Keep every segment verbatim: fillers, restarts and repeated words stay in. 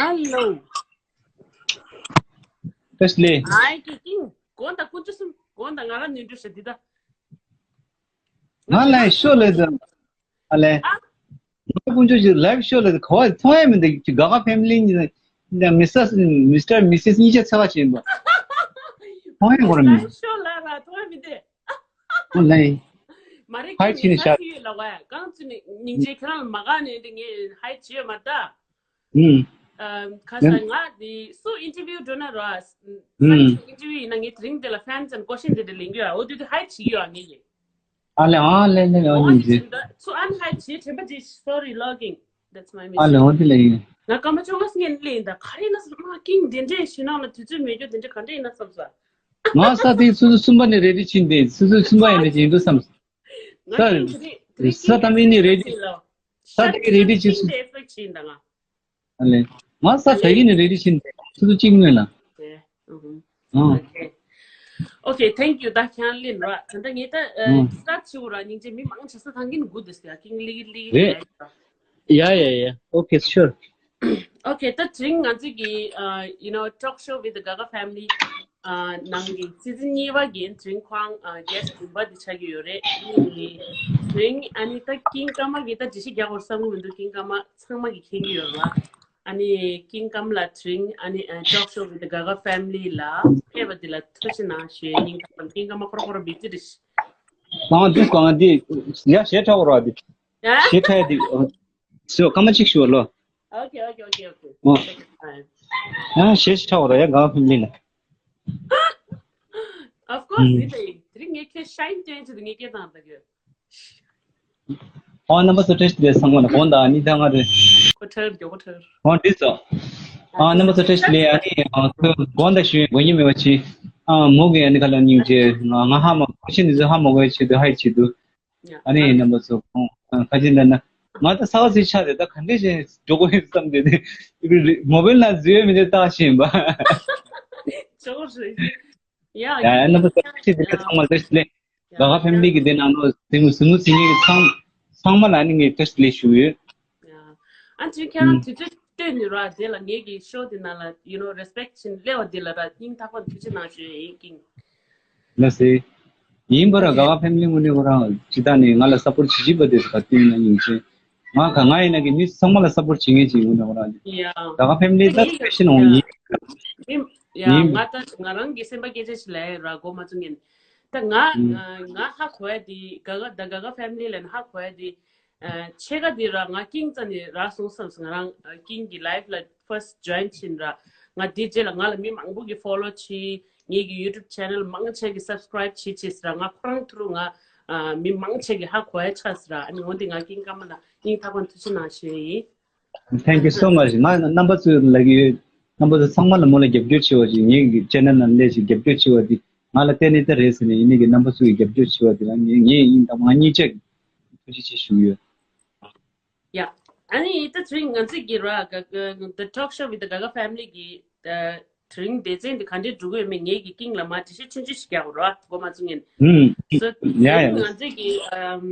Hello. བཀྲ་ཤིས་བདེ་ལེགས། ཨའི་ཀི་ཀིང་། དགོངས་དག་དཀོན་མཆོག་གསུམ། དགོངས་དག་ང་རང་ནོར་འཁྲུལ་ཞིག་འདི་ད། ང་ལ་ཤོ་ལེ་ད། ཨ་ལེ། ང་དཀོན་མཆོག་ཅིག་ལའིབ་ཤོ་ལེ་ད་ག་བ་མཐོང་ཡ་མི་འདུག་ག་ག་ཕེ་མི་ལི་གཉིས་ད། མི་སི་ཊར་མི་སི་ཊར་མི་སི་སི་གཉིས་ཆ་ཚ་བ་ཅིག་ཡིན་པ། མཐོང་ཡ་གོ་ར་མི་འདུག་ཤོ་ལ་ར་མཐོང་ཡ་མི་འདུག་ཨོ་ལེ། མ་རེད་ཧའི་བྱས་ནས་བཞག་ཡོད་ལ་བ་གང་ཅི་ནི་སྙིང་རྗེ་ཁྱེད་རང་ལ་མ་དགའ་ནས་འདི་ངས་ཧའི་བྱས་ཡོད་མ་ད། ཨུམ། ཁ་སང་ང་དེ་སུ་ཨིན་ཊར་བིའུ་འགྲོ་ན་ར། ཨུམ། ཨིན་ཊར་བིའུ་ཡིན་ན་ངས་དེ་རིང་དེ་ལ་ཕེན་ཙམ་ཀོ་ཤན་དེ་འདྲ་ལེན་གྱི་ཡོད། འོ་དུས་དུས་ཧའི་བྱེད་ཀྱི་ཡོད་ངས་ཀྱི། ཨ་ལེ་ཨ་ལེ་ལེ་ལེ་ཨོ་ཉིན་ཇི། སུ་ཨན་ཧའི་བྱེད་དྲན་པ་ཇི། Sorry, logging. That's my ཨ་ལེ་mistake. ཨོ་དེ་ལེ་ཡིན། ང་སྐར་མ་བཅོ་ལྔ་སྔན་ལས་ཡིན་ད་ག་རེ་ཡིན་ན་ས་མ་ཀིང་དེ་འདྲས་ཞུ་ནང་ལ་དུས་ཚོད་མེད་རྒྱུ་དེ་འདྲས་ག་འདྲས་ཡིན་ན་བསམ་ས། ང་ས་དེ་སུ་སུ་གསུམ་པ་ནས་རེ་ཌི་ཕྱིན་ཏེ་སུ་སུ་གསུམ་པ་ཡིན་ན་ཅི་ཡིན་འདུག་བསམ། ང་ཀིང་དེ་རེད་དེ་རེད། ས་ད་མིན་ནི་རེ་ཌི། ས་དེ་གི་རེ་ཌི་ཅི་སུ། དེ་ཨེ་ཕེག་ཕྱིན་ད་ང་། ཨ་ལེ། ང་ས་ད་གི་ནས་རེ་ཌི་ཕྱིན་ཏེ་སུ་སུ་གཅིག་མིན་ལ། དེ་ཨུ་ཧུ། ཨང་། Okay. Okay, thank you. ད་ཁྱང་ལིན་ར། ད་ད་ངས་ད་ཨ་ད་ཆུ་ར་སྙིང་རྗེ་མི་མང་ཆེ་ས་ཐང་གིན་གུ་དེ་སི་ཡ་ཀིང་ལི་ལི་རེད། Yeah, yeah, yeah. Okay, sure. Okay, ད་དྲིང་ང་ཚོ་གི་ཨ་you know, Talk Show with the Gaga Family ཨ་ནང་གི་སི་ཛན་གཉིས་པ་གི་དྲིང་ཁོང་ཨ་གེ་སི་བདུན་པ་དེ་ཆགས་ཀྱི་ཡོད་རེད། དྲིང་ཨ་ནི་ད་ཀིང་ཀ་མ་གི་ད་འདྲི་གཞི་རྒྱག་དགོས་བསམ་གི་མི་འདུག་ཀིང་ཀ་མ་ཚང་མ་གི་མཁྱེན་གི་ཡོད་ར། ཨ་ནི་ཀིང་ཀམ་ལ་དྲིང་ཨ་ནི་ཨ་Talk Show with the Gaga Family ལ་ཕེབས་པ་འདི་ལ་ཐུགས་རྗེ་ཆེ་གནང་ཞུ་ཡས་ཡིན། ཀིང་ཀམ་ཁོ་ར་ཁོ་ར་བི་ཛི་རེད། གང་འདི་གང་འདི་ཡ་ཞེ་ཁྲ་བོ་ར་འདི། ཞེ་ཁྲ་འདི། སོ་ཀ་མ་གཅིག་ཞུ་ལོ། Okay, okay, okay, okay. ཨོ། ཡ་ཞེ་ཁྲ་བོ་ར་ཡ་ག་ཕིམ་ལི་ལ། Of course, ཨུམ། དེ་དེ་རིང་ངས་ཁྱོད་ཤའིན་སྟོན་ཆེད་དུ་ངས་སྐད་བཏང་ད་གི། ཨོ་རྣམ་པ་ཚོ་བཀྲ་ཤིས་བདེ་ལེགས་ཚང་མ་ལ་དགོངས་དག་ཨ་ནི་ད་ང་རེད། ཁོ་ཁྲར་མགྱོགས་པོ་ཁྲར། ཨོ་འདི་ཚོ། ཨ་རྣམ་པ་ཚོ་བཀྲ་ཤིས་བདེ་ལེགས། ཨ་ནི་ཨ་ཁོས་དགོངས་དག་ཞུ་དགོས་ཉེན་མེད་པ་ཆེ། ཨ་མོ་གི་ཨ་ནི་ཁ་ལ་སྙིང་རྗེ། ང་ང་ཧ་མ་གོ་ཆེ་འདི་ཚོ་ཧ་མ་གོ་ཆེད་དུ་ཧའི་ཆེད་དུ། ཨ་ནི་རྣམ་པ་ཚོ་ཁོང་ཁ་ཆེ་འདི་ན་ང་ད་ས་ག་སི་ཆ་རེད། ད་ག་འདྲས་ཞིག་འགྲོ་དགོས་ཡིན་བསམ་དེ་ནི་མོ་བེལ་ན་བཟོས་མི་འདུག་བལྟ་བཞིན་པ། ཅོག་རེད། ཡ་ཡ་ཡ་རྣམ་པ་ཚོ་བཀྲ་ཤིས་བདེ་ལེགས་ཚང་མ་བཀྲ་ཤིས་བདེ་ལེགས། ག་ག་ཕེམ་ལི་གི་དེ་ནང་ལོ་སེམས་སེམས་ཚིག་ངེས་ཚང་ཚང་མ་ལ་ནི་ངས་བཀྲ་ཤིས་བདེ་ལེགས་ཞུ་ཡོད། ཨ་ཅེ་ཁྱེད་རང་དུས་ཚོད་སྟོན་ནི་ར་དེ་ལ་ངེད་ཀྱི་ཤོ་དེ་ནང་ལ་you know, respect བྱིན་སླེབས་པ་དེ་ལ་ར་སྙིང་ཐག་པ་ཐུགས་རྗེ་གནང་ཞུ་ཡིན་ཀིང་། ལ་སེ། ཡིན་པ་ར་ག་ག་ཕེམ་ལི་ངོས་ནས་ཁོ་རང་ཅི་ད་ནི་ང་ལ་སབ་པོར་བྱེད་ཀྱི་པ་དེ་ག་དུས་ཡིན་ན་ཡིན་ཅེ། ང་ག་ང་ཡིན་ན་གི་མི་ཚང་མ་ལ་སབ་པོར་བྱེད་ངེས་ཅིག་ཡིན་ན་ཁོ་རང་ཡ་ག་ག་ཕེམ་ལི་ད་སི་པེ་ཤལ་ཡིན། ཡིན། ཡ་ཡིན། ང་ད་ང་རང་གི་སེམས་པ་སྐད་ཆ་ཞིག་ལབ་ཡ་ར་གོ་མ་ཚུགས་ངན། ད་ང་ང་ཧ་གོ་ཡ་དེ་ག་ག་ད་ག་ག་ཕེམ་ལི་ལ་ཧ་གོ་ཡ་དེ། ཨ་ཕྱེད་ཀ་དེ་ར་ང་ཀིང་རྩ་ནས་རག་སོང་བསམ་སོང་། ང་རང་ཨ་ཀིང་གི་ལའིབ་ལ་ཕར་སི་ཊི་ཇོ་ཡིན་ཕྱིན་ར། ང་དེ་རྗེས་ལ་ང་ལ་མི་མང་པོ་གི་ཕོ་ལོ་བྱེད། ངེད་ཀྱི་ཡུ་ཊུབ་ཆེ་ནལ་མང་ཆེ་གི་སབ་སི་ཀ་རའིབ་བྱེད་བྱེད་ཟེར་ར། ང་ཁོ་རང་ཐུ་རུ་ང་ཨ་མི་མང་ཆེ་གི་ཧ་གོ་ཡ་ཆགས་ཟེར་ར། ཨ་ནི་འོ་འདི་ང་ཀིང་ཀ་མ་ལ་སྙིང་ཐག་པ་ནས་ཐུགས་རྗེ་གནང་ཞུ་ཡ་ཡིན། Thank you so much. ང་རྣམ་པ་ཚོའི་ལ་གི་རྣམ་པ་ཚོ་ཚང་མ་ལ་མོ་ལ་རྒྱབ་སྐྱོར་བྱེད་པ་ཅིག་ངེད་ཀྱི་ཆེ་ནལ་ནང་སླེབས་ཤིག་རྒྱབ་སྐྱོར་བྱེད་པ་འདི་ང་ལ་གཏན་ནས་ད་རེད་ཟེར་ནས་ཡིན་ནི་གི་རྣམ་པ་ཚོ་གི་རྒྱབ་སྐྱོར་བྱེད་པ་འདི་ལ་ངས་ངས་ཡིན་དང་ང་གཉིས་ཆ་གི་ཐུགས་རྗེ་ཆེ་ཞུ་ཡོད། ཡ། ཨ་ནི་ད་ཚུན་ང་ཚོས་ཀྱི་ར་ག་ག་The Talk Show with the Gaga Family གི་ཨ་དེ་རིང་སྡེ་ཚན་འདི་ག་འདྲས་འགྲོ་གི་ཡོད་མེད་ངེད་ཀྱི་ཀིང་ལ་མ་འགྲེལ་བཤད་ཆུང་ཆུང་ཞིག་རྒྱག་རོགས་གོ་མ་ཚུགས་ངན། ཧུམ། So ཡ་ཡ། ང་ཚོས་ཀྱི་ཨམ་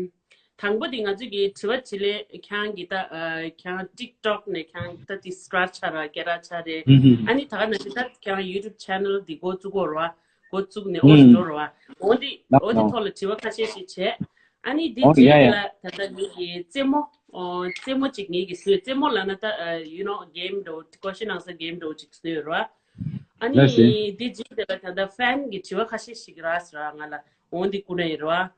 དང་པོ་འདི་ང་ཚོས་ཀྱི་དྲི་བ་དྲིས་ལན་ཁྱེད་ཀྱི་ད་ཨ་ཁྱེད་ཊིག་ཊོག་ནས་ཁྱེད་ད་དེ་སི་ཊར་ཆགས་ར་རྒྱ་ར་ཆགས་རེད། ཧུམ་ཧུམ། ཨ་ནི་ད་ག་ནང་བཞིན་ད་ཁྱེད་ཡུ་ཊུབ་ཆེ་ནལ་འདི་འགོ་བཙུགས་དགོས་རོགས་འགོ་བཙུགས་ནས་ཨོ་ཧུམ་འགྲོ་རོགས་འོ་འདི་ལགས་འོ་འདི་ལགས། ཐོག་ལ་དྲི་བ་ཁ་ཤས་ཤིག་བྱས། ཨ་ནི་འདི་ཨོ་རྗེས་ཡ་ཡ། ལ་ད་ལྟ་ངེད་ཀྱི་རྩེད་མོ། ཨོ་རྩེད་མོ་གཅིག་ངེད་ཀྱི་བཟོས་རྩེད་མོ་ལབ་ན་ད་ཨ་you know, game འདྲ་བོ་ཀོ་ཤན་ཨན་སར་གེམ་འདྲ་བོ་གཅིག་བཟོས་རོ། ཨ་ལགས་སེ། ནི་འདི་རྗེས་དེ་ལ་ད་ལྟ་ཕེན་གྱི་དྲི་བ་ཁ་ཤས་ཤིག་རག་སོང་ར་ང་ལ་འོ་འདི་བསྐུར་ན་ཡིན་རོ། ཨ་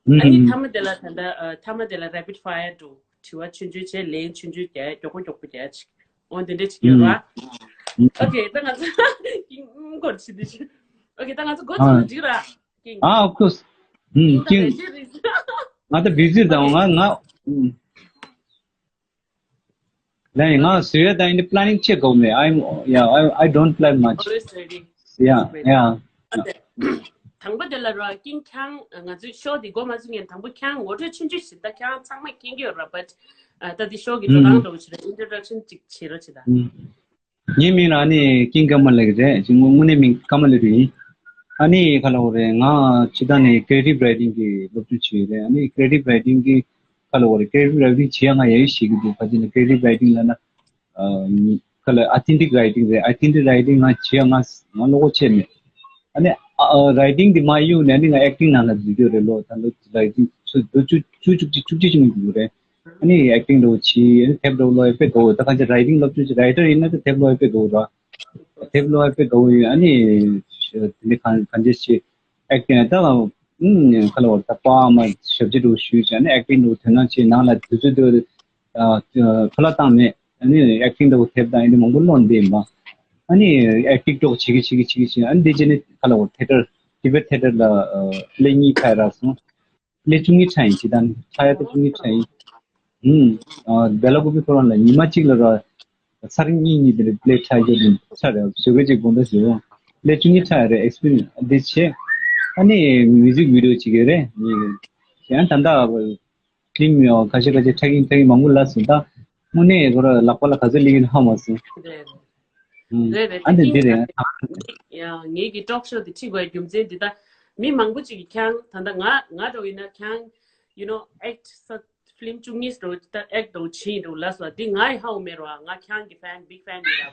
ནི་ཨུམ། མཐའ་མ་དེ་ལ་ད་ལྟ་ཨ་མཐའ་མ་དེ་ལ་rapid fire འདྲ་བོ་དྲི་བ་ཆུང་ཆུང་བྱས་ལན་ཆུང་ཆུང་རྒྱག་མགྱོགས་པོ་མགྱོགས་པོ་རྒྱག་ཅིག་འོ་འདི་འདྲ་ཅིག་ཡོད་རོ། ཨུམ། ཨོ་ཁེ་ད་ང་ཚོ་ཀིང་སྐོར་ཞིག་འདི་ཞིག་ཨོ་ཁེ་ད་ང་ཚོ་འགོ་ཚུགས་ན་འགྲིག་ར། ཀིང་། ཨ་of course. ཀིང་ད་ཀིང་། རེ་ཞིག་རེ་ཞིག་ང་ད་བི་ཛི་དང་ང་ང་། ལན་ང་བཟོས་ཡ་དང་ཡིན་པླེ་ནིང་བྱེད་དགོས་མེད། I'm yeah, I I don't plan much. Always ready. Yeah, yeah. དང་པོ་དེ་ལ་ར་ཀིང་ཁྱེད་ང་ཚོའི་ཤོ་འདི་འགོ་མ་ཚུགས་ངན་དང་པོ་ཁྱེད་ངོ་སྤྲོད་ཆུང་ཆུང་ཞིག་ད་ཁྱེད་ཚང་མས་མཁྱེན་གྱི་ཡོད་ར་but ད་འདི་ཤོ་གི་འགྲོ་སྟངས་འདྲ་བོ་ཞིག་ར་ཨིན་ཊྲོ་ཌག་ཤན་ཅིག་བྱེད་རོགས་བྱེད་ད། ངའི་མིང་ལ་ཨ་ནི་ཀིང་ཀ་མ་ལེགས་རེད། ཅིག་དངོས་དངོས་གནས་མིང་ཀ་མ་ལེགས་རེད་ཡིན། ཨ་ནི་ག་ལ་འོ་རེད། ང་སྤྱི་བཏང་ནས་creative writing གི་སློབ་སྦྱོང་བྱས་ཡོད་རེད། ཨ་ནི་creative writing གི་ག་ལ་འོ་རེད། creative writing བྱེད་ཡ་ང་ཡ་ཡི་ཤེས་ཀྱི་འདུག་ག་ཅི་ནས་creative writing ལབ་ན། ཨ། ག་ལ་authentic writing རེད། authentic writing ང་བྱེད་ང་ང་བློ་ཁོག་ཆད་མེད། ཨ་ནི་ཨ་ཨ་writing དེ་མ་ཡོང་ནས་ཨ་ནི་ང་acting ནང་ལ་འཛུལ་རྒྱུ་རེད། ལོ་ད་ལོ་writing ཚུ་ལོ་བཅུ་བཅུ་བཅུ་གཅིག་བཅུ་གཅིག་ཅུང་འགྲོ་གི་རེད། ཨ་ནི་acting འགྲོ་བྱེད། ཨ་ནི་དེབ་འགྲོ་ཀློག་ཡ་དཔེ་དགའ་བོ། ད་གང་ཅི་writing སློབ་ཆུང་ཅིག writer ཡིན་ན་ད་དེབ་ཀློག་ཡ་དཔེ་དགའ་བོ་ར། དེབ་ཀློག་ཡ་དཔེ་དགའ་བོ་ཡོད། ཨ་ནི་དེ་ནི་གང་གང་ཅི་བྱེད། acting ད་ཨུམ་ཁ་ལ་བར་ད་པ་མ་ཞབས་ཕྱི་འགྲོ་ཞུས་བྱས་ཨ་ནི་acting འགྲོ་དོན་དག་ཆེ་ནང་ལ་དུས་ཚོད་དུ་ཨ་ཁ་ལ་བཏང་མེད། ཨ་ནི་acting འགྲོ་དེབ་དང་ཨ་ནི་མང་པོ་ཀློག་འདི་མ། ཨ་ནི་acting འགྲོ་བྱེད་ཀྱི་བྱེད་ཀྱི་བྱེད་ཀྱི་བྱེད། ཨ་ནི་དེ་རྗེས་ནི་ཁ་ལ་བར་theatre Tibet theatre ལ་ཨ་ལེ་གཉིས་ཕར་རག་སོང་། ལེ་བཅུ་གཉིས་ཁྲ་ཡིན་ཅི་དང་ཁྲ་ཡ་ད་བཅུ་གཉིས་ཁྲ་ཡིན། ཧུམ། ཨ་བེ་ལ་ཀུ་པི་ཁོ་རང་ལ་ཉི་མ་གཅིག་ལ་ར་ཚར་གཉིས་གཉིས་དེ་ལ་ལེ་ཁྲ་ཡོད་དུ་ཚར་རེ་ཞོགས་ཀས་གཅིག་དགོང་དག་ཞོགས་ལེ་བཅུ་གཉིས་ཁྲ་ཡ་རེ་experience འདི་བྱས། ཨ་ནི་music video ཅིག་ཡོད་རེད། ཡང་ད་ལྟ་ཕིལམ་ཡང་ཁ་ཤས་ཁ་ཤས་ཁྲ་གིན་ཁྲ་གིན་མང་པོ་ལ་སོང་ད་དངོས་གནས་ཁོ་ར་ལག་པ་ལ་ག་ཚོད་ལེགས་ཡིན་ཧ་མ་སོང་། རེད་རེད། ཨ་འདི་འདི་རེད། ཡང་ངེད་ཀྱི་talk show འདི་ཁྲིད་དགོས་རྒྱུ་མཚན་འདི་ད་མི་མང་པོ་ཅིག་གིས་ཁྱང་ད་ལྟ་ང་ང་འདྲ་བོ་ཡིན་ན་ཁྱང་you know act ས་ཕིལམ་བཅུ་གཉིས་འདྲ་བོ་ད་act འདྲ་བོ་བྱིན་འདྲ་བོ་ལ་སོ་འདི་ང་ཡི་ཧ་བོ་མེད་རོ། ང་ཁྱང་གི་fan big fan ཡིན་ར།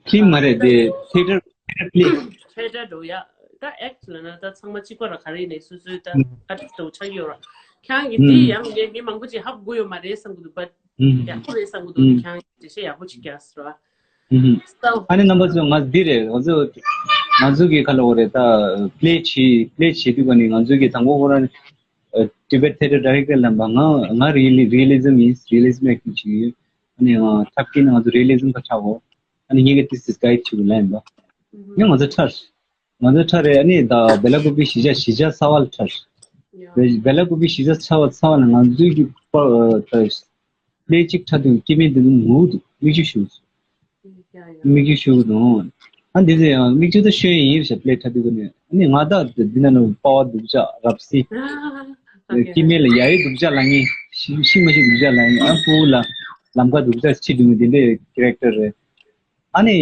ཕིལམ་མ་རེད་དེ་theatre theatre play theatre འདྲ་བོ་ཡ་ད་act ལ་ན་ད་ཚང་མ་གཅིག་པ་ར་ག་རེ་ནས་སོ་སོའི་ད་artist འདྲ་བོ་ཆགས་ཡོད་ར། ཁྱང་གི་འདི་ཡང་ངས་མི་མང་པོ་ཅིག་ཧ་གོ་ཡོད་མ་རེད་བསམ་གི་འདུག but ཡག་པོ་རེད་བསམ་གི་འདུག་ཁྱང་འགྲེལ་བཤད་ཡག་པོ་ཅིག་རྒྱག་སོང་། ཨ་ནི་རྣམ་པ་ཚོ་ང་འདི་རེད། ང་ཚོ་ང་ཚོ་གི་ཁ་ལ་འོ་རེད་ད་play བྱེད་play བྱེད་དུས་ག་ནི་ང་ཚོ་གི་དང་པོ་ཁོ་རང་Tibet theatre director ལབ་པ་ང་ང་realism is realism acting བྱེད་ཀྱི་ཡོད། ཨ་ནི་ང་ཐབས་ཀྱིས་ང་ཚོ་realism ག་ཆགས་འོ། ཨ་ནི་ངེད་ཀྱི་this is guide བྱེད་དགོས་ལན་པ་ཡང་ང་ཚོ་ཁྲར། ང་ཚོ་ཁྲ་རེད། ཨ་ནི་ད་བེ་ལ་ཀུ་པི་གཞིས་ཆགས་གཞིས་ཆགས་གསར་བ་ལ་ཁྲར། བེ་ལ་ཀུ་པི་གཞིས་ཆགས་གསར་བ་གསར་བ་ལ་ང་ཚོའི་གི་པ་ད་ལས་གཅིག་ཁྲ་དུ་སྐྱེ་དམན་དེ་ཚོ་ངུ་འདུག་མིག་ཆུ་ཤོར་སོང་། མིག་ཆུ་ཤོར་འདུག་ཨ་འདི་ཚོ་ཡང་མིག་ཆུ་ད་ཤོད་ཡིན་ཤ་པླེ་ཁྲ་དུ་ག་ནས་ཨ་ནི་ང་ད་འདི་ན་ནི་པ་བ་སྡུག་ཅག་རབ་སྲིད། སྐྱེ་དམན་ལ་ཡ་ཡི་སྡུག་ཅག་ལ་ངེས་ཤི་ཤི་མ་ཤི་སྡུག་ཅག་ལ་ངེས་ཨ་ཕུ་བོ་ལ་ལམ་ཁ་སྡུག་ཅག་ཆི་འདུག་མི་འདི་འདྲའི་character རེད། ཨ་ནི་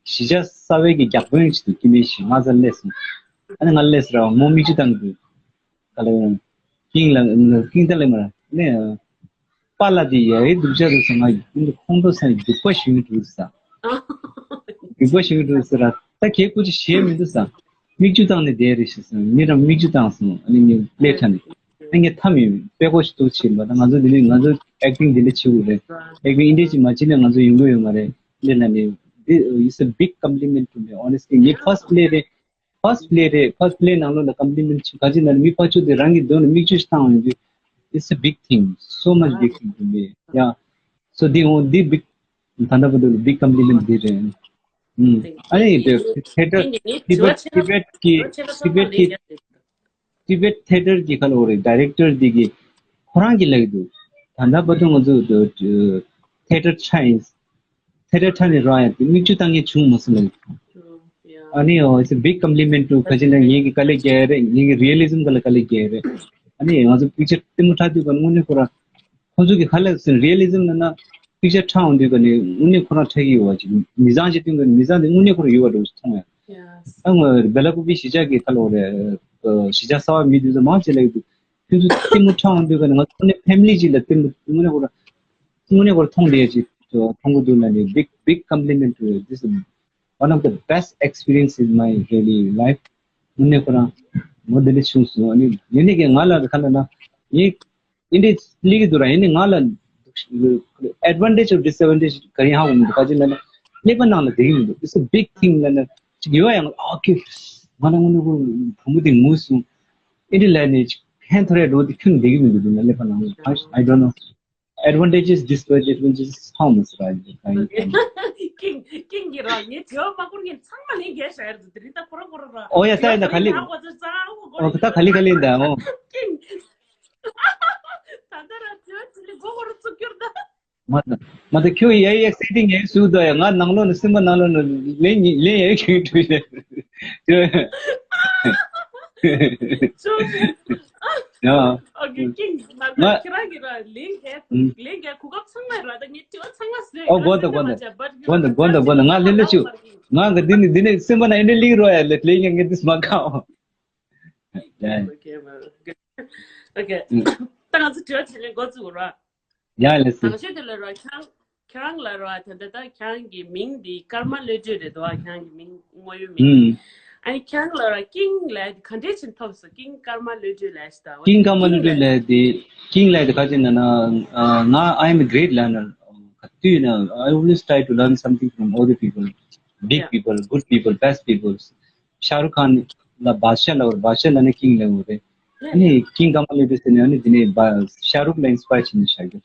གཞིས་ཆགས་གསར་བའི་གི་རྒྱག་དཔོན་ཞིག་ཏུ་སྐྱེ་དམན་ཞིག་ང་ཚ་སླེབས་སོང་། ཨ་ནི་ང་སླེབས་སོང་ར་མོ་མིག་ཆུ་བཏང་གི་ག་ལ་ཡོང་ཀིང་ལ་ཀིང་ད་ལེ་མ་ར་ནི་པཱ་ལགས་དེ་ཡ་ཡི་སྡུག་ཅག་རེད་སོང་། ང་ཡི་ཁོང་ཁྲོ་སང་སྡུག་པ་ཞིག་འགྲོ་ས་སྡུག་པ་ཞིག་འགྲོ་ས་ར་ད་གས་སྐུ་ཅི་ཞེས་མི་འདུག་ས་མིག་ཆུ་བཏང་ནས་བསྡད་རེད་ཞེས་སོང་། མི་རང་མིག་ཆུ་བཏང་སོང་། ཨ་ནི་ངས་སླེབས་ཁྲ་ནས། ཨ་ངས་ཐབས་མེད་པས་ཀོ་ཞིག་འདུག་བྱེད་པ་ད་ང་ཚོ་འདི་ནས་ང་ཚོ་acting འདི་འདྲ་བྱེད་དགོས་རེད། acting འདི་འདྲ་ཅིག་མ་བྱེད་ན་ང་ཚོ་ཡོང་གི་ཡོད་མ་རེད། འདི་ལ་ནི་འདི་it's a big compliment to me honestly. ངའི་first play རེད། first play རེད། first play ནང་ལོགས་ལ་compliment ཅིག་ག་ཅི་ན་མི་ཕར་ཕྱོགས་དེ་རང་གི་གདོང་ལ་མིག་ཆུ་ཞིག་བཏང་ཡོང་དུས། It's a big thing, so much big thing to me. Yeah. So འདི་འོ་འདི་big ད་ལྟ་བར་དུ་big compliment འདི་རེད། ཨ་ནི་དེ་theatre Tibet Tibet གི་Tibet གི་Tibet theatre གི་ཁ་ལོ་རེད། director འདི་གི་ཁོ་རང་གི་ལབ་ཀྱི་འདུག་ད་ལྟ་བར་དུ་ང་ཚོ་theatre science theatre ཁྲ་ནས་རོ་ཡ་དེ་མིག་ཆུ་བཏང་མཁན་བྱུང་མ་སོང་ལབ་ཀྱི་འདུག་ཨ་ནི་it's a big compliment to ག་ཅི་ན་ངེད་ཀྱི་དཀའ་ལས་རྒྱག་ཡ་རེད། ངེད་ཀྱི་realism ག་ལ་དཀའ་ལས་རྒྱག་ཡ་རེད། ཨ་ནི་ང་ཚོ་picture ལྟད་མོ་ཁྲ་དུས་ག་དངོས་གནས་ཁོ་རང་ཁོང་ཚོ་གི་ཧ་ལས་སེ་realism ལ་ན་picture ཁྲ་འོང་དུས་ག་ནི་དངོས་གནས་ཁོ་རང་ཁྲ་གི་ཡོད་པ་ཅིག་མི་ཚང་ཅིག་སྟོན་ག་ནི་མི་ཚང་དེ་དངོས་གནས་ཁོ་རང་ཡོད་པ་འདྲ་བོ་ཞིག་མཐོང་ཡ། ཨ་ང་བེ་ལ་ཀུ་པི་གཞིས་ཆགས་ཀྱི་ཁ་ལོ་རེད། གཞིས་ཆགས་གསར་བ་མི་དེ་ཚོ་མང་ཆེ་ལབ་ཀྱི་འདུག་ཁྱོད་ཚོ་ལྟད་མོ་ཁྲ་འོང་དུས་ག་ནི་ང་ཚོ་དངོས་གནས་family ཅིག་ལ་ལྟད་མོ་དངོས་གནས་ཁོ་རང་དངོས་གནས་ཁོ་རང་མཐོང་བསྡད་ཡ་ཅིག་མཐོང་གི་འདུག་ལབ་ནས་big big compliment to this one of the best experience in my really life. དངོས་གནས་ཁོ་རང་མོ་འདི་འདྲ་བྱུང་སོང་། ཨ་ནི་ཡིན་ནའི་ང་ལ་ག་ལ་ན་ཡིན་འདི་འདྲ་སླེབས་ཀྱི་འདུག་ར། ཡིན་ནའི་ང་ལ་advantage or disadvantage ག་རེ་ཧ་གོ་མི་འདུག་ག་ཅི་ལབ་ན་ཀླད་པ་ནང་ལ་བསྡད་ཀྱི་མི་འདུག It's a big thing ལབ་ན་ཅིག་ཡོད་ཡང་ཨ་ཁེ་ང་ལ་དངོས་གནས་ཁོ་བུ་མོ་དེ་ངུ་སོང་། ཨེ་འདྲ་ལབ་ནས་ཅིག་ཧན་ཐོར་ཡ་འགྲོ་དེ་ཁྱོན་བསྡད་ཀྱི་མི་འདུག་འདུག་ན་ཀླད་པ་ནང་ལ། I don't know. Advantages, disadvantages, how much, right? ཀིང་ཀིང་གི་ར་ངའི་དྲི་བ་མ་སྐོར་ངས་ཚང་མ་ལན་རྒྱག་བཞག་ཡ་རེད། དེ་རིང་ད་ཁོ་རང་ཁོ་རང་ར། ཨོ་ཡ་ད་ཡིན་ད་ག་ལེ། ཨོ་ད་ག་ལེ་ག་ལེ་ཡིན་ད་ཨོ། ཀིང་། ད་ད་ར་དྲི་བ་དྲི་ལེ་མགོ་ཁོ་རང་བཙུགས་ཁྱོད་ད། མ་ད་མ་ད་ཁྱོད་ཡ་ཡ་སེ་ཏིང་ཡ་སུ་ད་ཡ་ང་ནང་ལོགས་ནས་སེམས་པ་ནང་ལོགས་ནས་ལན་ལན་ཡ་ཁྱོད་ཡ། ཨོ་ཀེ་ཀིང་། ང་ཁྱེད་རང་གི་ར་ལིང་ག་ལིང་ག་གོ་སྐབས་ཚང་མ་ར་ད་ངས་དྲི་བ་ཚང་མ་ཟེར། ཨོ་གོ་ད་གོ་ད་གོ་ད་གོ་ད་གོ་ད་ང་ལེ་ལེ་ཆུ་ང་གི་འདི་ནི་འདི་ནི་སེམས་པ་ན་ཨེ་འདྲ་ལིང་རོ་ཡ་ལེ་ལེ་ཡ་ངས་འདི་མ་ཁ་ཨོ། ཨོ་ཀེ་ཨོ་ཀེ་ད་ང་ཚོ་དྲི་བ་དྲིས་ལན་འགོ་བཙུགས་ར། ཡ་ལེ་སི། ད་ཤོད་དེ་ལ་ར་ཁྱང་། ཁྱེད་རང་ལ་ར་ད་ལྟ་ད་ཁྱེད་རང་གི་མིང་འདི་ཀརྨ་བློ་གྲོས་རེད་འདུག་ཨ། ཁྱེད་རང་གི་མིང་དངོས་ཡོད་མིང་། ཨུམ། ཨ་ནི་ཁྱེད་རང་ལ་ར་ཀིང་ལབ་ཡ་དེ་ག་འདྲས་ཕྱིན་ཐོབ་སོང་། ཀིང་ཀརྨ་བློ་གྲོས་ལབ་ཡ་ཞིག་ད། ཀིང་ཀརྨ་བློ་གྲོས་ལབ་ཡ་དེ། ཀིང་ལབ་ཡ་དེ་ག་ཅི་ན་ན་ང་I am a great learner. ག་དུས་ན་I always try to learn something from other people, big people, good people, best people. ཤ་རུག་ཁཱན་ལ་བཱ་ཤ་ལབ་པར་བཱ་ཤ་ལབ་ན་ཀིང་ལབ་པ་རེད། ཨ་ནི་ཀིང་ཀརྨ་བློ་གྲོས་ཟེར་ནས་ཨ་ནི་དེ་ནས་བ་ཤ་རུག་ལ་ཨིན་སི་པ་ཡར་བྱས་ནས་བཞག་རྒྱུ།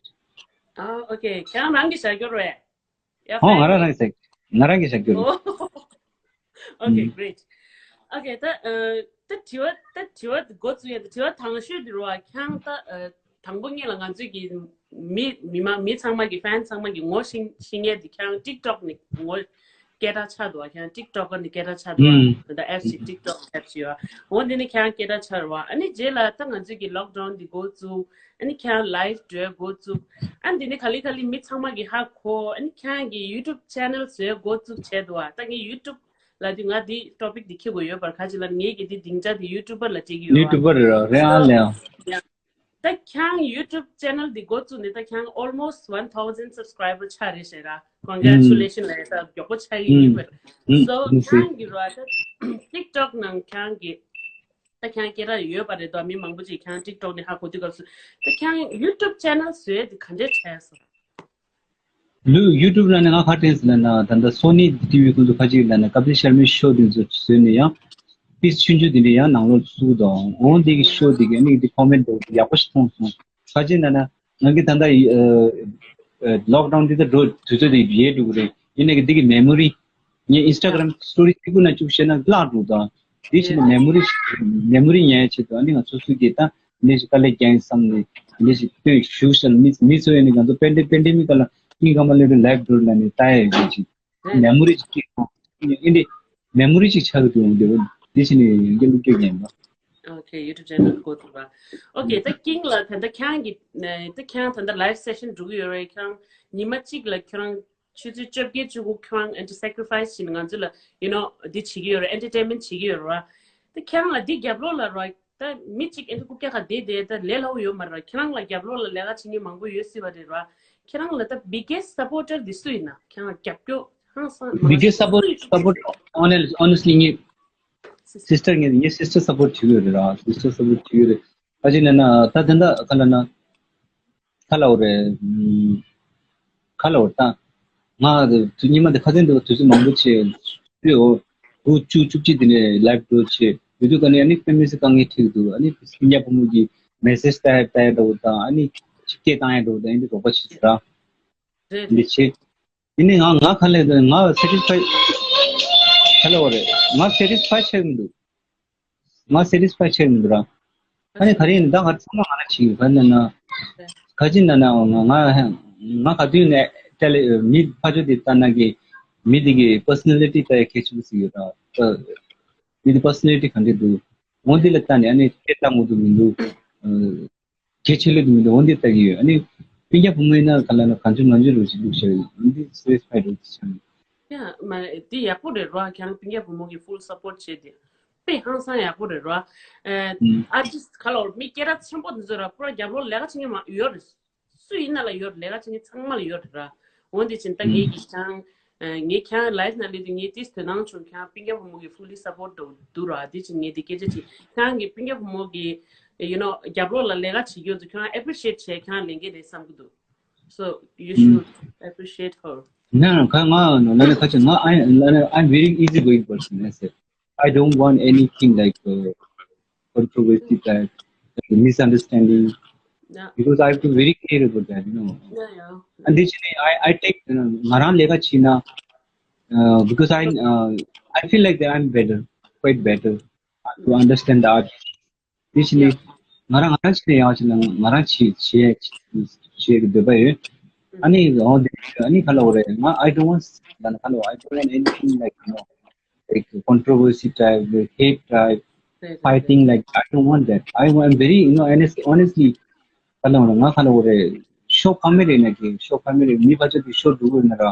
ཨ། ཨོ་ཁེ། ཁྱེད་རང་གིས་བཞག་རྒྱུ་རེད། ཡ། ཧོ། ཕན། ང་རང་རང་གིས་བཞག་ང་རང་གིས་བཞག་རྒྱུ་རེད། ཨོ། ཨོ་ཁེ། ཨུམ། གྷི་རེཊ། ཨོ་ཁེ། ད་ཨ་ད་དྲི་བ་ད་དྲི་བ་འགོ་བཙུགས་ཡ། ད་དྲི་བ་དང་ཤོས་འདི་རུ་བ་ཁྱེད་རང་ད་ཨ་དང་པོ་ཉིད་ལ་ང་ཚོའི་གི་མི་མི་མང་མི་ཚང་མ་གི་ཕན་ཚང་མ་གི་ངོ་ཤེས་ཤེས་མཁན་འདི་ཁྱེད་རང་ཊིག་ཊོག་ནས་ངོ་སྐད་གྲགས་ཆགས་འདུག་བ། ཁྱེད་རང་ཊིག་ཊོག་གི་ནས་སྐད་གྲགས་ཆགས་འདུག་བ། ཨུམ། ད་ལྟ་ཨེབ་ཅིག་ཊིག་ཊོག་ཨེབ་ཅིག་ཡོད་བ། འོ་འདི་ནས་ཁྱེད་རང་སྐད་གྲགས་ཆགས་རེད་བ། ཨ་ནི་རྗེས་ལ་ད་ང་ཚོའི་གི་ལོག་ཌའུན་འདི་འགོ་བཙུགས། ཨ་ནི་ཁྱེད་རང་ལའིབ་འགྲོ་འགོ་བཙུགས། ཨ་ནི་འདི་ནས་ག་ལེ་ག་ལེ་མི་ཚང་མ་གི་ཧ་གོ། ཨ་ནི་ཁྱེད་རང་གི་ཡུ་ཊུབ་ཆེ་ནལ་བཟོས་འགོ་བཙུགས་བྱས་འདུག་བ། ད་ངས་ཡུ་ཊུབ་ལབ་དུས་ང་འདི་ཊོ་པིག་འདི་འཁྱེར་དགོས་ཡོད་པར་ག་ཅི་ལབ་ན་ངས་གི་འདི་སྡིངས་ཆ་འདི་ཡུ་ཊུབ་པར་ལ་སྤྲད་ཀྱི་ཡོད་བ། ཡུ་ཊུབ་པར་རེད་ཨ་ལེ། ཡ། ད་ཁྱེད་རང་ཡུ་ཊུབ་ཆེ་ནལ་འདི་འགོ་བཙུགས་ནས་ད་ཁྱེད་རང་almost one thousand subscriber ཆགས་རེད་ཟེར་ར། Congratulation ལབ་ཡ་ད་མགྱོགས་པོ་ཆགས་ཀྱི་ཡིན་པ་རེད། So ཁྱེད་རང་གི་ར་ད་ཊིག་ཊོག་ནང་ཁྱེད་རང་གི་ད་ཁྱེད་རང་སྐད་གྲགས་ཡོད་པ་རེད་དོ། མི་མང་པོ་ཅིག་ཁྱེད་རང་ཊིག་ཊོག་ནས་ཧ་གོ་དུས་སྐབས་སུ་ད་ཁྱེད་རང་ཡུ་ཊུབ་ཆེ་ནལ་བཟོས་དེ་ག་འདྲས་བྱས་སོང་། ལུ་ཡུ་ཊུབ་ལ་ནི་ང་ག་དྲན་སོང་ལབ་ན་ད་ལྟ་སོ་ནི་ཊི་ཝི་ཁོང་ཚོ་ཁ་ཅིག་ལབ་ན་ཀ་པིལ་ཤར་མའི་ཤོ་དེ་ཚོ་བཟོས་ནས་ཡང་པིས་ཆུང་ཆུང་དེ་འདྲ་ཡང་ནང་ལོགས་བཙུགས་དང་འོང་དེ་གི་ཤོ་དེ་གི་ཨ་ནི་དེ་ཀོ་མེན་ཊི་དེ་ཡག་པོ་ཞིག་མཐོང་སོང་། ག་ཅི་ལབ་ན། ང་གི་ད་ལྟ་ཡི་ཨ་ཨ་ལོག་ཌའུན་འདི་ད་འགྲོ་དུས་ཚོད་དེ་ཡལ་འགྲོ་གི་རེད། ཡིན་ནའི་གི་འདི་གི་མེ་མོ་རི། ངས་ཨིན་སི་ཊ་གྷ་རམ་སི་ཊོ་རི་གཅིག་པུ་ན་བཅུག་བཤད་ན་བརླག་འགྲོ་དང་། འདི་བྱས་ནས་མེ་མོ་རི་མེ་མོ་རི་ཉར་ཡ་ཆེད་དུ་ཨ་ནི་ང་ཚོ་སུ་གི་ད་ནས་ཞིག་དཀའ་ལས་རྒྱག་ཡིན་བསམ་ནས་ནས་ཞིག་སྟོན་ཞུ་ཤག་མི་མི་ཚོ་ཡིན་ནའི་ང་ཚོ་པེན་ཌེ་པེན་ཌེ་མིག་ག་ལ་ཀིང་ཀརྨ་བློ་གྲོས་ལའིབ་འགྲོ་ལབ་ནས་ལྟ་ཡ་ཡོད་ཅིག་མེ་མོ་རི་ཅིག་སྐྱེས་སོང་། ཨིན་དེ་མེ་མོ་རི་ཅིག་ཆགས་ཀྱི་འདུག་འདི་འདི་བྱས་ནས་ཡིན་གྱི་བླུག་རྒྱུ་ཡིན་པ། ཨོ་ཁེ། ཡུ་ཊུབ་ཆེ་ནལ་འགོ་བཙུགས་པ། ཨོ་ཁེ། ད་ཀིང་ལ་ད་ལྟ་ཁྱེད་རང་གི་ད་ཁྱེད་རང་ད་ལྟ་ལའིབ་སེ་ཤན་འགྲོ་གི་ཡོད་རེད། ཁྱེད་རང་ཉི་མ་གཅིག་ལ་ཁྱེད་རང་ཆུ་ཚོད་བཅོ་བརྒྱད་བཅུ་དགུ་ཁྱེད་རང་ཨེན་ཊི་སེ་ཀ་རི་ཕའི་སི་བྱས་ནས་ང་ཚོ་ལ་ཡུ་ནོ་འདི་བྱེད་ཀྱི་ཡོད་རེད། ཨེན་ཊར་ཊེན་མེན་ཊི་བྱེད་ཀྱི་ཡོད་རེད་བ། ད་ཁྱེད་རང་ལ་འདི་རྒྱབ་ལོགས་ལ་ར་ད་མི་གཅིག་ཨེ་འདྲ་རྐུབ་བཀྱག་ཁ་བསྡད་བསྡད་ད་ལས་སླ་པོ་ཡོད་མ་རེད་བ། ཁྱེད་རང་ལ་རྒྱབ་ལོགས་ལ་ལས་ཀ་བྱེད་མཁན་མང་པོ་ཡོད་སྲིད་པ་རེད་བ། ཁྱེད་རང་ལ་ད་biggest supporter འདི་སུ་ཡིན་ན། ཁྱེད་རང་རྒྱབ་སྐྱོར་ཧང་སང་མ་biggest support support honest- honestly ངའི་སིས་ཊར་ངའི་ངའི་སིས་ཊར་སབ་པོར་བྱེད་ཀྱི་ཡོད་རེད་ར། སིས་ཊར་སབ་པོར་བྱེད་ཀྱི་ཡོད་རེད། ཕལ་ཆེར་ན་ན་ད་དེ་འདྲ་ག་ལ་ན་ག་ལ་འོ་རེད། ཨམ། ག་ལ་འོ་ད་ང་དུས་ཉི་མ་དེ་ཁ་སང་དུས་དུས་ཚོད་མང་པོ་བྱས་དུས་འོ་དགུ་བཅུ་བཅུ་གཅིག་དེ་ནས་ལའིབ་འགྲོ་བྱས་ཡོད་དུས་ཀ་ནས་ཨ་ནི་ཕེ་མི་སི་དཀའ་ངལ་འཕྲད་འདུག་ཨ་ནི་སྤུན་ཀྱག་བུ་མོ་གི་མེ་སེ་ཇི་ལྟ་ཡ་ལྟ་ཡ་འདྲ་བོ་དང་ཨ་ནི་ཆིབས་སྐད་བཏང་ཡ་འདྲ་བོ་དང་ཨ་ནི་རོགས་པ་བྱེད་ཟེར་ར། རེད་འདི་རེད། བྱས། དེ་ནས་ང་ང་ག་ལས་ང་satisfy ག་ལས་བ་རེད། ང་satisfy བྱེད་མི་འདུག་ང་satisfy བྱེད་མི་འདུག་ར། ཨ་ནི་ག་རེ་ཡིན་ད་ག་ཚང་མ་ང་ལ་བྱེད་ཡོད་ག་ན་ན། ག་ཅི་ན་ན་ང་ང་ང་ག་དུས་ནས་ཏེ་ལེ་མི་ཕ་ཆོ་དེ་ལྟ་ན་གི་མི་དེ་གི་personality ལྟ་ཡ་གལ་ཆེན་པོ་ཟིག་ཡོད་ར། མི་དེ་personality ག་འདྲ་འདུག་འོ་འདི་ལ་ལྟ་ནས་ཨ་ནི་སྐད་བཏང་དགོས་འདུག་མི་འདུག་གལ་ཆེ་ལོས་དུ་མི་འདུག་འོན་ཏེ་ལྟ་གི་ཡོད། ཨ་ནི་སྤུན་ཀྱག་བུ་མོ་ཡིན་ན་ག་ལ་ན་གང་བྱུང་མང་བྱུང་རུ་ཞིག་འདུག་ཤར་ཡོད། འོན་ཏེ་སེ་ཊི་སི་ཕའི་ཌི་རུ་ཆགས་ཡོད། ཡ་མ་རེད། འདི་ཡག་པོ་རེད་རོ། ཁྱེད་རང་སྤུན་ཀྱག་བུ་མོ་གི་ཕུལ་སབ་པོར་བྱས་ཏེ་དཔེ་ཧང་སང་ཡག་པོ་རེད་རོ། ཨ་ཨ་ཊིསི་ག་ལ་བར་མི་སྐད་གྲགས་ཆེན་པོ་འདི་ཚོ་ར་པུ་ར་རྒྱབ་ལོགས་ལས་ཀ་བྱེད་མཁན་མ་ཡོད་རེད། སུ་ཡིན་ན་ལ་ཡོད་རེད། ལས་ཀ་བྱེད་མཁན་ཚང་མ་ལ་ཡོད་རེད་ར། འོན་ཏེ་ཕྱིན་ད་ངེད་ཀྱིས་ཀྱང་། ངས་ཁྱེད་རང་ལའིབ་ནང་སླེབས་དུས་ངས་ཏིས་དོ་སྣང་བྱུང་། ཁྱེད་རང་སྤུན་ཀྱག་བུ་མོ་གི་ཕུལ་ལི་སབ་པོར་འདུག་ར། དེ་ཕྱིན་ངས་དེ་སྐད་ཆ་དྲིས། ཁྱེད་རང་གི་སྤུན་ཀྱག་བུ་མོ་གི་you know རྒྱབ་ལོགས་ལ་ལས་ཀ་བྱེད་རྒྱུ་ཚོ་ཁྱེད་རང་ཨེ་པི་རི་ཤི་ཨེཊ་བྱས་ཁྱེད་རང་ལེན་གྱི་རེད་བསམ་གྱི་འདུག So you should appreciate her. ན་ཁ་ང་ན་ན་ཁ་ཆ་ང་I I'm very easy going person. I said I don't want anything like uh, controversy type, like misunderstanding. Yeah. Because I feel very clear about that, you know. Yeah, yeah. And this I, I take uh, ང་རང་ལས་ཀ་བྱས་ན uh, because I uh, I feel like that I'm better, quite better to understand the art. དེ་བཞིན་ནི་ང་རང་ང་རང་བྱས་ན་ཡང་བྱས་ན་ང་རང་བྱས་བྱས་བྱས་ཀྱི་འདོད་པ་ཡོད། ཨ་ནི་འོ་དེ་ཨ་ནི་ག་ལ་འོ་རེད། ང་I don't want ལ་ན་ག་ལ་འོ། I don't want anything like you know like controversy type, the hate type, fighting like I don't want that. I am very you know honest, honestly ག་ལ་འོ་ང་ག་ལ་འོ་རེད། ཤོ་ཀ་མེ་རེད་ན་གི་ཤོ་ཀ་མེ་རེད། མི་ཕ་ཆོ་དེ་ཤོ་འགྲོ་གི་ན་ར།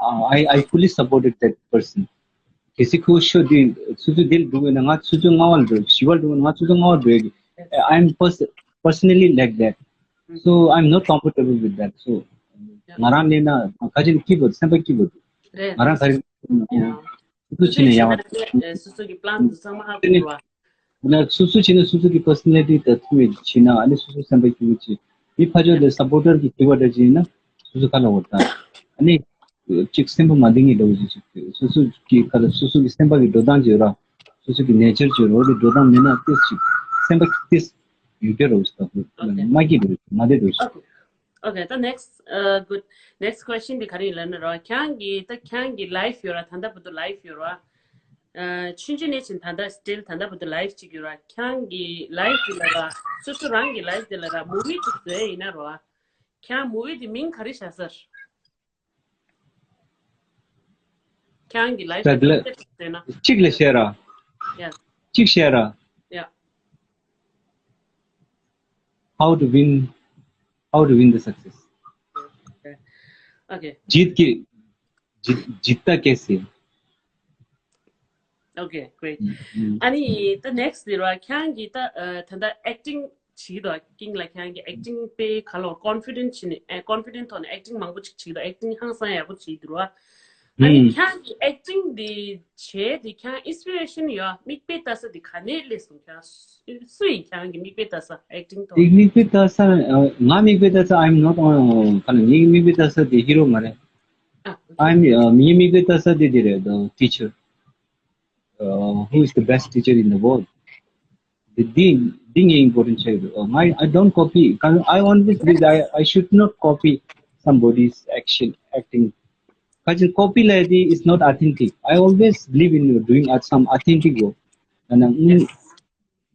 Uh, I, I fully supported that person. གལ་སྲིད་ཁོ་ཤོ་དེ་ཆུ་ཚོད་དེ་ལ་འགྲོ་གི་ན་ང་ཆུ་ཚོད་ལྔ་བ་ལ་འགྲོ། བཞི་བ་ལ་འགྲོ་གི་ན་ང་ཆུ་ཚོད་ལྔ་བ་ལ་འགྲོ་གི I'm pers- personally like that. So I'm not comfortable with that. So ང་རང་ལས་ན་ཁ་ཅིག་སྐྱིད་པོ་སེམས་པ་སྐྱིད་པོ་འདུག་རེད། ང་རང་ག་རེ་ཡ། སོ་སོ་བྱས་ནས་ཡག་པ། སོ་སོ་གི་པི་ལན་དེ་ཚང་མ་ཧ་གོ་དགོས་པ། ན་སོ་སོ་བྱས་ན་སོ་སོ་གི་པར་སོ་ནལ་ཊི་དང་མཐུན་པའི་བྱས་ན་ཨ་ནི་སོ་སོ་སེམས་པ་སྐྱིད་པོ་བྱས། མི་ཕར་ཕྱོགས་ལ་སཔོར་ཊར་གྱི་སྐྱིད་པ་འདྲ་བྱས་ན་སོ་སོ་ཁ་ལ་འོར་ད། ཨ་ནི་གཅིག་སེམས་པ་མ་བདེ་ངེས་འདྲ་བོ་ཞིག་ཅིག་སོ་སོ་གི་ཁ་ལ་སོ་སོ་གི་སེམས་པ་གི་འགྲོ་སྟངས་བྱེད་ར། སོ་སོ་གི་ནེ་ཅར་བྱེད་ར། འོ་དེ་འགྲོ་སྟངས་མེད་ན་ཏོག་ཙམ་ཅིག་སེམས་པ་ཏོག་ཙམ་ཡུག་ཀྱ་འདྲ་བོ་ཞིག་ད་ཁོ་མ་སྐྱིད་འདྲ་བོ་ཞིག་མ་བདེ་འདྲ་བོ་ཞིག Okay, the next, uh, good, next question དེ་ག་རེ་ཡིན་ལབ་ན་རོ། ཁྱེད་རང་གི་ད་ཁྱེད་རང་གི་life ཡོད་ར། ད་ལྟ་བར་དུ་life ཡོད་ར། ཨ་ཆུང་ཆུང་ནས་བྱས་ད་ལྟ་still ད་ལྟ་བར་དུ་life གཅིག་ཡོད་ར། ཁྱེད་རང་གི་life དེ་ལ་ར། སོ་སོ་རང་གི་life དེ་ལ་ར་movie གཅིག་བཟོས་ཡིན་ན་རོ། ཁྱེད་རང་movie དེ་མིང་ག་རེ་བཞག་ས་རེད། ཁྱེད་རང་གི་life ད་དེ་ལ་ཅིག་ལ་བཤད་ར། Yeah. ཅིག་བཤད་ར། Yeah. How to win, how to win the success. Okay. जीत के, जीत, जीतता कैसे है? Okay, great. ཨ་ནི་the next དེ་ར་ཁྱེད་རང་གི་ད་ད་ལྟ་acting བྱེད་དོ། ཀིང་ལ་ཁྱེད་རང་གི་acting དཔེ་ག་ལོ་confident བྱེད་ནས་ཨ་confident ཐོག་ནས་acting མང་པོ་ཅིག་བྱེད་དོ། acting ཧང་སང་ཡག་པོ་བྱེད་འདུག་ར། ཨ་ནི་ཁྱེད་རང་གི་acting དེ་བྱས་དེ་ཁྱེད་རང་inspiration ཡོད་མིག་དཔེ་ལྟ་ས་དེ་ག་ནས་སླེབས་སོང་། ཁྱེད་རང་སུ་ཡིན་ཁྱེད་རང་གི་མིག་དཔེ་ལྟ་ས་acting ཐོག་དེ་མིག་དཔེ་ལྟ་ས་ང་མིག་དཔེ་ལྟ་ས་I'm not on ག་ལ་ངའི་མིག་དཔེ་ལྟ་ས་དེ་hero མ་རེད། I'm ངའི་མིག་དཔེ་ལྟ་ས་དེ་དེ་རེད། The teacher, uh, who is the best teacher in the world. འདི་འདི་ངའི་important ཆགས་ཡོད། ང་I don't copy. I always believe I I should not copy somebody's action acting. ཁ་ཅིག་copy ལབ་དེ is not authentic. I always believe in doing some authentic work. ང་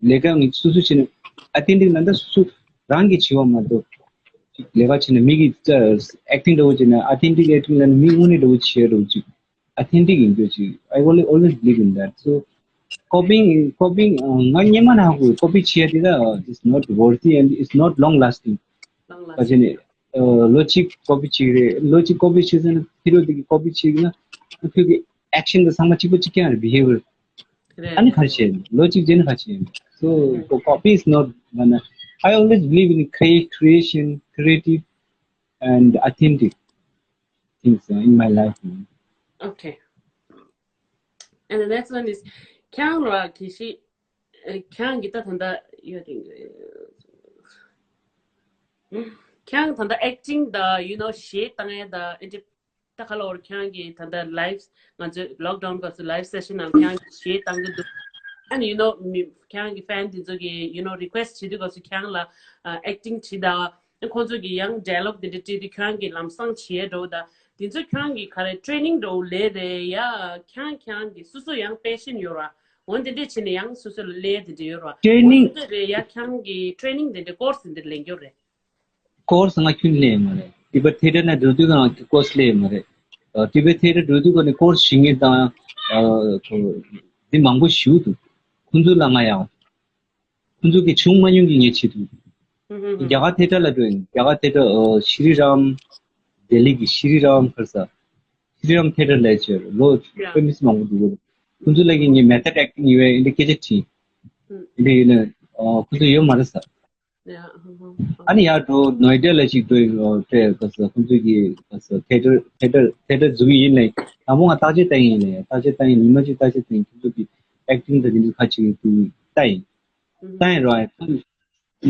ལས་ཀ་ངས་སོ་སོ་བྱས་ནས་authentic ལབ་ན་སོ་སོ་རང་གིས་བྱས་པ་མ་གཏོགས་ལས་ཀ་བྱས་ནས་མི་གིས་acting འདྲ་བོ་བྱས་ནས་authentic acting ལབ་ན་མི་དངོས་གནས་འདྲ་བོ་བྱས་འདྲ་བོ་ཅིག authentic ཡིན་དགོས་ཅིག I always believe in that. So copying, copying, ང་སྔོན་མ་ནས་ཧ་གོ། copy བྱེད་ཡ་དེ་ད་it's not worthy and it's not long lasting. ལོ་གཅིག་copy བྱེད་རེད། ལོ་གཅིག་copy བྱེད་ཟེར་ན་ཕི་རོ་དེ་གི་copy བྱེད་ན་ཁྱོད་ཀྱི་action དང་ཚང་མ་གཅིག་པ་གཅིག་རྐྱང་རེད། behavior. ཨ་ནི་ག་རེ་བྱེད། ལོ་གཅིག་རྗེས་ནས་ག་རེ་བྱེད། So copy is not, I always believe in create, creation, creative and authentic things in my life. Okay. And the next one is ཁྱེད་རང་ལ་གལ་སྲིད་ཁྱེད་རང་གི་ད་ད་ལྟ་ཡོད་དེ་ཁྱེད་རང་ད་ལྟ་acting དང་you know གཞས་བཏང་ཡ་དང་ཨེ་འདྲ་ད་ག་ལ་བར་ཁྱེད་རང་གི་ད་ལྟ་live ང་ཚོའི་lockdown སྐབས་སུ་live session ནང་ཁྱེད་རང་གི་གཞས་བཏང་གི་འདུག་ཨ་ནི་you know མི་ཁྱེད་རང་གི་fan དེ་ཚོ་གི་you know request བྱེད་དུས་སྐབས་སུ་ཁྱེད་རང་ལ་acting བྱེད་དང་ཁོང་ཚོ་གི་ཡང་dialogue དེ་འདྲ་བྲིས་ཏེ་ཁྱོད་རང་གིས་ལམ་སང་བྱེད་འགྲོ་དང་དེ་ཚོ་ཁྱོད་རང་གི་ག་རེ་training འགྲོ་ལས་རེད་ཡ། ཁྱེད་རང་ཁྱེད་རང་གི་སོ་སོ་ཡང་passion ཡོད་ར། འོན་དེ་འདྲས་བྱས་ནས་ཡང་སོ་སོ་ལ་ལས་དེ་འདྲས་ཡོད་ར། training འོན་དེ་རེད་ཡ། ཁྱེད་རང་གི་training དེ་འདྲས་course དེ་འདྲས་ལེན་རྒྱུ་རེད། course ང་ཁྱོན་ལས་མ་རེད། Tibet Theatre ནས་འགྲོ་དུས་ང་course ལས་མ་རེད། Tibet Theatre འགྲོ་དུས་ཀ་ནས་course བྱེད་མཁན་དང་འདི་མང་པོ་ཞིག་འདུག་ཁོང་ཚོ་ལ་ང་ཡང་ཁོང་ཚོ་གི་བྱུང་མ་མྱོང་གི་ངས་བྱེད་ཐུབ། རྒྱ་གར་ཐེ་ཊར་ལ་འགྲོ་ཡིན། རྒྱ་གར་ཐེ་ཊར་ཨ་ཤྲི་རམ། ལྡི་ལི་གི་ཤྲི་རམ་ཁར་ས། ཤྲི་རམ་ཐེ་ཊར་ལ་བྱས་ལོ་ཕེ་མི་སི་མང་པོ་འདུག་ཁོང་ཚོ་ལ་གི་ངས་method acting ཡོད་པས་འདི་སྐད་ཆ་དྲིས། འདི་ཡིན་ན་ཁོང་ཚོ་ཡོད་མ་རེད་ས། ཨ་ནི་ཡར་འགྲོ་ནོའི་ཌ་ལ་ཞིག་འགྲོ་ཡིན་ལོ་ཏྲེ་ག་ས་ཁོང་ཚོ་གི་ག་ས་ཐེ་ཊར་ཐེ་ཊར་ཐེ་ཊར་འཛུགས་ཡིན་ལས་དང་པོ་ང་བརྟག་དཔྱད་བཏང་ཡིན་ལས་བརྟག་དཔྱད་བཏང་ཡིན། ཉི་མ་གཅིག་བརྟག་དཔྱད་བཏང་ཡིན། ཁོང་ཚོ་གི་acting དང་འདི་འདྲ་ཁ་ཅིག་ཏུ་བལྟ་ཡིན། བལྟ་ཡིན་རོགས་ཡིན།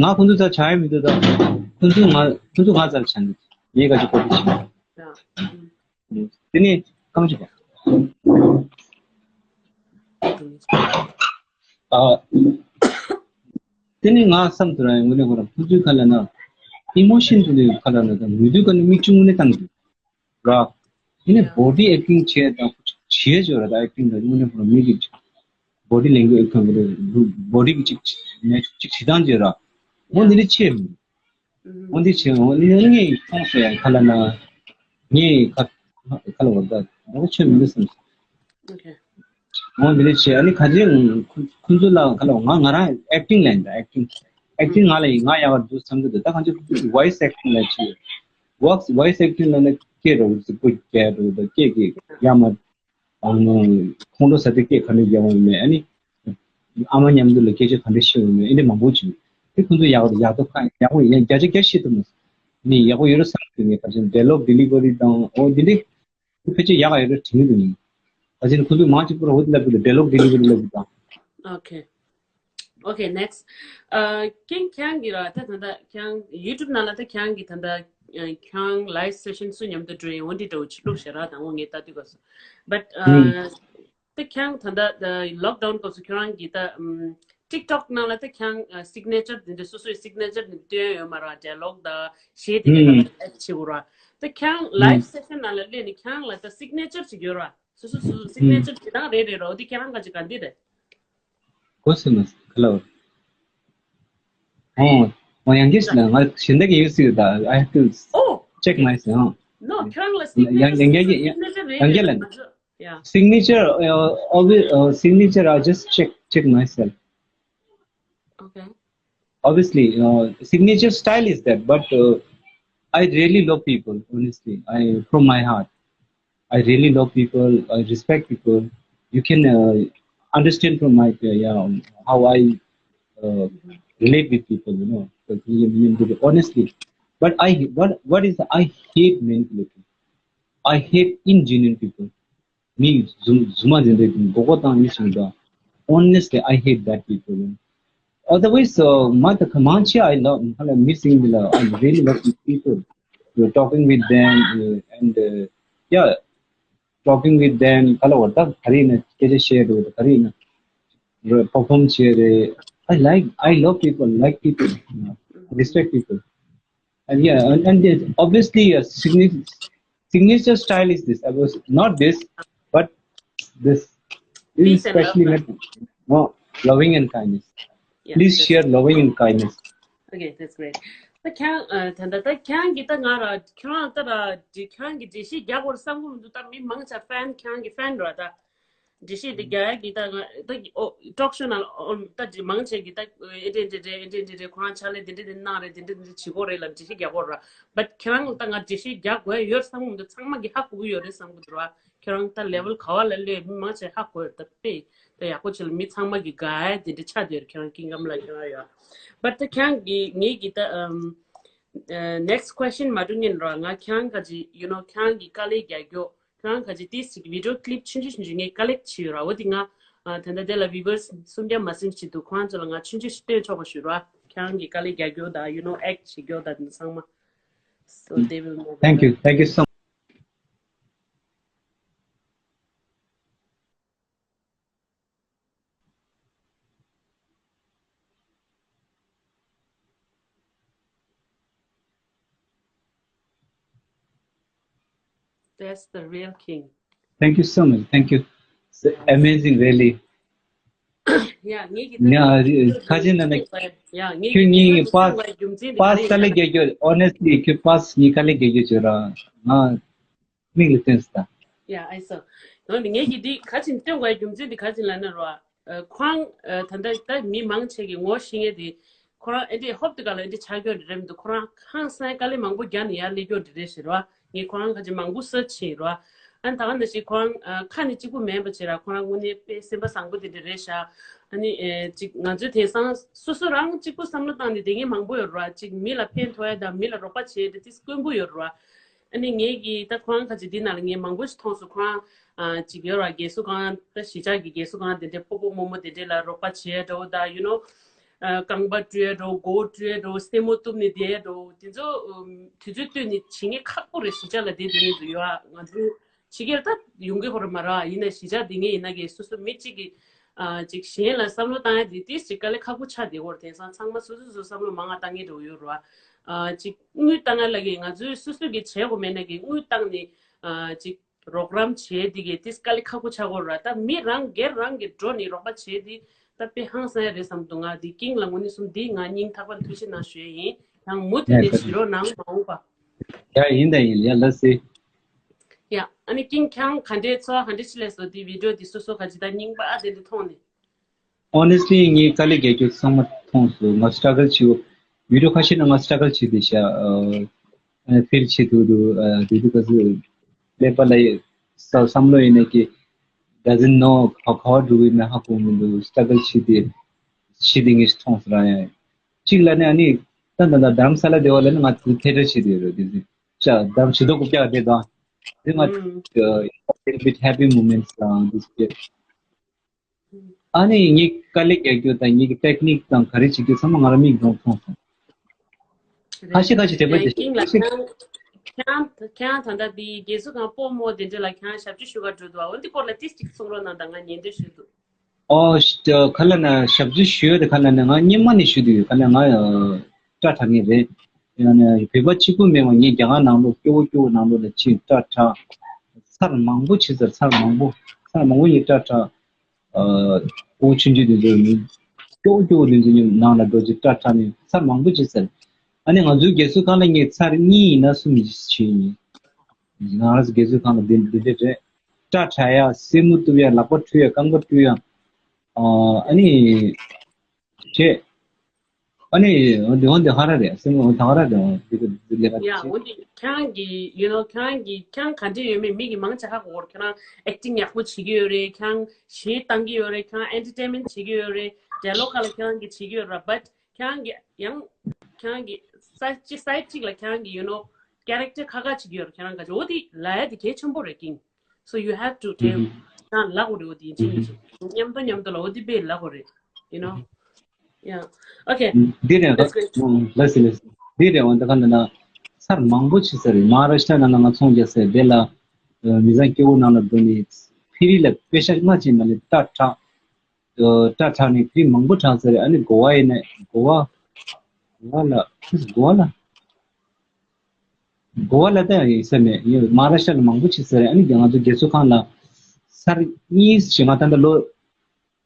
ང་ཁོང་ཚོ་རྩར་བྱ་ཡ་མི་འདུག་ད་ཁོང་ཚོ་ང་ཁོང་ཚོ་ང་རྩར་བྱ་འདུག་ངས་ག་ཅིག་གོ་བདེ་བྱེད། དེ་ནས་ཁམས་ཅིག་པ། ཨ། དེ་ནས་ང་བསམ་དུ་ར་ཡང་དངོས་གནས་ཁོ་རང་ཁོང་ཚོའི་ཁ་ལ་ན་emotion དེ་ནས་ཁ་ལ་ན་དང་མི་འདུག་ག་ནས་མིག་ཆུ་དངོས་གནས་བཏང་གི་འདུག་ར། དེ་ནས་body acting བྱས་དང་བྱས་བྱོས་ར་ད་acting ལ་དངོས་གནས་ཁོ་རང་མི་གི་body language ཁང་གི་body གི་ཅིག་ནས་ཅིག་བྱེད་སྟངས་བྱས་ར། འོ་འདི་འདྲ་བྱས་མི་འདུག་འོ་འདི་བྱས་འོ་ནི་ངས་མཐོང་སོང་ཡང་ཁ་ལ་ན། ངས་ཁ་ཁ་ལ་བ་ད་ང་ཆོས་མི་འདུག་བསམ་སོང་། Okay. འོ་འདི་འདྲ་བྱས་ཨ་ནི་ག་ཅི་ཁོ་ཁོ་ཚོ་ལ་ཁ་ལ་ང་ང་རང་acting ལ་ཡིན་ད་acting acting ང་ལ་ཡིན་ང་ཡག་པ་འདུག་བསམ་གི་འདུག་ད་གང་ཅི་ཁོ་ཚོ་voice acting ལ་བྱས་voice voice acting ལ་ནི་སྐད་རོ་ཚིག་པོ་རྒྱག་རོ་ད་སྐད་ཀྱི་ཡ་མ། ཨང་། ཁོང་ཁྲོ་ཟ་དེ་སྐད་ག་འདྲ་རྒྱག་འོང་མེད་ཨ་ནི། ཨ་མ་མཉམ་དུ་ལ་སྐད་ཆ་ག་འདྲ་བཤད་འོང་མེད་ཨེ་འདྲ་མང་པོ་བྱུང་། དེ་ཁོང་ཚོ་ཡག་ཡག་ཐོག་ཁ་ཡག་པོ་ཡིན་བརྒྱ་ཆ་བརྒྱ་བཤད་ཐུབ་མ་སོང་ ནི་ཡག་པོ་ཡོད་རེད་བསམ་གི་འདུག་ངས་ཕལ་ཆེར་dialogue delivery དང་འོ་འདི་འདྲ་ཕལ་ཆེར་ཡག་ཡོད་རེད་དྲན་གི་འདུག་ངས། ཕལ་ཆེར་ཁོ་ཚོས་མང་ཆེ་པོ་འོ་འདི་ལབ་གི་འདུག dialogue delivery ལབ་གི་འདུག Okay. Okay, next. ཨ་ཀིང་ཁྱེད་རང་གིས་ར་ད་ད་ལྟ་ཁྱེད་རང་YouTube ནང་ལ་ད་ཁྱེད་རང་གིས་ད་ལྟ་ཨ་ཁྱེད་རང་live session སུ་མཉམ་དུ་འགྲོ་ཡིན་འོ་འདི་འདྲ་བོ་ཅིག་བླུགས་ཤག་ར། ད་འོ་ངས་ལྟ་དུས་སྐབས་སུ། But ཨ་ད་ཁྱེད་རང་ད་ལྟ་ད་lockdown སྐབས་སུ་ཁྱེད་རང་གིས་ད་ཨམ་TikTok ནང་ལ་ད་ཁྱེད་རང་ཨ་signature དེ་འདྲ་སོ་སོའི་signature དེ་སྟོན་ཡོད་མ་རེད། dialogue དང་གཞས་དེ་འདྲ་ལ་add བྱེད་དགོས་ར། ད་ཁྱེད་རང་live session ནང་ལ་སླེབས་ནས་ཁྱེད་རང་ལ་ད་signature ཅིག་ཡོད་ར། སོ་སོ་སོ་སོ་signature དེ་དང་རེ་རེ་རོ་དེ་ཁྱེད་རང་ག་ཅིག་ག་འདི་རེད། གོ་སོང་ན་ག་ལ་བ། ཨོ། ཨོ་ཡང་གིས་ལ་ང་ཞིན་ད་གི་ཡོད་སྲིད་ད། I have to Oh, check okay. myself. No, ཁྱེད་རང་ལ་ཡང་ཡང་ཡང་signature རེ་ཡང་རེ་ཡང་ལ་རེ་རོ། Yeah. Signature, uh, always, uh, signature, I just check check myself. Okay. Obviously, uh, signature style is that, but uh, I really love people, honestly. I, from my heart, I really love people. I respect people. You can uh, understand from my, uh, yeah, um, how I uh, relate with people, you know, like, you- you- you- honestly. But I, what, what is, I hate manipulating. I hate ingenuine people. མི་རྫུན་རྫུན་མ་འདི་འདྲ་མགོ་སྐོར་བཏང་ནི་ཞིག་འདུག Honestly, I hate that people. Otherwise, uh, མ་ད་ག་མང་ཆེ་I love, I love missing the love. I really love these people. You're talking with them, uh, and uh, yeah, talking with them. ག་ལ་བར་ད་ག་རེ་ན་སྐད་ཆ་བཤད་འདུག་ག་རེ་ན་perform བྱེད་རེད། I like, I love people, like people, you know, respect people. And yeah, and, and there's obviously a signi- signature style is this. I was not this, but this. This is Peace and love. Especially meant, no, loving and kindness. Yeah, please that's share loving and kindness. Okay, that's great. ད་ཁྱེད་རང་ཨ་ད་ད་ད་ཁྱེད་རང་གིས་ད་ང་ར་ཁྱེད་རང་ད་ར་འདི་ཁྱེད་རང་གིས་འགྲེལ་བཤད་རྒྱག་དགོས་བསམ་གི་མི་འདུག་ད་མི་མང་ཆེ་ཕན་ཁྱེད་རང་གི་ཕན་ར་ད། འགྲེལ་བཤད་འདི་རྒྱག་ཡ་གི་ད་ང་ད་ཨོ་talk show ནང་ཨོ་ད་འདི་མང་ཆེ་གི་ད་ཨེ་འདྲ་འདྲ་འདྲ་ཨེ་འདྲ་འདྲ་འདྲ་ཁོ་རང་ཕྱག་ལས་འདི་འདྲ་འདི་གནང་རེད། འདི་འདྲ་འདི་འདྲ་བྱེད་དགོས་རེད་ལབ་འགྲེལ་བཤད་རྒྱག་དགོས་ར། But ཁྱེད་རང་ད་ང་འགྲེལ་བཤད་རྒྱག་དགོས་ཡ་ཡོད་བསམ་གི་མི་འདུག་ཚང་མ་གི་ཧ་གོ་གི་ཡོད་རེད་བསམ་གི་འདུག་ར། ཁྱེད་རང་ད་level ག་བ་ལ་སླེབས་མི་མང་ཆེ་ཧ་གོ་ཡོད་ད་དཔེ་ད་ཡག་པོ་བྱེད་ལ་མི་ཚང་མ་གི་དགའ་ཡ་དེ་འདྲ་ཆགས་བསྡད་ཡོད་རེད། ཁྱེད་རང་ཀིང་ཀམ་ལ་ཁྱེད་རང་ཡོད། But ད་ཁྱེད་རང་གི་ངེད་ཀྱི་ད་ཨམ་ཨ་next question མ་འགྲོ་སྔོན་ར་ང་ཁྱེད་རང་ག་ཅི་you know ཁྱེད་རང་གི་དཀའ་ལས་རྒྱག་རྒྱུ་ཁྱེད་རང་ག་ཅི་ཏིས་ཅིག་video clip ཆུང་ཆུང་ཆུང་ཆུང་ངས་collect བྱས་ཡོད་ར། འོ་དེ་ང་ཨ་ད་ལྟ་དེ་ལ་viewers སུམ་བརྒྱ་མ་ཟིན་ཅིག་འདུག་ཁོ་རང་ཚོ་ལ་ང་ཆུང་ཆུང་ཞིག་སྟོན་ཆོག་པ་ཞུ་ར། ཁྱེད་རང་གི་དཀའ་ལས་རྒྱག་རྒྱུ་དང་you know act བྱེད་རྒྱུ་དང་དེ་ཚང་མ། So they will know. Thank you, thank you so much. That's the real king. Thank you so much. Thank you. It's amazing, really. Yeah, ངེད་ཀྱི་ཡ་ཁ་ཅིག་ན་ནི་yeah ངེད་ཁྱོད་ཀྱི་ངའི་ད་པཱས་ཐོན་པའི་རྒྱུ་མཚན་དེ་པཱས་ག་རེ་དཀའ་ལས་ཡིན་རྒྱག་རྒྱུ། Honestly, ཁྱོད་པཱས་ངའི་དཀའ་ལས་རྒྱག་རྒྱུ་བྱོས་ར། ང་མིག་ལ་ཐོན་སོང་ད། Yeah, I saw. ཡང་ནི་ངེད་ཀྱི་འདི་ག་ཅིག་ཐོན་པའི་རྒྱུ་མཚན་དེ་ག་ཅིག་ལབ་ན་ར། ཁོ་རང་ད་ལྟ་ད་མི་མང་ཆེ་གི་ངོ་ཤེས་མཁན་དེ་ཁོ་རང་ཨེ་འདྲས་ཧོབ་ཏེ་ག་ལ་ཨེ་འདྲས་ཆགས་ཀྱི་ཡོད་རེད་མི་འདུག་ཁོ་རང་ཧང་སང་དཀའ་ལས་མང་པོ་རྒྱག་ནས་ཡར་སླེབས་ཀྱི་ཡོད་རེད་ཟེར་བ། ངས་ཁོ་རང་ཁ་ཅིག་མང་པོ་search བྱས་རེད་བ། ཨ་ནི་ད་ག་ནང་བཞིན་ཁོ་རང་ཁ་ནས་གཅིག་པུ་མིན་པ་བྱས་ར། ཁོ་རང་དངོས་གནས་དཔེ་སེམས་པ་བཟང་པོ་དེ་འདྲ་རེད་ཤག་ཨ་ནི་ཨེ་ཅིག་ང་ཚོས་དེང་སང་སོ་སོ་རང་གཅིག་པུ་བསམ་བློ་བཏང་ནས་དེ་ངས་མང་པོ་ཡོད་རེད་བ། ཅིག་མི་ལ་ཕན་ཐོགས་ཡ་དང་མི་ལ་རོགས་པ་བྱེད་ཡ་དེ་དེ་དཀོན་པོ་ཡོད་རེད་བ། ཨ་ནི་ངས་ཀྱི་ད་ཁོ་རང་ཁ་ཅིག་འདི་ནང་ལ་ངས་མང་པོ་ཞིག་མཐོང་སོང་། ཁོ་རང་ཨ་ཅིག་ཡོད་ར། རྒས་གསོ་ཁང་ད་གཞིས་ཆགས་ཀྱི་རྒས་གསོ་ཁང་དེ་འདྲའི་ཕོ་པོ་རྨོ་མོ་དེ་འདྲའི་ལ་རོགས་པ་བྱེད་འགྲོ་ད་you know ཨ་རྐང་པ་བཀྲུ་འགྲོ། མགོ་བཀྲུ་འགྲོ། སེན་མོ་གཏུབ་ནས་བསྡད་འགྲོ། དེ་ཚོ་ཨམ་དུས་ཚོད་བཏོན་ནས་བྱེད་མཁན་ཁག་པོ་རེད། གཞིས་ཆགས་ལ་བསྡད་བསྡད་མཁན་ཚོ་ཡོད་ཨ། ང་ཚོའི་ཕྱི་རྒྱལ་ད་ཡོང་གི་ཡོད་རེད་མ་ར། ཡིན་ན་གཞིས་ཆགས་བསྡད་མཁན་ཡིན་ན་གི་སོ་སོ་མི་གཅིག་གིས་ཨ་ཅིག་གཞན་ལ་བསམ་བློ་བཏང་ཡ་དེ་ཏིས་ཅིག་དཀའ་ལས་ཁག་པོ་ཆགས་བསྡད་ཡོད་རེད། དེང་སང་ཚང་མ་སོ་སོ་སོ་བསམ་བློ་མང་ང་བཏང་མཁན་འདྲ་བོ་ཡོད་རེད་བ། ཨ་ཅིག་དངུལ་བཏང་ཡ་ལ་གི་ང་ཚོའི་སོ་སོ་གི་བྱེད་དགོས་མེད་ན་གི་དངུལ་བཏང་ནས་ཨ་ཅིག་རོགས་རམ་བྱེད་འདི་གས་ཏིས་དཀའ་ལས་ཁག་པོ་ཆགས་ཀྱི་ཡོད་རེད་བ། ད་མི་རང་སྒེར་རང་གིས་འགྲོ་ནས་རོགས་པ་བྱེད་འདི་ད་དཔེ་ཧང་སང་ཡ་རེད་བསམ་འདུག་ང་འདི་ཀིང་ལ་དངོས་གནས་གསུམ་འདི་ང་སྙིང་ཐག་པ་ནས་ཐུགས་རྗེ་གནང་ཞུ་ཡ་ཡིན། ཡང་མུ་མཐུད་ནས་བྱེད་རོགས་གནང་མ་འོངས་པ། ཡ་ཡིན་ད་ཡིན། ཡ་ལགས་སེ། ཡ་ཨ་ནི་ཀིང་ཁྱེད་རང་ག་འདྲའི་ཚོར་བ་ག་འདྲ་ཅིག་སླེབས་སོང་། འདི་video འདི་སོ་སོ་ག་ཅི་ད་རྙིང་པ་དེ་འདྲ་མཐོང་ནས། Honestly, ངས་དཀའ་ལས་རྒྱག་རྒྱུ་ཚང་མ་མཐོང་སོང་། ང་struggle བྱེད། video ཁ་ཤས་ནང་ང་struggle བྱེད་བསྡད་ཤག་ཨ་ཕིལ་བྱེད་འདུག་འདུག་ཨ་དེ་དུས་ག་ཚོད་ཀླད་པ་ལ་ཡ་ས་བསམ་བློ་ཡིན་ན་གི་doesn't know how, ག་བ་འགྲོ་གི་ཡིན་ན་ཧ་གོ་མི་འདུག struggle བྱེད་བསྡད་བྱེད་བསྡད་ངས་མཐོང་སོང་ར། ཡ་གཅིག་ལ་ནི་ཨ་ནི་ ད་ད་ད་དྷ་རམ་ས་ལ་དེ་བ་ལ་ནི་ང་ཚོ་ཐེ་ཊར་བྱེད་དེ་ཡོད་རེད་དེ། ཅ་དྷ་རམ་ཤིས་ཏོག་ཀུབ་ཀྱ་དེ་དང་། དེ་ང་ཚོ་little bit happy moments དང་དེ་བྱེད། ཨ་ནི་ངའི་དཀའ་ལས་རྒྱག་རྒྱུ་དང་ངའི་ཊེག་ནིག་དང་ག་རེ་བྱེད་རྒྱུ་ཚང་མ་ང་རང་མིག་གིས་མཐོང་སོང་། ཁ་ཤས་ཁ་ཤས་དྲན་པ་རེད། ཀིང་ལགས། ཁྱེད་རང་ཁྱེད་རང་ད་ལྟ་འདི་རྒས་གསོ་ཁང་སྤོ་རྨོ་དེ་འདྲ་ལ་ཁྱེད་རང་ཞབས་ཕྱི་ཞུ་ག་འགྲོ་འདུག་འོ་འདི་སྐོར་ལ་ཏིས་ཅིག་གསུང་རོགས་གནང་དང་། ང་ཉན་འདོད་ཞུ་འདུག་ཨོ་ཤི་ད་ག་ལ་ན་ཞབས་ཕྱི་ཞུ་ཡོད་དེ། ག་ལ་ན་ང་སྔོན་མ་ནས་ཞུ་དུས་ཡོད། ག་ལ་ང་སྐྲ་འཁྲབ་མཁན་རེད། ཡང་ན་བོད་པ་གཅིག་པུ་མེད་པ་ངས་རྒྱ་གར་ནང་ལོགས་སྐྱོ་བོ་སྐྱོ་བོ་ནང་ལོགས་ལ་ཕྱིན་སྐྲ་འཁྲབ། ཚར་མང་པོ་བྱས་ཚར། ཚར་མང་པོ་ཚར་མང་པོ་ངས་སྐྲ་འཁྲབ། ཨོ་ཆུང་ཆུང་དེ་ཚོ་ནི་སྐྱོ་བོ་སྐྱོ་བོ་དེ་ཚོ་ནི་ནང་ལ་འགྲོ་རྒྱུ་སྐྲ་འཁྲབ་ནས་ཚར་མང་པོ་བྱས་ཚར། ཨ་ནི་ང་ཚོའི་རྒས་གསོ་ཁང་ལ་ངས་ཚར་གཉིས་ཡིན་ན་གསུམ་བྱས་ཡིན། ང་རང་ཚོ་རྒས་གསོ་ཁང་ལ་འདི་འདི་འདྲ་རེད། སྐྲ་འཁྲབ་ཡ། སེན་མོ་གཏུབ་ཡ། ལག་པ་འཁྲུ་ཡ། རྐང་པ་འཁྲུ་ཡ། ཨ་ཨ་ནི་བྱས། ཨ་ནི་འོན་ཏེ་འོན་ཏེ་ཧ་ར་རེད། སེན་མོ་འོན་ཏེ་ཧ་ར་རེད། འོན་ཏེ་འདི་ལས་ཀ་ཡ་འོན་ཏེ་ཁྱེད་རང་གི་you know ཁྱེད་རང་གི་ཁྱེད་རང་ག་འདྲ་ཡོད་མེད་མི་གི་མང་ཆེ་ཧ་གོ་གོ། ཁྱེད་རང་ཨེག་ཊིང་ཡག་པོ་བྱེད་ཀྱི་ཡོད་རེད། ཁྱེད་རང་གཞས་བཏང་གི་ཡོད་རེད། ཁྱེད་རང་ཨེན་ཊར་ཊེན་མེན་ཊི་བྱེད་ཀྱི་ཡོད་རེད། ཌའི་ལོག་ཁ་ལ་ཁྱེད་རང་གི་བྱེད་ཀྱི་ཡོད་རེད། བཊ་ཁྱེད་རང་གི་ཡང་ཁྱེད་རང་གི་སའི་ཌི་གཅིག་སའི་ཌི་གཅིག་ལ་ཁྱེད་རང་གི་you know ཀེ་རེག་ཊར་ཁ་ཁ་བྱེད་ཀྱི་ཡོད་རེད། ཁྱེད་རང་ག་ཅི་འོ་དེ་ལ་ཡ་དེ་གལ་ཆེན་པོ་རེད། ཀིང་། So you have to tell ཁྱེད་རང་ལབ་དགོས་རེད། འོ་དེ་ཡིན་ཅིག་ཡིན་ཅིག་མཉམ་དུ་མཉམ་དུ་ལ་འོ་དེ་དཔེ་ལབ་དགོས་རེད། you know yeah okay འདི་ནས་that's great ལགས་སེ་ལགས་སེ། འདི་ནས་འོ་ད་ག་ན་ན་ཚར་མང་པོ་བྱས་ས་རེད། མ་ཧཱ་རཱ་ཤི་ཊ་ནང་ན་ང་ཚོང་རྒྱག་ས་རེད། དེ་ལ་མི་ཚང་སྐྱེ་བོ་ནང་ལ་འགྲོ་ནས་ཕི་རི་ལ་པེ་ཤ་ལྔ་ཅན་མ་ལས་སྐྲ་འཁྲབ། སྐྲ་འཁྲབ་ནས་ཕི་རི་མང་པོ་འཁྲབ་ས་རེད། ཨ་ནི་གོ་བ་ཡིན་ན་གོ་བ་གོ་བ་ལ་གོ་བ་ལ་གོ་བ་ལ་ད་ཡིན་ས་མེད། ཡིན་མ་ཧཱ་རཱ་ཤི་ཊ་ལ་མང་པོ་བྱས་ས་རེད། ཨ་ནི་ང་ཚོ་རྒས་གསོ་ཁང་ལ་ཚར་གཉིས་ཤིག་ང་ད་ལྟ་ལོ་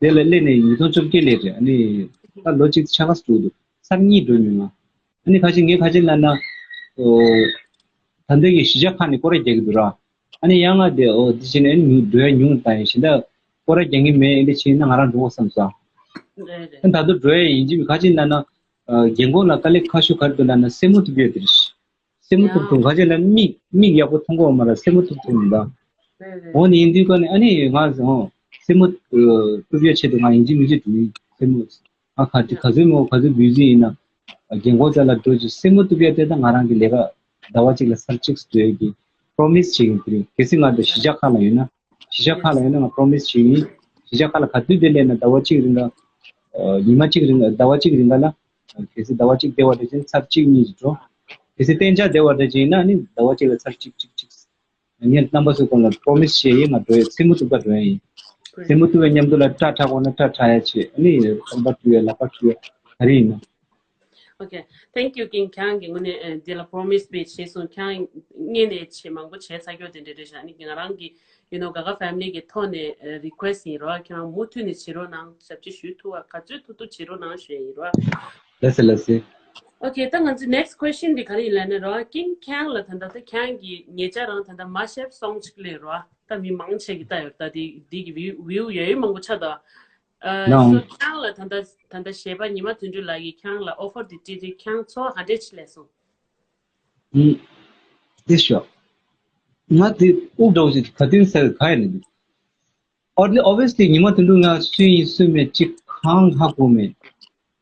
དེ་ལ་སླེབས་ནས་ཉིས་སྟོང་བཅོ་བརྒྱད་སླེབས་རེད། ཨ་ནི་ད་ལོ་གཅིག་ཕྱེད་ཀ་ཙམ་འགྲོ་འདུག་ཚར་གཉིས་འགྲོ་མྱོང་ང་། ཨ་ནི་ཁ་ཅིག་ངས་ཁ་ཅིག་ལབ་ན་ཨོ་ད་ལྟ་གི་གཞིས་ཆགས་ཁག་ནས་སྐོར་ར་རྒྱག་གི་འདུག་ར། ཨ་ནི་ཡང་ང་དེ་ཨོ་དེ་བྱས་ནས་ཨ་ནི་ཉུང་འགྲོ་ཡ་ཉུང་དང་། ཡིན་གཞན་དག་སྐོར་ར་རྒྱག་གི་མེད། ཨེ་འདྲ་བྱས་ན་ང་རང་འགྲོ་དགོས་བསམ་སོང་། རེད་རེད། ཨ་ནི་ད་དུང་འགྲོ་ཡ་ཡིན་གཅིག་མིན་ག་ཅིག་ལབ་ན་རྒན་གོག་ལ་དཀའ་ལས་ཁག་ཤོས་ག་རེ་འདུག་ལབ་ན་སེན་མོ་གཏུབ་ཡ་དེ་རེད། སེན་མོ་གཏུབ་ཡ་དུས་ག་ཅིག་ལབ་ན་མིག་མིག་ཡག་པོ་མཐོང་གི་ཡོད་མ་རེད། སེན་མོ་གཏུབ་ཐུབ་མི་འདུག་རེད་རེད། འོ་ནི་ཡིན་དུས་ཀ་ནས་ཨ་ནི་ང་ཨོ་སེན་མོ་ཨ་གཏུབ་ཡ་ཆེད་དུ་ང་ཡིན་གཅིག་མིན་གཅིག་འགྲོ་ཡིན། སེན་མོ་ང་ག་དུས་ག་ཚོད་མོ་ག་ཚོད་བུ་ཟི་ཡིན་ན་རྒན་གོག་རྩ་ལ་འགྲོ་རྒྱུ། སེན་མོ་གཏུབ་ཡ་དེ་ད་ང་རང་གི་ལས་ཀ་ཟླ་བ་གཅིག་ལ་ཚར་གཅིག་འགྲོ་ཡ་གི་པྲོ་མི་སི་བྱེད་ཀྱི་ཡིན། དེ་རིང་གལ་སྲིད་ང་དང་གཞིས་ཆགས་ཁག་ལ་ཡོད་ན། གཞིས་ཆགས་ཁག་ལ་ཡོད་ན་ང་པྲོ་མི་སི་བྱེད་ཀྱི་ཡིན། གཞིས་ཆགས་ཁག་ལ་ག་དུས་དེ་སླེབས་ན་ཟླ་བ་གཅིག་རིང་ལ་ཨ་ཉི་མ་གཅིག་རིང་ཟླ་བ་གཅིག་རིང་ལ་ཨ་གལ་སྲིད་ཟླ་བ་གཅིག་བསྡད་པ་འདྲ་བྱས་ན་ཚར་གཅིག་གཉིས་ཀྱི་འགྲོ། གལ་སྲིད་གཏན་འཇགས་བསྡད་པ་འདྲ་བྱས་ན་ནི་ཟླ་བ་གཅིག་ལ་ཚར་གཅིག་གཅིག་གཅིག་ངས་རྣམ་པ་ཚོའི་སྐོར་ལ་པྲོ་མི་སི་བྱས་ཡིན། ང་འགྲོ་ཡ་སེན་མོ་གཏུབ་པ་འགྲོ་ཡ་ཡིན། སེན་མོ་གཏུབ་པའི་མཉམ་དུ་ལ་སྐྲ་འཁྲབ་དགོས་ན་སྐྲ་འཁྲབ་ཡ་བྱེད། ཨ་ནི་རྐང་པ་འཁྲུ་ཡ་ལག་པ་འཁྲུ་ཡ་ག་རེ་ཡིན་ན། Okay thank you ཀིང་། ཁྱེད་རང་གི་ངོས་ནས་ཨ་འདི་ལ་པྲོ་མི་སི་དཔེ་བྱས་སོང་། ཁྱེད་རང་སྔོན་ནས་བྱས་མང་པོ་བྱས་ཚར་ཀྱོག་དེ་འདྲ་རེད་ཤག་ཨ་ནི་ང་རང་གི་you know ག་ག་ཕེ་མི་ལི་གི་ཐོག་ནས་རི་ཀུ་ཨེ་སི་ཡིན་རོགས། ཁྱེད་རང་མུ་མཐུད་ནས་བྱེད་རོགས་གནང་། ཞབས་ཕྱི་ཞུ་ཐུབ་པ་ག་ཚོད་ཐུབ་ཐུབ་བྱེད་རོགས་གནང་ཞུ་ཡ་ཡིན་རོགས། ལགས་སེ་ལགས་སེ། Okay ད་ང་ཚོའི་next question འདི་ག་རེ་ཡིན་ལབ་ན་རོགས། ཀིང་ཁྱེད་རང་ལ་ད་ལྟ་ད་ཁྱེད་རང་གི་ཉེ་ཆར་རང་ད་ལྟ་མ་ཤེབ་སོང་ཅིག་ལས་རོགས། ད་མི་མང་ཆེ་གི་ལྟ་ཡོད། ད་འདི་འདི་གི་བིའུ་བིའུ་ཡོད་ཡོད་མང་པོ་ཆགས་འདུག་ཨ་ནའོ། སོ་ཁྱེད་རང་ལ་ད་ལྟ་ད་ལྟ་གཞས་པ་ཉི་མ་དོན་གྲུབ་ལགས་ཀྱིས་ཁྱེད་རང་ལ་ཨོ་ཕར་འདི་སྤྲད་དུས་ཁྱེད་རང་ཚོར་བ་ག་འདྲས་ཅིག་སླེབས་སོང་། ཨུམ། དེ་ཤོག་ང་དེ་དབུགས་འགྲོ་ཞིག་ག་དུས་ཟེར་ག་ཡིན་ནི། Obviously ཉི་མ་དོན་གྲུབ་ང་སུ་ཡིན་སུ་མེད་ཅིག་གང་ཧ་གོ་མེད།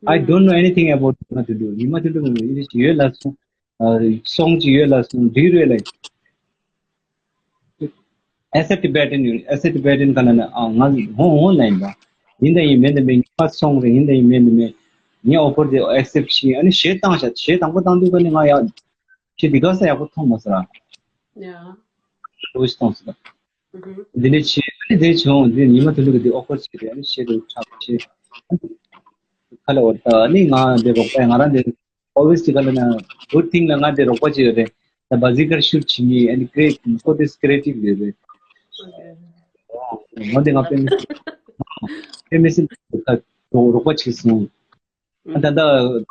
I don't know anything about ཉི་མ་དོན་གྲུབ། ཉི་མ་དོན་གྲུབ་ང་ཡིན་ཡོད་ལ་སོང་། སོང་ཅིག་ཡོད་ལ་སོང་འགྲིག་རེད་ལ། As a Tibetan ཡོད། As a Tibetan ག་ལ་ན་ཨ་ང་ཧོང་ཧོང་ལ་ཡིན་པ། ཡིན་ད་ཡིན་མེད་ད་མེད་ཉི་མ་སོང་རེད། ཡིན་ད་ཡིན་མེད་ད་མེད་ངས་ཨོ་ཕར་དེ་ཨེག་སེབ་བྱས། ཨ་ནི་གཞས་བཏང་ཤག་གཞས་དང་པོ་བཏང་དུས་ཀ་ནི་ང་ཡག་གཞས་འདི་ག་ས་ཡག་པོ་མཐོང་མ་སོང་ར། ཡ། འོ་ཞིག་མཐོང་སོང་། འདི་ནས་བྱས་ཨ་ནི་དེ་བྱུང་འདི་ཉི་མ་དོན་གྲུབ་ཀྱི་འདི་ཨོ་ཕར་བྱས་རེད། ཨ་ནི་གཞས་དེ་འཁྲབ་བྱས། ཁ་ལ་འོ་ད་ཨ་ནི་ང་འདི་རོགས་པ་ང་རང་འདི་Always དེ་ག་ལ་ན་good thing ལ་ང་དེ་རོགས་པ་བྱས་ཡོད་རེད། ད་བ་ཟི་ཀར་ཤུཊ་བྱེད་མཁན་ཨ་ནི་ཀྲེ་ཁོ་དེ་ཀྲི་ཨེ་ཊིབ་ཡོད་རེད། ང་དེ་ང་པེ་མི་སི་པེ་མི་སི་ཁ་རོགས་པ་བྱས་སོང་། ཨ་ད་ད་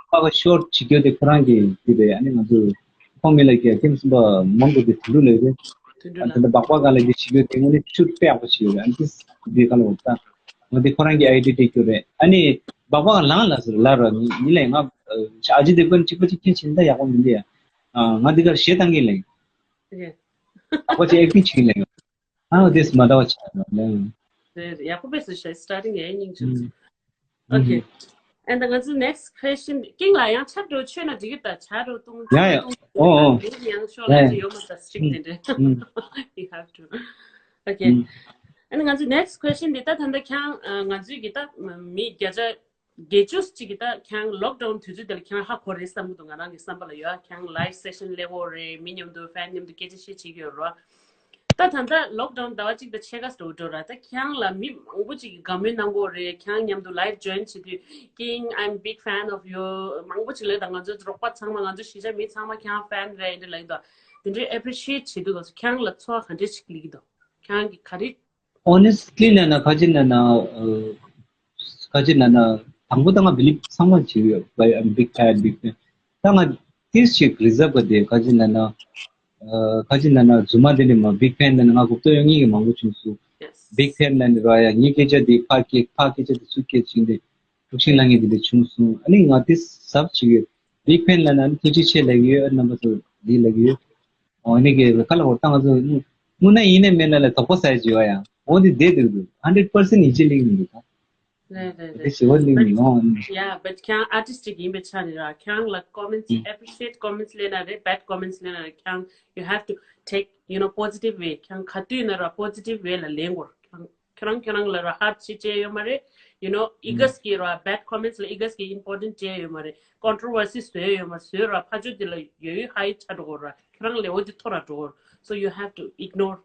པ་ག་ཤོར་བྱེད་རྒྱུ་དེ་ཁོ་རང་གི་དེ་རེད། ཨ་ནི་ང་ཚོ་ཁོང་མི་ལ་ཀྱི་ཁྱིམ་གསུམ་པ་མང་པོ་དེ་དུད་འགྲོ་ལས་རེད། དུད་འགྲོ་ཨ་ད་ལ་ད་སྦག་སྦག་ག་ལ་གི་བྱེད་རྒྱུ་དེ་ངོ་ནི་ཤུཊ་དཔེ་ཡག་པོ་བྱས་ཡོད་རེད། ཨ་ནི་དེ་དེ་ག་ལ་འོ་ད་ང་དེ་ཁོ་རང་གི་ཨའི་ཌི་སྤྲད་རྒྱུ་རེད། ཨ་ནི་སྦག་སྦག་ལངས་ལ་ཟེར་ལ་ར་ཉི་ཉི་ལས་ང་ཨ་ཅི་དེ་ཀུན་གཅིག་པ་གཅིག་རྐྱེན་བྱེད་ད་ཡག་པོ་མི་འདུག་ཡ། ང་འདི་གར་གཞས་བཏང་གི་ལེན། ཨ་ཁོ་ཅི་ཨེག་ཊིང་བྱེད་ཀྱི་ལེན། ཨ་དེས་མ་འདྲ་བ་བྱས་ལེན། རེད། ཡག་པོ་དཔེ་སུ་བྱས། སི་ཊར་ཊིང་ཡ་སྙིང་རྗེ། ཨོ་ཁེ། ཨ་ནི་ང་ཚོ་next question ཀིང་ལ་ཡང་ཆབ་འགྲོ་ཆོད་ན་འགྲིག་གི། ད་ཆ་རོ་གཏོང་ཡ་ཡ། ཆུ་གཏོང་ཨོ་ཨོ། འདིར་ཡང་ཤོག་ལ་ཅི་ཡོད་མ་ད་strict དེ་འདྲ། You have to. Okay. ཨ་ནི་ང་ཚོ་next question འདི་ད་ད་ལྟ་ཁྱང་ང་ཚོའི་གི་ད་མི་བརྒྱ་ཆ་བརྒྱད་ཅུ་ཅིག་གི་ད་ཁྱང་lockdown དུས་ཚོད་དེ་ལ་ཁྱང་ཧ་གོ་རེད་བསམ་གི་འདུག་ང་རང་གི་བསམ་པ་ལ་ཡོད། ཁྱང་live session ལས་འོ་རེད། མི་མཉམ་དུ་fan མཉམ་དུ་སྐད་ཆ་བཤད་བྱེད་ཀྱི་ཡོད་རོ། ད་ད་ལྟ་lockdown ཟླ་བ་གཅིག་དང་ཕྱེད་ཀ་འགྲོ་འགྲོ་ར། ད་ཁྱང་ལ་མི་མང་པོ་ཅིག་གི་དགའ་མོས་གནང་གི་ཡོད་རེད། ཁྱང་མཉམ་དུ་live join བྱེད་དུས་King, I'm big fan of you. མང་པོ་ཅིག་ལ་ད་ང་ཚོ་རོགས་པ་ཚང་མ་ང་ཚོ་གཞིས་ཆགས་མི་ཚང་མ་ཁྱང་fan རེད་འདི་ལ་ཡིན་ད། དེ་འདྲའི་appreciate བྱེད་དུས་ཁྱང་ལ་ཚོར་བ་ག་འདྲ་ཞིག་སླེབས་ཀྱི་འདུག་ཁྱང་གི་ག་རེ། Honestly ལབ་ན་ཁ་ཅིག་ལབ་ན་ཁ་ཅིག་ལབ་ན་དང་པོ་ད་ང་believe ཚང་མ་བྱེད་ཡོད། I'm big fan, big fan. ད་ང་ཏིས་ཞིག་reserve ག་དེ་ཁ་ཅིག་ལབ་ན་ཁ་ཅིག་ལབ་ན་རྫུན་མ་དེ་འདྲ་མ་big fan ལབ་ན་ང་གོ་ཏོ་ཡོང་ངེས་ཀྱི་མང་པོ་བྱུང་སོང་། Big fan ལབ་ནི་ར་ཡ་ངའི་སྐད་ཆ་དེ་ཕ་སྐད་ཕ་སྐད་ཆ་དེ་ཚུར་སྐད་ཆིང་དེ་དཀྲུག་ཤིང་ལབ་ངེས་དེ་འདྲ་བྱུང་སོང་། ཨ་ནི་ང་ཏིས་ཟབ་བྱེད་ཡོད། Big fan ལབ་ན་ཨ་ནི་ཐུགས་རྗེ་ཆེ་ལབ་ཡོད། ཨ་ནི་རྣམ་པ་ཚོ་འདི་ལབ་ཡོད། ཨོ་ནི་གི་ཁ་ལ་འོར་ཏང་ང་ཚོ་དངོས་གནས་ཡིན་ནས་མེད་ན་ལ་དོགས་པ་ཟ་ཡ་བྱེད་བ་ཡང་འོ་འདི་བསྡད་འདུག་འདུག hundred percent ཡིད་ཆེས་ལེགས་མི་འདུག་ད། རེད་རེད་རེད། དེ་ཞི་བ་ལེགས་མི་འོང་། Yeah, but ཁྱང་artist ཅིག་ཡིན་པའི་ཆ་ནས་ར་ཁྱང་ལ་comments appreciate comments ལེན་ན་རེད། bad comments ལེན་ན་རེད། ཁྱང་you have to take, you know, positive way. ཁྱང་ག་དུས་ན་ར་positive way ལ་ལེན་དགོས། ཁྱང་ཁྱོད་རང་ཁྱོད་རང་ལ་ར་hurt བྱེད་བྱས་ཡོད་མ་རེད། You know, ཨི་གས་ཀྱི་ར་bad comments ལ་ཨི་གས་ཀྱི་important བྱས་ཡོད་མ་རེད། Controversy བཟོས་ཡོད་མ་བཟོས་ར་ཕ་ཆོས་དེ་ལ་ཡོད་ཡོད་high ཆ་འགྲོ་གོ་ར་ཁྱོད་རང་ལ་འོ་དེ་ཐོ་ར་འགྲོ་གོ། So you have to ignore.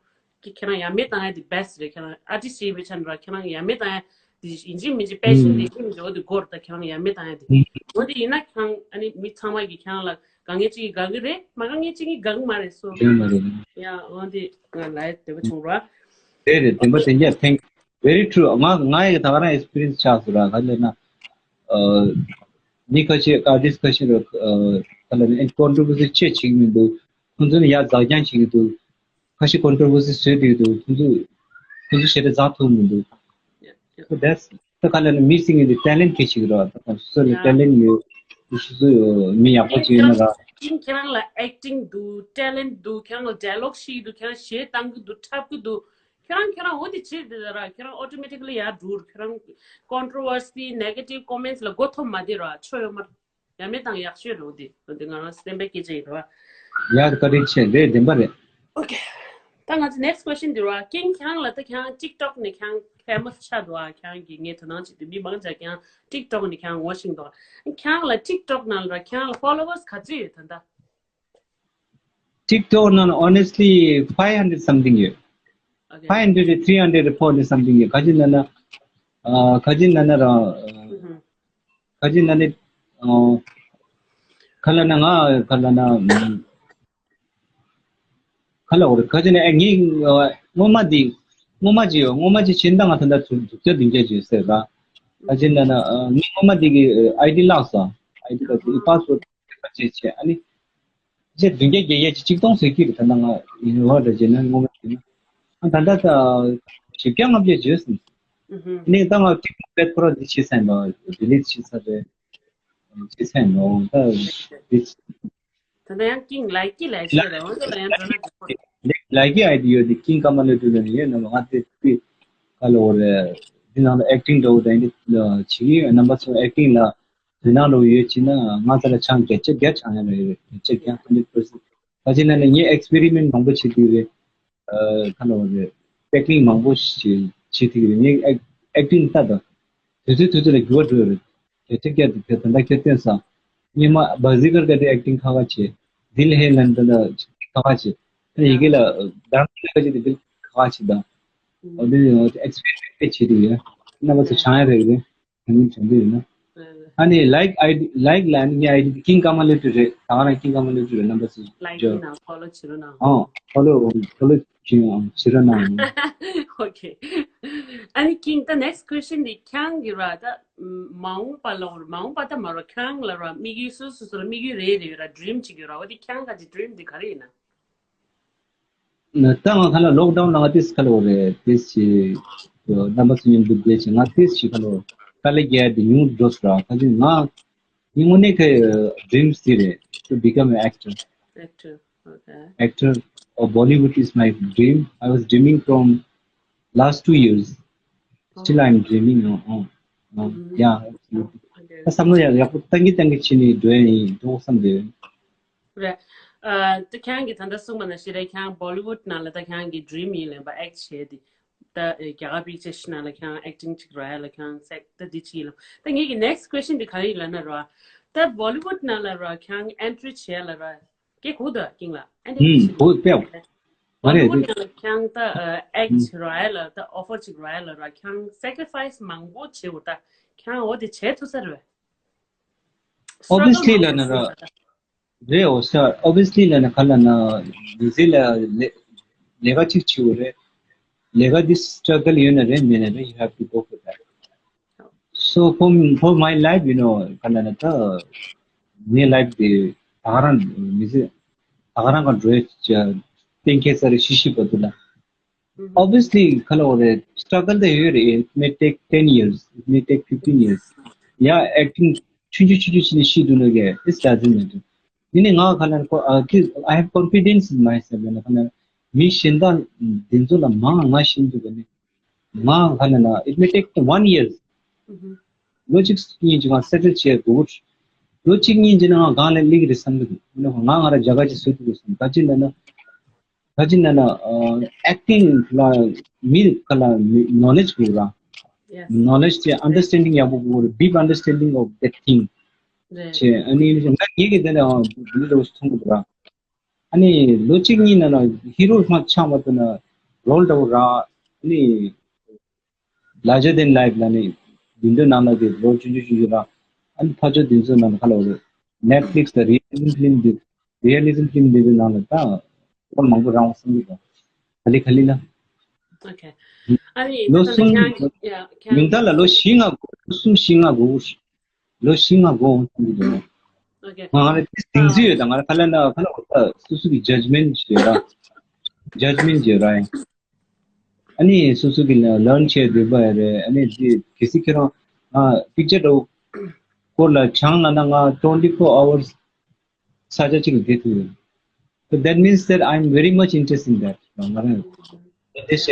ཁྱེད་རང་ཡ་མེད་བཏང་ཡ་དེ་best རེད། ཁྱེད་རང་artist ཡིན་པའི་ཆ་ནས་ར་ཁྱེད་རང་ཡ་མེད་བཏང་ཡ་དེ་ཡིན་གཅིག་མིན་གཅིག་passion དེ་ཡིན་གཅིག་འོ་དེ་སྒོར་ད་ཁྱེད་རང་ཡ་མེད་བཏང་ཡ་དེ་འོ་དེ་ཡིན་ན་ཁྱེད་རང་ཨ་ནི་མི་ཚང་མ་གི་ཁྱེད་རང་ལ་དགའ་ངེས་གཅིག་གི་དགའ་གི་རེད། མ་དགའ་ངེས་གཅིག་གི་དགའ་གི་མ་རེད། So ཡོད་མ་རེད། ཡ་འོ་དེ་ང་ལ་དེ་བ་བྱུང་ར། རེད་རེད། བདེན་པ་དེ་འདྲ། Thank very true. ང་ང་ཡི་ད་ག་རང་experience ཆགས་སོང་ར། ག་ལབ་ན་ཨ་མི་ཁ་ཤས་artist ཁ་ཤས་ར་ག་ལབ་ན་controversy ཆེ་བྱེད་ཀྱི་མི་འདུག་ཁོང་ཚོ་ནི་ཡ་རྫག་རྐྱང་བྱེད་ཀྱི་འདུག་ཁ་ཤས་controversy བཟོས་བསྡད་འདུག་ཁོང་ཚོ་ཁོང་ཚོ་ཞེ་དྲག་རྫག་ཐུབ་མི་འདུག So that's ད་ག་ལ་ནི་མི་སིང་གི་talent གལ་ཆེ་གི་ར། ད་སོ་སོ་ལ་talent ཡོད། སོ་སོ་མི་ཡག་པོ་ཅིག་ཡིན་ན་ར། ཁྱེད་རང་ལ་acting འདུག talent འདུག་ཁྱེད་རང་ལ་dialogue ཤེས་ཀྱི་འདུག་ཁྱེད་རང་གཞས་བཏང་གི་འདུག་འཁྲབ་ཀྱི་འདུག་ཁྱེད་རང་ཁྱེད་རང་འོ་དེ་བྱེད་དེ་ར་ཁྱེད་རང་automatically ཡར་འགྲོ། ཁྱེད་རང་controversy, negative comments ལ་མགོ་འཐོམ་མ་བསྡད་ར། ཆོ་ཡོད་མ་རེད། ཡ་མེད་བཏང་ཡག་ཤོས་རེད། འོ་དེ་འོ་དེ་ང་རང་སེམས་པའི་སྐད་ཆ་ཡིན་ར། ཡ་བཀའ་དྲིན་ཆེ་རེད། བདེན་པ་རེད། Okay. ད་ང་ཚོ་next question འདི་ར། ཀིང་ཁྱེད་རང་ལ་ད་ཁྱེད་རང་TikTok ནས་ཁྱེད་རང་famous ཆགས་འདུག་ཨ། ཁྱེད་རང་གི་ངས་དོ་སྣང་བྱེད་དུས་མི་མང་ཆེ་ཁྱེད་རང་TikTok ནས་ཁྱེད་རང་ངོ་ཤེས་འདུག་ཁྱེད་རང་ལ་TikTok ནང་ལ་ཁྱེད་རང་ལ་followers ག་ཚོད་ཡོད་ད་ལྟ། TikTok ནང་honestly five hundred something ཡོད། Okay. Five hundred, three hundred, four hundred something ཡོད། ག་ཅི་ན་ན་ཨ་ག་ཅི་ན་ན་ར་ག་ཅི་ན་ནི་ཨ་ག་ལ་ན་ང་ག་ལ་ན་ཨ་ག་ལ་འོ་རེད། ག་ཅི་ན་ཨ་ངའི་ཨ་སྔོན་མ་འདི་སྔོན་མ་ཅི་ཡོད། སྔོན་མ་ཅི་བྱིན་ད་ང་ད་ལྟ་དུ་དུ་བརྒྱ་བདུན་བརྒྱ་ཅི་ཡོད་ཟེར་ར། ག་ཅི་ན་ན་ཨ་ངའི་སྔོན་མ་འདི་གི་ཨ་ID བརླགས་སོང་། ID བརླགས་སོང་། password བརྗེ་བྱས། ཨ་ནི་བརྗེ་བདུན་བརྒྱ་བརྒྱད་བརྒྱ་ཅིག་སྟོང་ཟེར་གྱི་རེད། ད་ལྟ་ང་ཡིན་རོགས་འདྲ་བྱས་ན་སྔོན་མ་ཡིན་ན་ཨ་ད་ལྟ་ད་བཞི་བརྒྱ་ལྔ་བརྒྱ་བརྗེས་སོང་། ཨ་ནི་ད་ང་ཊིག་ཊོག་པད་ཁོ་ར་འདི་བྱེད་ས་ཡིན་པ། delete བྱེད་ས་རེད། བྱེད་ས་ཡིན་ནོ་ད་འདི། ད་ལྟ་ཡང་ཀིང་ལའི་ཀི་ལའི་ཤེས་རེད། འོན་ཀྱང་ཡང་འགྲོ་ན་འགྲིག་པོ་རེད། ལའི་ཀི་ID ཡོད་དེ་ཀིང་ཀ་མ་ལེ་ཏུ་ལ་ནི་ཡོད་ན་ང་དེ་དུས་ག་ལ་འོ་རེད། འདི་ནང་ལ་acting འདྲ་བོ་དང་འདི་བྱེད་ཀྱི་ཡོད། རྣམ་པ་ཚོ་acting ལ་དོ་སྣང་འདྲ་བོ་ཡོད་བྱས་ན་ང་ཚ་ལ་ཆང་བརྒྱ་ཆ་བརྒྱ་ཆང་ཡ་ལ་ཡོད་རེད། བརྒྱ་ཆ་བརྒྱ་hundred percent། ད་ཅི་ན་ནི་ངས་experiment མང་པོ་བྱེད་དུས་རེད། ཨ་ག་ལ་འོ་རེད། tackling མང་པོ་ཞིག་བྱེད་ཐུབ་ཀྱི་རེད། ངས་acting ལྟ་དང་དུས་ཚོད་དུས་ཚོད་ལ་འགྱུར་བ་འགྲོ་ཡོད་རེད། བརྒྱ་ཆ་བརྒྱ་དེ་ད་ལྟ་ཁྱོད་བསྟན་སོང་། སྔོན་མ་བ་ཟི་ཀར་ག་དེ་acting ཁག་ཁག་བྱས། དིལ་ཧེ་ལན་དེ་ལ་ཁག་ཁག་བྱས། ད་ཡི་གེ་ལ་དང་ག་ཅིག་དེ་དིལ་ཁག་ཁག་བྱས་དང་། འོ་དེ་experiment དེ་བྱེད་དུས་ཡ། རྣམ་པ་ཚོ་བྱང་ཡ་རེད་རེད། དེ་མིན་དྲན་དུས་ཡིན་ན། ཨ་ནི་ལའིག་ཨའི་ཌི་ལའིག་ལ་ནི་ངའི་ཨའི་ཌི་ཀིང་ཀ་མ་ལེ་ཏུ་རེད། ད་ག་རང་ཀིང་ཀ་མ་ལེ་ཏུ་རེད། རྣམ་པ་ཚོ་ལའིག་ཅོ་ནང་ཕོ་ལོ་བྱེད་རོགས་གནང་། ཨོ་ཕོ་ལོ་ཕོ་ལོ་བྱེད་ཨང་བྱེད་རོགས་གནང་། Okay. ཨ་ནི་ཀིང་ད་next question འདི་ཁྱང་གི་ར་ད་མ་འོངས་པ་ལ་མ་འོངས་པ་ད་མ་ར་ཁྱང་ལ་ར་དམིགས་ཡུལ་སོ་སོ་སོ་ལ་དམིགས་ཡུལ་རེ་རེ་ཡོད་ར་ཌི་རིམ་ཅིག་ཡོད་ར། འོ་དེ་ཁྱང་ག་ཅི་ཌི་རིམ་འདི་ག་རེ་ཡིན་ན། ད་ང་ཁ་ལ་ལོག་ཌའུན་ནང་ཏིས་ཁ་ལ་འོ་རེད་ཏིས་ཞིག་རྣམ་པ་ཚོ་མཉམ་དུ་བསྡད་ཅིང་ང་ཏིས་ཞིག་ཁ་ལ་དཀའ་ལས་རྒྱག་ཡ་དེ་ཉུང་འགྲོ་སོང་ར། ཁ་ཅིག་ང་ངའི་དངོས་གནས་ཁ་ཌི་རིམ་དེ་རེད། To become an actor. Actor. Okay. Actor of Bollywood is my dream. I was dreaming from last two years. Still, I'm dreaming. Oh, oh, oh. Yeah, absolutely. ད་བསམ་བློ་ཡང་ཡག་པོ་བཏང་གི་བཏང་གི་བྱས་ནས་འགྲོ་ཡ་ཡིན་འགྲོ་བསམ་བསྡད་ཡོད། རེད། ཨ་ད་ཁྱེད་རང་གིས་ད་ལྟ་གསུངས་པ་ནང་བཞིན་རེད། ཁྱེད་རང་Bollywood་ནང་ལ་ད་ཁྱེད་རང་གི་dream་ཡིན་ལབ་པ་act་བྱས་ཏེ། ད་རྒྱ་གར་picture་ཞིག་ནང་ལ་ཁྱེད་རང་acting་ཅིག་རོལ་ཡ་ལ་ཁྱེད་རང་སེག་ད་འདི་ཅིག་ལབ། ད་ངེད་ཀྱི་next question་འདི་ག་རེ་ཡིན་ལབ་ན་རོ། ད་Bollywood་ནང་ལ་རོ་ཁྱེད་རང་entry་བྱས་ལ་རོ། སྐད་གོ་འདུག་ཀིང་ལགས། ཨ་ནི་ཧུམ་གོ་པས། Bollywood་ནང་ལ་ཁྱེད་རང་ད་act་རོལ་ཡ་ལ་ད་offer་ཅིག་རོལ་ཡ་ལ་རོ་ཁྱེད་རང་sacrifice་མང་པོ་བྱས་འོ། ད་ཁྱེད་རང་འོ་དེ་བྱས་ཐུབ་ས་རེད་བས། Obviously་ལབ་ན་ར། རེད་འོ་ས། Obviously་ལབ་ན་ག་ལབ་ན་མི་ཚེ་ལ་ལས་ལས་ཀ་གཅིག་བྱེད་དགོས་རེད། ལས་ཀ་འདི་struggle་ཡོད་ན་རེད་མེད་ན་རེད། You have to go for that. So for for my life, you know, ག་ལབ་ན་ད་ངའི་life་འདི་ད་ག་རང་མི་ཚེ་ད་ག་རང་ག་འགྲོ་ཡ་གཏན་འཁེལ་ས་རེད། ཤི་ཤི་བར་དུ་ལ། Obviously་ག་ལབ་དགོས་རེད། Struggle་དེ་ཡོད་རེད། It may take ten years, it may take fifteen years. Yeah, acting་ཆུང་ཆུང་ཆུང་ཆུང་བྱས་ནས་ཤི་འདུག་ན་གི་it doesn't matter. ཡིན་ནའི་ང་ག་ལབ་ན་I have confidence in myself. ཡིན་ན་ག་ལབ་ན་མི་གཞན་དག་འདི་ཚོ་ལ་མང་ང་ཤེས་འདུག་ག་ནི་ང་ག་ལབ་ན་it may take one year. ལོ་གཅིག་གཉིས་ཀྱི་ང་settle་བྱེད་དགོས། ལོ་གཅིག་གཉིས་ཀྱི་ནང་ང་གང་ལ་སླེབས་ཀྱི་རེད་བསམ་གྱི་འདུག་ང་ང་ར་རྒྱ་གར་ཅིག་བཟོ་ཐུབ་དགོས་བསམ། ག་ཅི་ལབ་ན། ག་ཅི་ལབ་ན་acting་ལ་མི་ག་ལ་knowledge་དགོས་ར། Knowledge་དེ་understanding་ཡག་པོ་དགོས་ར། Deep understanding of that thing་བྱས། ཨ་ནི་ང་ངེད་ཀྱི་དེ་ལ་འདི་འདྲ་བོ་ཞིག་མཐོང་གི་འདུག་ར། ཨ་ནི་ལོ་གཅིག་གཉིས་ནང་ལ་hero་མ་ཆགས་པ་དེ་ན་role་འདྲ་བོ་ར། ཨ་ནི་larger than life་ལ་ནི་འདི་འདྲ་ནང་ལ་དེ་role་ཆུང་ཆུང་ཆུང་ཆུང་ར། ཨ་ནི་ཕར་ཕྱོགས་འདི་ཚོ་ནང་ལ་ག་ལ་བ་རེད། Netflix་དང་realism film་འདི་realism film་འདི་ཚོ་ནང་ལ་ད་role་མང་པོ་རང་བ་བསམ་གྱི་འདུག་ག་ལེ་ག་ལེ་ལ། Okay. ཨ་ནི་ལོ་གསུམ་ཡང་ཡང་མིང་རྟགས་ལ་ལོ་བཞི་ལྔ་དགོས། ལོ་གསུམ་བཞི་ལྔ་དགོས། ལོ་བཞི་ལྔ་དགོས་འོང་བསམ་གྱི་འདུག Okay. ང་རང་ཏིས་གདེང་ཚོད་ཡོད་དང་ང་རང་ཁ་ལ་ན་ཁ་ལ་འོ་ད་སོ་སོ་གི་judgment་ཞེས་ར། Judgment་ཞེས་ར་ཡིན། ཨ་ནི་སོ་སོ་གི་learn་བྱས་འདོད་པ་ཡོད་རེད། ཨ་ནི་དེ་གལ་སྲིད་ཁྱེད་རང་ང་picture་འདྲ་བོ་སྐོར་ལ་སྦྱང་ལ་ན་ང་twenty four hours་ས་ཆ་གཅིག་ལ་བསྡད་ཐུབ་ཡོད། So that means that I'm very much interested in that. ང་རང་དེ་བྱས་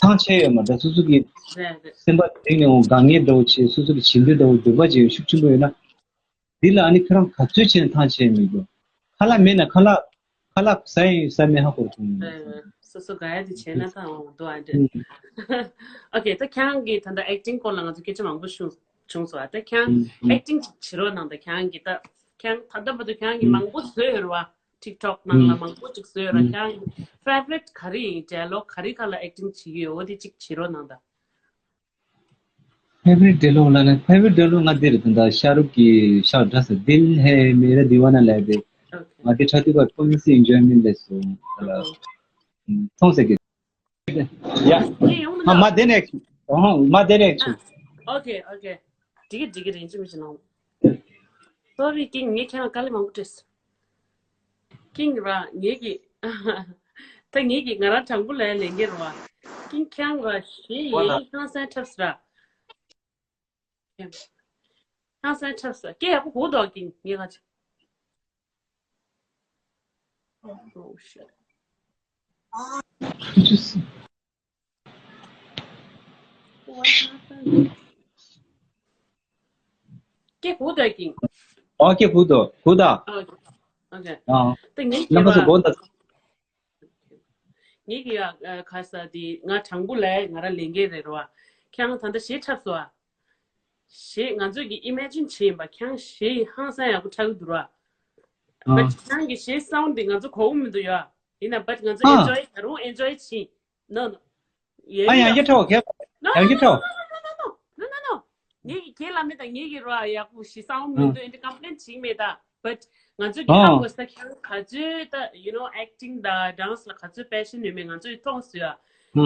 ཐང་ཆད་ཡོད་མ་ད་སོ་སོ་གི་སེམས་པ་དེ་ནས་འོང་དཀའ་ངལ་འདྲ་བོ་ཆེ་སོ་སོ་གི་བྱེད་འདོད་འདྲ་བོ་འདོད་པ་ཅིག་ཤུགས་ཆེན་པོ་ཡོད་ན། འདི་ལ་ཨ་ནི་ཁྱོད་རང་ག་ཚོད་བྱས་ནས་ཐང་ཆད་མི་དགོས། ཁ་ལག་མེད་ན་ཁ་ལག་ཁ་ལག་ཟ་ཡིན་ཟ་མེད་ཧ་གོ་ཐུབ་མི་འདུག་སོ་སོ་ག་ཡ་དེ་བྱས་ན་ཐང་འོང་འདུག་ཨ་འདྲ། Okay. ད་ཁྱེད་རང་གིས་ད་ལྟ་acting་སྐོར་ལ་ང་ཚོ་སྐད་ཆ་མང་པོ་ཞུ་བྱུང་སོང་ཨ། ད་ཁྱེད་རང་acting་ཅིག་བྱེད་རོགས་གནང་། ད་ཁྱེད་རང་གིས་ད་ཁྱེད་རང་ད་ལྟ་བར་དུ་ཁྱེད་རང་གིས་མང་པོ་བཟོས་ཡོད་རེད་བ། TikTok་ནང་ལ་མང་པོ་ཅིག་བཟོས་ཡོད་ར། ཁྱེད་རང་གི་favorite་ག་རེ་ཡིན། dialogue་ག་རེ་ག་ལ་acting་བྱེད་ཀྱི་ཡོད་འོ་དེ་ཅིག་བྱེད་རོགས་གནང་ད། Favorite dialogue་ལ་ནི་favorite dialogue་ང་འདི་རེད། ད་ལྟ་ཤ་རུག་གི་ཤ་འདྲ་ས་दिल है मेरा दीवाना ལབ་པའི་ང་འདི་ཁྲ་ཐུག་པ་ཐོག་མི་སི་enjoyment་ལས་སོང་ད་ལ་མཐོང་ས་གི་ཡ། ཨ་མ་དེ་ནས་ཨོ་མ་དེ་ནས་ཆུ། Okay, okay. འགྲིག་གི་འགྲིག་གི་རིན་ཅི་མི་ཤི་ནང་། Sorry ཀིང་ངས་ཁྱེད་ལ་དཀའ་ལས་མང་པོ་སྤྲད་སོང་། ཀིང་ར་ངེད་ཀྱི་ད་ངེད་ཀྱི་ང་རང་དྲང་པོ་ལས་ལས་འགན་ར་བ། ཀིང་ཁྱེད་ར་ཞེ་ཡིན་ཧང་སང་འཁྲབ་སི་ར། ཧང་སང་འཁྲབ་སི་སྐད་ཡག་པོ་གོ་འདུག་ཀིང་ངས་ང་ཅི། Oh shit. སྐད་གོ་འདུག་ཀིང་། ཨོ་ཀེ་གོ་འདུག་གོ་འདུག Okay. Okay. ཨ་ད་ངེད་ཀྱི་རྣམ་པ་ཚོ་གོ་འདུག་ངེད་ཀྱི་ཡ་ཁ་ས་དེ་ང་དྲང་པོ་ལས་ང་རང་ལས་འགན་རེད་རོ། ཁྱེད་རང་ད་ལྟ་གཞས་འཁྲབ་སོང་ཨ། གཞས་ང་ཚོས་ཀྱི་imagine་བྱས་ཡིན་པ་ཁྱེད་རང་གཞས་ཧང་སང་ཡག་པོ་འཁྲབ་ཀྱི་འདུག་ར། But་ཁྱེད་རང་གི་གཞས་sound་དེ་ང་ཚོ་གོ་གི་མི་འདུག་ཡ། ཡིན་ན་but་ང་ཚོ་enjoy་ད་རུང་enjoy་བྱེད། No, no. Yeah, ཨ་ཡང་yeah. ཡ་ཁྲའོ་ཁྱེད་No, ཡང་no, ཡ་no, ཁྲའོ no, no, no, no, no, no, no. ངེད་ཀྱི་ཁྱེད་ལ་མེད་ད། ངེད་ཀྱི་རོ་ཡག་པོ་ཞིག་sound་མི་འདུག་ཨ་འདི་complain་བྱེད་མེད་ད། But་ང་ཚོ་གི་ཨ་ཧ་གོ་ས་ཁྱེད་རང་ག་ཚོད་ད་you know acting་ད་dance་ལ་ག་ཚོད་passion་ཡོད་མེད་ང་ཚོ་ཡི་མཐོང་སོང་ཡ།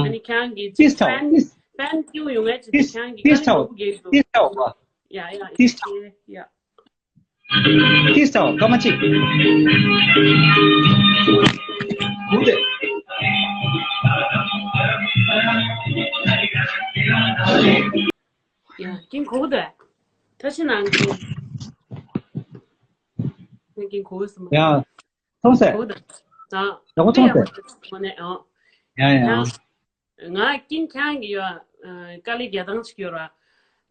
ཨ་ནི་ཁྱེད་རང་གི་ཅིག་ཕིས་ཐོག fan ཕིས་fan་སྐྱོ་ཡོང་ངེས་ཅིག་ཕིས་ཁྱེད་རང་གི་ཕིས་དཀའ་ལས་ཐོག་ཁག་པོ་གས་འདུག་ཕིས་ཐོག་པ། Yeah, yeah, ཕིས་ཐོག yeah, yeah. ཕིས་ཐོག་སྐར་མ་གཅིག་ཧུ་དེ། ཡ། ཀིང་གོ་གི་འདུག་ད་ཕྱི་ནང་གི་ཀིང་གོ་གི་སོང་། ཡ། མཐོང་ཟེར། གོ་གི་འདུག་ད་ཡག་པོ་མཐོང་ཟེར། གོ་ནས་ཨོ། ཡ་ཡ། ཡ། ང་ཀིང་ཁྱེད་རང་གི་ཡོད། དཀའ་ལས་རྒྱག་སྟངས་ཅིག་ཡོད་ར།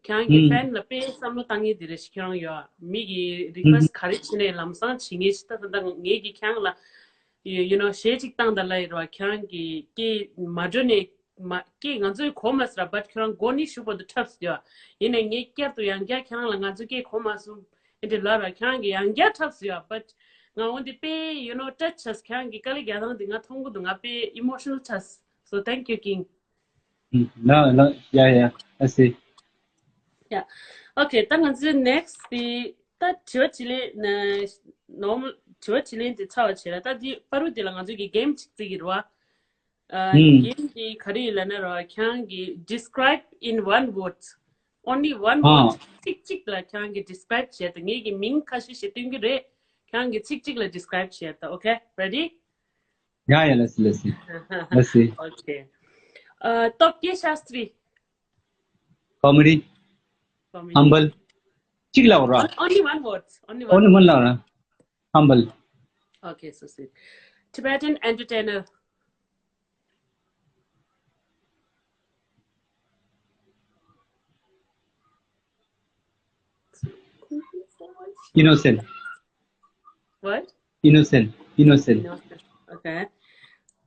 ཁྱེད་རང་གི་ཧུམ། ཕེན་ལ་དཔེ་བསམ་བློ་བཏང་མཁན་དེ་རེད་ཤག་ཁྱེད་རང་ཡོད། མི་གི་ཧུམ། རི་ཁུ་ཨེ་སི་ཊི་ག་རེ་བྱེད་ནའི་ལམ་སང་བྱེད་མཁན་ཞིག་ད་ད་ལྟ་ངས་ཀྱིས་ཁྱེད་རང་ལ་you know གཞས་གཅིག་བཏང་ད་ལབ་ཡོད་རེད་བ། ཁྱེད་རང་གི་སྐད་མ་འགྲོ་ནས་མ་སྐད་ང་ཚོས་གོ་མ་སོང་ར། བཊ་ཁྱེད་རང་མགོ་ནས་གཞུག་བར་དུ་འཁྲབ་ཡོད། ཡིན་ནའི་ངས་བསྐྱར་དུ་ཡང་བསྐྱར་ཁྱེད་རང་ལ་ང་ཚོའི་སྐད་གོ་མ་སོང་ཨེ་འདྲ་ལབ་ར། ཁྱེད་རང་གིས་ཡང་བསྐྱར་འཁྲབ་ཡོད། བཊ་ང་འོ་འདི་དཔེ་you know touch བྱས། ཁྱེད་རང་གི་དཀའ་ལས་རྒྱག་སྟངས་འདི་ང་མཐོང་གི་འདུག་ང་དཔེ་ཨི་མོ་ཤི་ནལ་བྱས། So thank you, King. Mm, no, no, yeah, yeah, I see. Yeah. Okay, ད་ང་ཚོའི་next དེ་ད་དྲི་བ་དྲིས་ལན་ནི་normal དྲི་བ་དྲིས་ལན་དེ་ཚར་བ་བྱས་ལ། ད་དེ་པ་རུ་དེ་ལ་ང་ཚོ་གི་game གཅིག་བརྩི་གི་རེད་བ། ཨ། ཨུམ། game དེ་ག་རེ་ཡིན་ལབ་ན་ར། ཁྱེད་རང་གིས་describe in one word, only one word. ཨ། ཚིག་གཅིག་ལ་ཁྱེད་རང་གིས་describe བྱས་ཏེ། ངེད་ཀྱིས་མིང་ཁ་ཤས་ཤིག་སྟོན་གི་རེད། ཁྱེད་རང་གིས་ཚིག་གཅིག་ལ་describe བྱས་ཏེ། Okay, ready? Yeah, yeah, let's see, let's see. Let's see. Okay. Uh, top K Shastri. Comedy. Comedy. Humble. གཅིག་ལབ་ར། Only one word. Only one. Only one ལབ་ར། Humble. Okay, so sweet. Tibetan entertainer. Innocent. What? Innocent. Innocent. Innocent. Okay.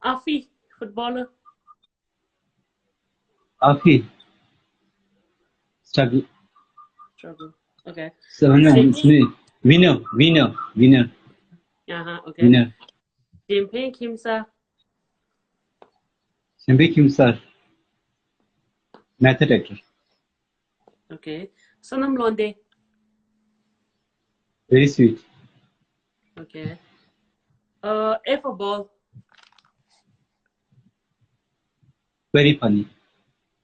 Afi, footballer. Afi. Struggle. Struggle. Okay. So, no, it's me. Winner, winner, winner. Uh-huh, okay. Winner. Jianpeng Khemsa. Jianpeng Khemsa. Method actor. Okay. Sonam Lhonde. Very sweet. Okay. Uh, F for ball. Very funny.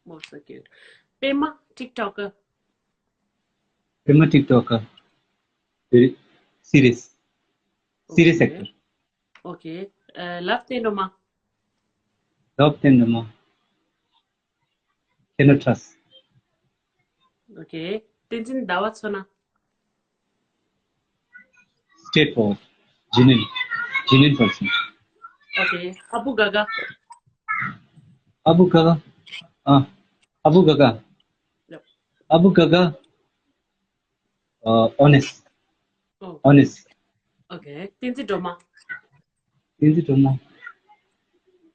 Oh, so cute. Pema TikToker. Pema TikToker. Very serious. Serious actor. Okay. Uh, Love Tendoma. Love Tendoma. Cannot trust. Okay. Tenzin Dawa Tsona. Straightforward. Genuine. Genuine person. Okay. Abu Gaga. Abu Gaga. Ah, Abu Gaga. Yep. Abu Gaga. Uh, honest. Oh. Honest. Okay. Tenzin Doma. Tenzin Doma.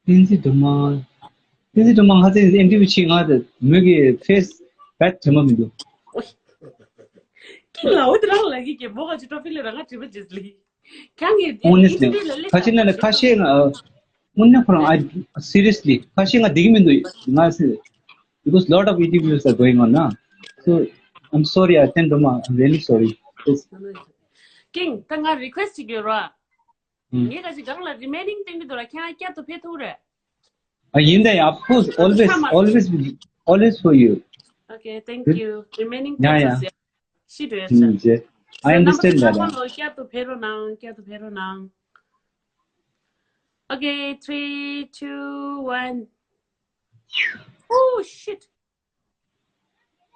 Tenzin Doma. Tenzin Doma ང་ཚོའི་interview བྱེད་ང་དང་མོས་ཀྱི་face bad དྲན་པ་མི་འདུག་ཀིང་ལ་འོ་དེ་རང་ལ་གི་གི་མོ་ག་ཅི་ཊོ་པིག་ལ་རང་ང་དྲི་བ་ཇི་ལི། ཁྱང་གི་Honestly. ཁ་ཆེ་ན་ལ་ཁ་ཤས་ང་དངོས་གནས་ཁོ་རང་I seriously ཁ་ཤས་ང་བསྡད་ཀྱི་མི་འདུག་ང་སི། Because lot of interviews are going on now. So I'm sorry, I can't do more. I'm really sorry. Yes. ཀིང་ད་ང་request ཅིག་ཡོད་ར། ངས་ཁ་ཅིག་སྒང་ལ་remaining བསྟན་གྱི་འདུག་ལ། ཁྱེད་རང་བསྐྱར་དུ་ཕེབས་ཐུབ་རེད། ཨ་ཡིན་ད་ཡ། Of course, always, always, always for you. Okay, thank you. Remaining yeah, yeah. ཤི་འགྲོ་ཡ་ཤི་འགྲོ་ཡ། I understand that. བསྐྱར་དུ་ཕེབས་རོགས་གནང་། བསྐྱར་དུ་ཕེབས་རོགས་གནང་། Okay, three, two, one. Oh shit.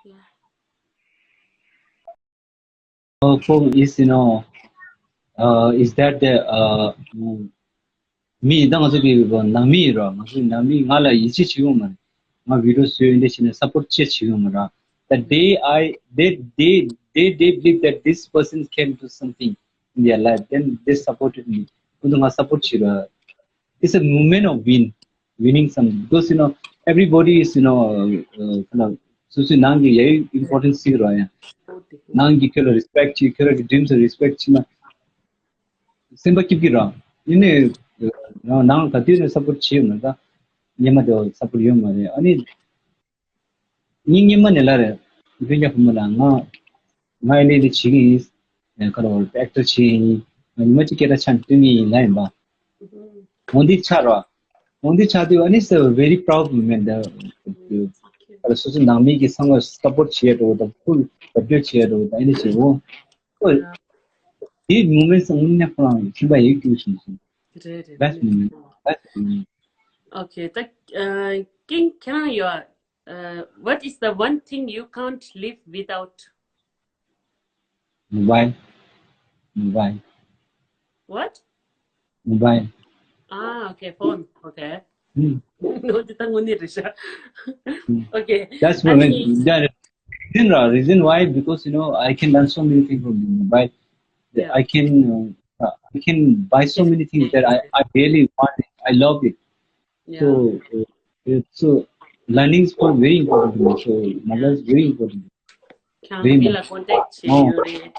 Yeah. Uh, for is, you know, uh, is that the, uh, mm, མི་ད་ང་ཚོ་གི་ནང་མི་ཡིན་ར། ང་ཚོ་ནང་མི་ང་ལ་ཡིད་ཆེས་བྱེད་ཡོང་མ་རེད། ང་video བཟོས་འདི་བྱས་ནས་support བྱེད་བྱེད་ཡོང་མ་ར། That they, I, they, they, they, they believe that this person can do something in their life, then they supported me. ཁོང་ཚོ་ང་support བྱེད་ར། It's a movement of win, winning something. Because, you know, everybody is, you know, uh, uh, kind of, སོ་སོའི་ནང་གི་ཡ་ཡི་important ཟིག་ར་ཡ། ནང་གི་ཁྱོད་ལ་respect བྱེད། ཁྱོད་ར་གི་dreams ལ་respect བྱེད་ན་སེམས་པ་སྐྱིད་ཀྱི་ར། ཡིན་ནའི་ནང་ག་དུས་ནས་support བྱེད་ཡོད་མ་རེད། ད་སྔོན་མ་དེ་support ཡོད་མ་རེད། ཨ་ནི་ངས་སྔོན་མ་ནས་ལབ་རེད། སྤུན་ཀྱག་བུ་མོ་ལ་ང་ང་ཨེ་འདྲ་འདྲ་བྱེད་ཀྱི་ཡིན། ཁ་ལ་བར་actor བྱེད་ཀྱི་ཡིན། ང་ཉི་མ་གཅིག་སྐད་གྲགས་ཆ་ནས་སྟོན་གྱི་ཡིན་ལབ་ཡིན་པ། འོ་འདི་ཆགས་ར། འོ་འདི་ཆགས་དུས་ཨ་ནི་it's a very proud moment. ད་སོ་སོ་ནང་མི་གི་སང་ལ་support བྱེད་ཡ་འགྲོ་དང་ཕུལ་བར་བརྗོད་བྱེད་ཡ་འགྲོ་དང་ཨ་ནི་བྱེད་འོ། འོ། དེའི་moment སང་དངོས་གནས་ཁོ་རང་སེམས་པ་ཡིད་སྐྱོ་བྱུང་སོང་། རེད་རེད། Best རེད། Moment. Best moment. Okay, ད་ཀིང་ཁྱེད་རང་ཡོད། Uh, what is the one thing you can't live without? Mobile. Mobile. What? Mobile. Ah, okay, phone. Okay. Mm. No, འདི་ད་དངོས་གནས་རེད་ཤག Okay. That's what I mean. That reason, uh, reason why, because, you know, I can learn so many things from the mobile. Yeah. I can, uh, I can buy so many things that I, I really want it. I love it. Yeah. So, uh, it's, so learning is for very important to me. So mobile is very important. ཁྱེད་རང་མི་ལ་ཀོན་ཊེག་བྱེད་ཡོད་རེད།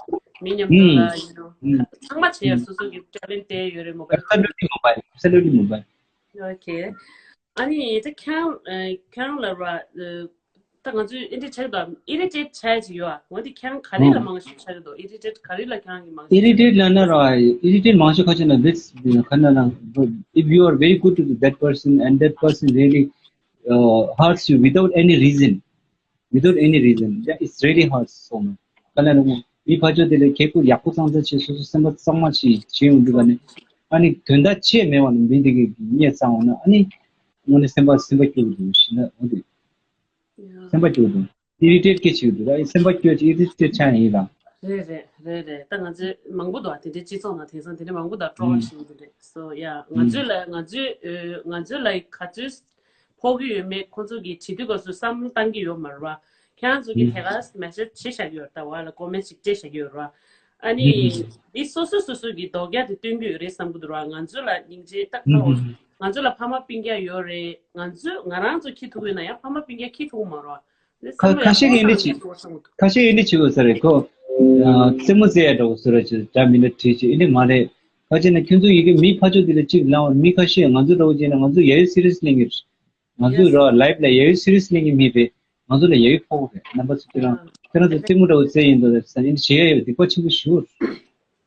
མི་མཉམ་དུ་ལ་ཡིན་ནོ། ཚང་མ་བྱེད་ཡ་སོ་སོ་གི་ཊེ་ལེན་ཊ་དེ་ཡོད་རེད། མོ་བལ། Absolutely mobile. Absolutely mobile. Okay. ཨ་ནི་ད་ཁྱེད་རང་ཁྱེད་རང་ལ་ར་ད་ང་ཚོས་ཨེ་འདྲ་ཆགས་དང་ཨི་རི་ཊེཊ་ཆགས་ཀྱི་ཡོད་ཨ། འོན་ཏེ་ཁྱེད་རང་ག་རེ་ལ་མང་ཤོས་ཆགས་ཀྱི་འདུག་ཨི་རི་ཊེཊ་ག་རེ་ལ་ཁྱེད་རང་གི་མང་ཤོས། ཨི་རི་ཊེཊ་ལབ་ན་ར་ཨི་རི་ཊེཊ་མང་ཤོས་ཁ་ཆེ་ན་ལིས་ཁ་ན་ན། If you are very good to that person and that person really uh, hurts you without any reason, without any reason, yeah, it's really hurts so much. ག་ལ་ནི་མི་ཕར་ཕྱོགས་དེ་ལ་ཁེ་ཁུ་ཡག་པོ་ཙང་ཙང་བྱེད། སོ་སོ་སེམས་པ་གཙང་མ་ཞིག་བྱེད་ཡོང་དུས་ག་ནི་ཨ་ནི་དོན་དག་ཆེ་མེད་པ་ནི་མི་དེ་གི་གཉེན་གཙང་བ་ན་ཨ་ནི་དངོས་གནས་སེམས་པ་སེམས་པ་སྐྱོ་གི་འདུག་ཞེ་ན་འོ་དེ་སེམས་པ་སྐྱོ་གི་འདུག་ཨི་རི་ཊེཊ་སྐད་ཆེ་གི་འདུག་ད་སེམས་པ་སྐྱོ་ཅིག་ཨི་རི་ཊེཊ་ཆགས་ཡིན་ལ། རེད་རེད་རེད་རེད། ད་ང་ཚོའི་མང་པོ་འདུག་ཨ། དེ་འདྲའི་སྤྱི་ཚོགས་ནང་དེང་སང་དེ་འདྲའི་མང་པོ་འདུག་སྤྲོ་བ་ཞིག་འདུག་རེད། སོ་ཡ་ང་ཚོའི་ལ་ང་ཚོའི་ང་ཚོའི་ལ་ག་ཚོད་ཕོག་གི་ཡོད་མེད་ཁོང་ཚོ་གིས་བྱེད་དུས་སྐབས་སུ་བསམ་བློ་བཏང་གི་ཡོད་མ་རེད་བ། ཁྱེད་རང་ཚོ་གིས་དེ་ག་མེ་སེ་ཇི་བྱེད་བཞག་གི་ཡོད་རེད། ད་བ་ལ་ཀོ་མེན་ཊ་ཞིག་སྤྲད་བཞག་གི་ཡོད་རེད་བ། ཨ་ནི་འདི་སོ་སོ་སོ་སོ་གིས་རྡོག་རྒྱག་དེ་སྟོན་གི་ཡོད་རེད་བསམ་གི་འདུག་ར། ང་ཚོ་ལ་སྙིང་རྗེ་ཏག་ཏག་འོ། ང་ཚོ་ལ་ཕ་མ་སྤུན་ཀྱག་ཡོད་རེད། ང་ཚོ་ང་རང་ཚོ་ཁྱི་ཐུག་ཡོད་ན་ཡང་ཕ་མ་སྤུན་ཀྱག་ཁྱི་ཐུག་མ་རེད་བ། ཁ་ཁ་ཤས་ཀྱིས་ཨེ་འདྲ་བྱེད། ཁ་ཤས་ཨེ་འདྲ་བྱེད་དགོས་ས་རེད་ཁོ། རྩེད་མོ་རྩེ་ཡ་འདྲ་བོ་བཟོ་ར་བྱེད། འདྲ་མི་འདྲ་བྲིས་བྱེད་ཨེ་འདྲ་མ་རེད། ཁ་ཅིག་ན་ཁྱོད་ཚོ་ཡི་གེ་མི་ཕར་ཕྱོགས་དེ་ལ་གཅིག་ལངས་བར་མི་ཁ་ཤས་ང་ཚོ་འདྲ་བོ་བྱས་ན་ང་ཚོ་ཡ་ཡོ་སི་རི་ཡས་ལེན་གྱི་ང་ཚོ་ར་ལའིབ་ལ་ཡ་ཡོ་སི་རི་ཡས་ལེན་གྱི་མི་བས་ང་ཚོ་ལ་ཡ་ཡོ་ཕོག་གི་རེད། རྣམ་པ་ཚོ་ཁྱེད་རང་ཁྱེད་རང་ཚོ་རྩེད་མོ་འདྲ་བོ་རྩེ་ཡིན་འདུག་ཟེར་ཨེ་འདྲ་བྱེད་ཡ་ཡོད་སྡིག་པ་ཆེན་པོ་ཞུ།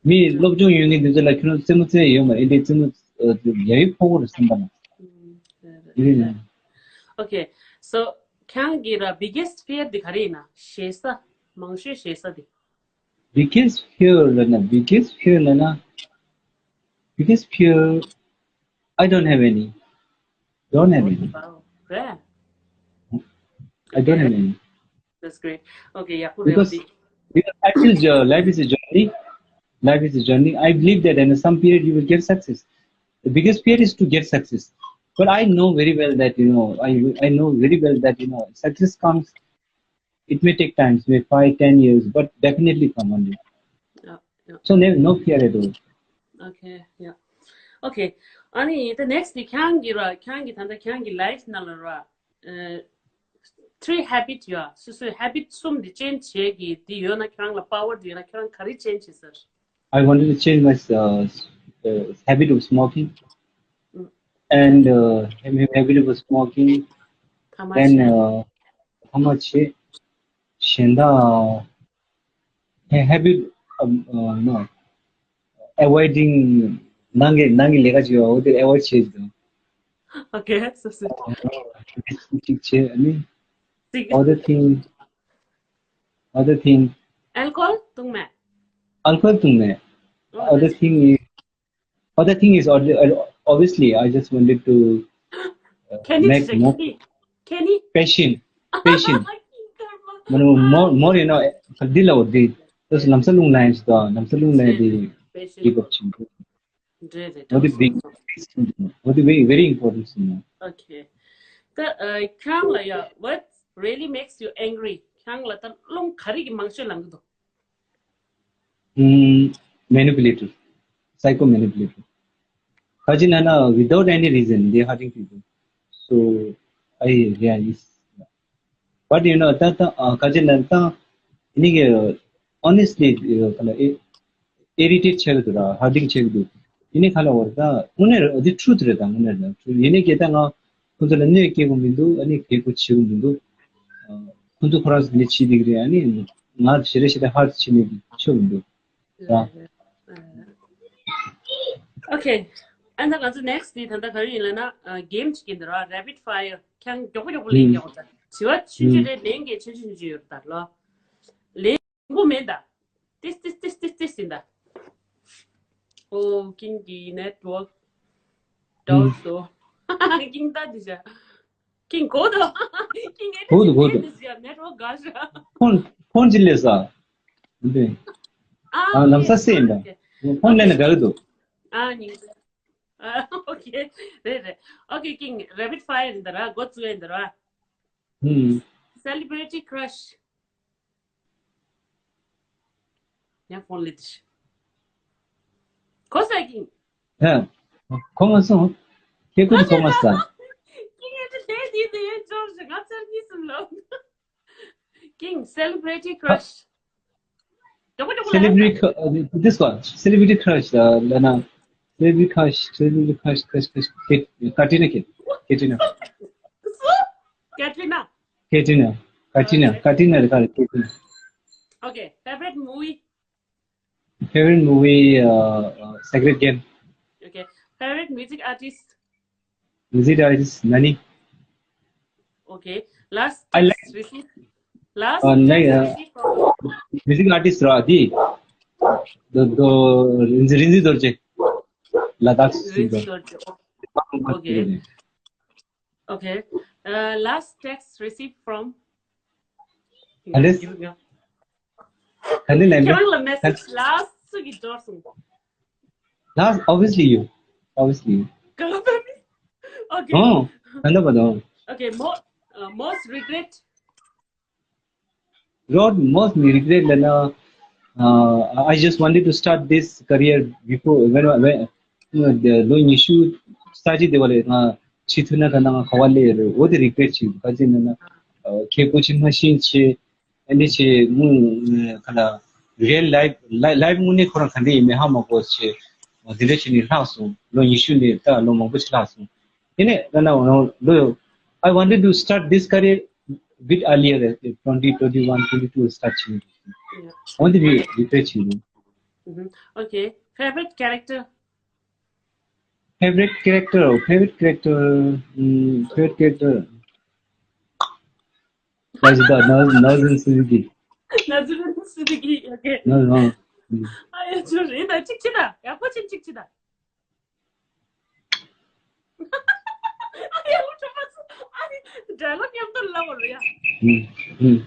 མི་སློབ་སྦྱོང་ཡོད་མཁན་འདི་ཚོ་ལ་ཁྱོད་རང་རྩེད་མོ་རྩེ་ཡོད་མ་རེད། འདི་རྩེད་མོ་ཡ་ཡོ་ཕོག་གི་རེད་སེམས་པ་ལ། ཨོ་ཁེ། སོ་ཁྱེད་རང་གི་ར་biggest fear དེ་ག་རེ་ཡིན་ན། ཞེད་ས། མང་ཤོས་ཞེད་ས་དེ། Biggest fear ལབ་ན། Biggest fear ལབ་ན། Biggest fear, I don't have any. Don't have any. Wow. Great. I don't have any. That's great. Okay, yeah, because, because I feel jo- life is a journey. Life is a journey. I believe that in some period you will get success. The biggest fear is to get success. But I know very well that, you know, I, I know very well that, you know, success comes, it may take time, may five, ten years, but definitely come one day. Yeah, yeah. So there is no fear at all. Okay, yeah. Okay. ཨ་ནི་the next དེ་ཁྱེད་རང་གི་ར་ཁྱེད་རང་གི་ད་ལྟ་ཁྱེད་རང་གི་life ནང་ལ་ར། ཨ། three habit ཡོད། སོ་སོའི་habit གསུམ་དེ་change བྱེད་ཀྱི་དེ་ཡོད་ན་ཁྱེད་རང་ལ་power དེ་ཡོད་ན་ཁྱེད་རང་ག་རེ་change བྱེད་ཟེར། I wanted to change my uh, uh, habit of smoking and uh, habit of smoking. ཕ་མ་then བྱེད། uh, how much གཞན་དག་ཧེ་ཧེ་བི་ཨམ་ཨ་ནོ། ཨེ་ཝོའི་ཌིང་། ནང་གི་ནང་གི་ལས་ཀ་བྱེད་པ་འོ་དེ་ཨེ་ཝོའི་ཌི་བྱེད་དོ། ཨོ་ཁེ། སོ་སོ། གཅིག་བྱེད་ཨ་ནི། གཅིག other thing, other thing. ཨལ་ཀོ་ཧོལ་བཏུང་མེད། ཨལ་ཀོ་ཧོལ་བཏུང་མེད། ཨོ་other thing is Other thing is, ob- obviously, I just wanted to uh, ཁེ་ནི་make ཅི་more ཁེ་ནི་ཁེ་ནི། Passion, passion. More, more, more, you know, འདི་ལ་འོ་འདི། ལམ་སང་རླུང་ལངས་ཡིན་ཟེར། ལམ་སང་རླུང་ལངས་ཏེ་གིབ་ཨབ་བྱེད་འདུག་འདྲེ་རེད། འོ་འདི་big, འོ་འདི་very, very important ཟེར་ན། ཨོ་ཁེ། ད་ཁྱེད་རང་ལ་ཡ། What really makes you angry? ཁྱེད་རང་ལ་ད་རླུང་ག་རེ་གིས་མང་ཤོས་ལངས་ཀྱི་འདུག་ཨུམ། Manipulative, psycho manipulative. ཁ་ཅིག་ན་ན་without any reason they hurting people. So I realize. But you know, ད་ད་ཨ་ཁ་ཅིག་ན་ད་ནི་གི་honestly ཁ་ལ་ཨེ་irritate བྱེད་ཀྱི་འདུག་ར། hurting བྱེད་ཀྱི་འདུག་ཡིན་ནའི་ཁ་ལ་འོ་ད་དངོས་གནས་འདི་truth རེད། ད་དངོས་གནས་ད་truth ཡིན་ནའི་གི་ད་ང་ཁོང་ཚོ་ལ་གནོད་སྐྱེལ་དགོས་མི་འདུག་ཨ་ནི་གལ་དགོས་བྱེད་དགོས་མི་འདུག་ཁོང་ཚོ་ཁོ་རང་ཚོ་འདི་བྱེད་བསྡད་ཀྱི་རེད། ཨ་ནི་ང་ཞེ་དྲག་ཞེ་དྲག་hurt བྱེད་ནས་ཆོག་མི་འདུག་ར། Okay. ཨ་ད་ང་ཚོ་next དེ་ད་ལྟ་ག་རེ་ཡིན་ལབ་ན་game ཅིག་ཡིན་འདུག་ར། Rapid fire. ཁྱེད་རང་མགྱོགས་པོ་མགྱོགས་པོ་ལན་རྒྱག་དགོས་ད། དྲི་བ་ཆུང་ཆུང་རེད། ལན་གྱི་ཆུང་ཆུང་ཆུང་ཆུང་ཡོད་ད་ལོ། ལན་མང་པོ་མེད་ད། ཏིས་ཏིས་ཏིས་ཏིས་ཏིས་ཡིན་ད། ཨོ། ཀིང་གི་network down སོ། ཀིང་ད་འདི་བྱ། ཀིང་གོ་དོ། ཀིང་གེ་གོ་དོ་གོ་དོ། འདི་བྱ་network དགའ་ཤ། ཕོན་ཕོན་ཅི་ལས་ས། འདི། ཨ་ཨ་ལམ་ས་སེ་ཡིན་ད། ཕོན་ལས་ན་དགའ་གི་འདུག་ཨ་ཉིང་། ཨ་ཨོ་ཁེ། རེད་རེད། ཨོ་ཁེ། ཀིང་rapid fire ཡིན་ད་ར། འགོ་བཙུགས་ཡིན་ད་ར། ཧུམ། Celebrity crush. ཡང་ཕོན་ལེ་དི་ཤི། གོ་ས་ཀིང་། ཧ། གོ་མ་སོང་། ཁྱེད་ཀུན་གོ་མ་སོང་། ཀིང་ཨེ་ཏི་ལེ་དི་དི་ཡོད་ཅོར་ཞིག་ང་ཚར་གཉིས་སུ་ལོ། King, celebrity crush. Celebrity cru- uh, this one, celebrity crush, uh, Lana. Celebrity crush, celebrity crush, crush, crush, Kat- Katrina Kaif. Katrina. Katrina. Katrina. Katrina. Okay. Katrina, Katrina. Okay. Favorite movie? Favorite movie, uh, uh, Sacred Game. Okay. Favorite music artist? Music artist, Nani. Okay. Last I like text received. Last uh, text like, uh, received from music artist, Radhi. The, the Rinzi, Rinzi Dorje. Ladakh singer. Rinzi Dorje. Okay. Okay. Uh, last text received from. Alice? Alice, ཁྱེད་རང་ལ་མེ་སེ་ཇི་ལ་སུ་གིས་འབྱོར་སོང་། Last, obviously you. Obviously you. གང་ལྟར་མི། Okay. Oh, I know, but oh. Okay, mo- uh, most regret. What most me regret, Lana. Uh, I just wanted to start this career before when when uh, the ལོ་ཉི་ཤུ་རྩ་གཅིག་དེ་བ་ལས་ང་ཕྱི་ཐུན་ན་ག་ན་ང་ག་བ་ལས་རེད། འོ་དེ་regret བྱེད་ག་ཅི་ན་ན་ཁྱེད་ཀོ་ཆིན་མ་ཤིན་ཆེ། ཨ་ནི་ཆེ་ངུ་ག་ལ་real life life དངོས་གནས་ཁོ་རང་ག་འདྲ་ཡིན་མིན་ཧ་མ་གོ་ཆེ། འོ་དེ་འདྲ་བྱས་ནས་ལྷག་སོང་། ལོ་ཉི་ཤུ་ནས་ད་ལོ་མང་པོ་ཞིག་ལྷག་སོང་། དེ་ནས་ད་ན་འོ་ལོ། I wanted to start this career bit earlier, twenty, twenty-one, twenty-two start to. Yeah. Only we regret you. Mm-hmm. Okay. Favorite character? Favorite character, favorite character, mm, favorite character. That's the Naz- Nazrul Siddiqui. Nazrul Siddiqui, okay. No, no. Mm. ཨ་ཡ་ཅོ་རེད་ད་གཅིག་ཅི་ད་ཡག་པོ་ཅིག་གཅིག་ཅི་ད། ཨ་ཡ་ལོ་ཁྲོ་མ་སོ། ཨ་ནི་dialogue མཉམ་དུ་ལབ་བར་ཡ། ཨུམ། ཨུམ།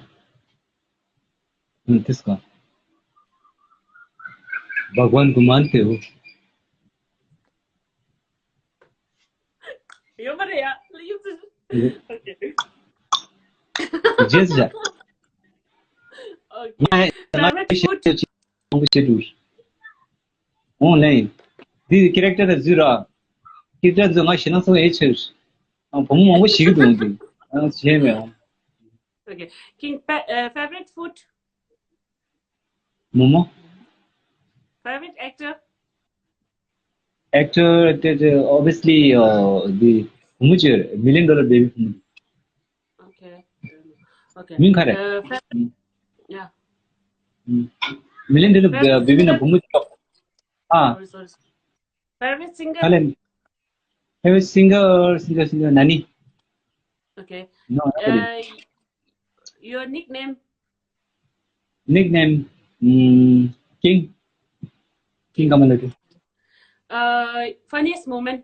ཨུམ། དེ་སྐོར། भगवान को मानते हो? ཡོད་མ་རེད་ཡ། ལ་ཡུག་ཙི། ཨུམ། Okay. རྗེས་ཟ། Okay. ང་ང་ཤེས་ཀྱི་མང་པོ་བྱེད་འདུག་འོང་ལེ། འདི་character ཟུར་ར། character ཟུར་ང་ཞེ་ན་སོང་ཨེ་ཆེར། ཨང་བུ་མོ་མང་པོ་ཞིག་འདུག་འདི། ཨང་བྱས་མེད་ཨང་། Okay. King fa- uh, favorite food? མོ་མོ། Favorite actor? Actor, actor, actor, obviously, uh, the བུ་མོ་ཅེ་Million Dollar Baby བུ་མོ། Okay. Okay. མིང་ག་རེ། Uh, fa- yeah. Million Dollar Baby ན་བུ་མོ་ཅེ། ཨ། Sorry, sorry. Favorite singer? ག་ལེ། Favorite singer, singer, singer, Nani. Okay. No, nobody. Uh, your nickname? Nickname, mm, King. King Kamalati. Uh, funniest moment?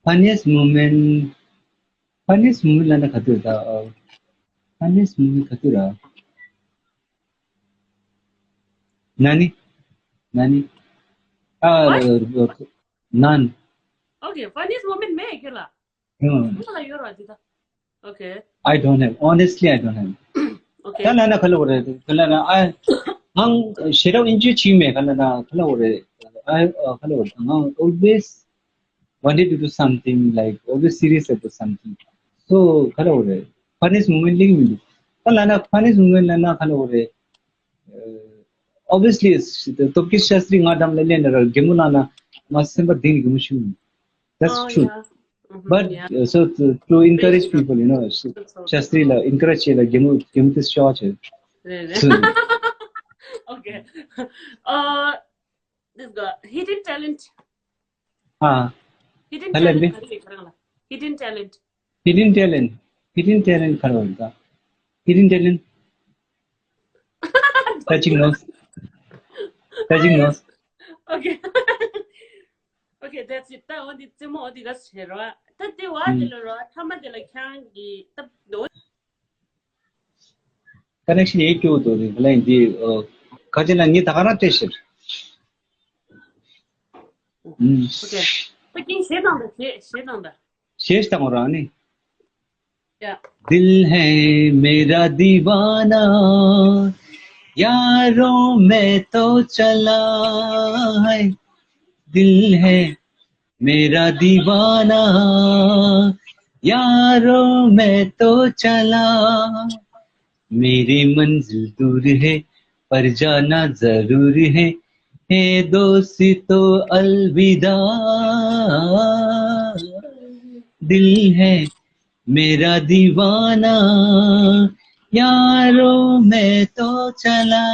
Funniest moment, funniest moment ལ་ན་ག་དུས་ད། Funniest moment ག་དུས་ར། Nani? Nani? ཨ། What? None. Okay, funniest moment མེད་ཁྱོད་ལ། ཨང་། ང་ལ་ཡོད་ར་འདི་ད། Okay. I don't have. Honestly, I don't have. Okay. ད་ལ་ན་ག་ལ་བ་རེད། ག་ལ་ན་ཨ། ང་ཞེ་དྲག་enjoy བྱེད་མེད། ག་ལ་ན་ག་ལ་བ་རེད། ཨ། ག་ལ་བ་རེད། ང་always wanted to do something, like, always serious about something. So ག་ལ་བ་རེད། Funniest moment ལིག་མི་འདུག་ད་ལ་ན་funniest moment ལ་ན་ག་ལ་བ་རེད། Obviously, Topki Shastri ང་འགྲམ་ལ་ལེན་ན་ར་གད་མོ་ལ་ན་ང་སེམས་པ་གཏིང་ནས་གད་མོ་ཤོར། That's Oh, true. Yeah. Mm-hmm, But yeah. Uh, so to, to encourage True, true. people, you know, sh- True, true. Shastri la encourage la gemu gemu this show che. Re, re. So, Okay. Uh, this guy, hidden talent. Ah, Hidden talent talent. Hidden talent. Hidden talent. Hidden talent. Hidden talent. Touching nose. Touching nose. Okay. Okay, that's it. ད་འོ་འདི་རྩེད་མོ་འོ་འདི་ག་ཟེར་རོ། ད་དེ་བ་དེ་ལ་རོ། ཐ་མ་དེ་ལ་ཁྱང་གི་ད་ནོ། Connection ཡེ་སྐྱོ་དོ་རེ་ལན་འདི་ཁ་ཅིག་ན་ངས་ད་ག་རང་སྤྲད་ཤེར། Okay. ད་ཀིང་ཞེ་དང་ད་ཞེ་ཞེ་དང་ད། ཞེས་དང་ར་ནི། Yeah. दिल है मेरा दीवाना। यारों मैं तो चला है, दिल है मेरा दीवाना। यारों मैं तो चला, मेरी मंजिल दूर है, पर जाना जरूर है। हे दोस्तों, अलविदा। दिल है मेरा दीवाना, यारों मैं तो चला।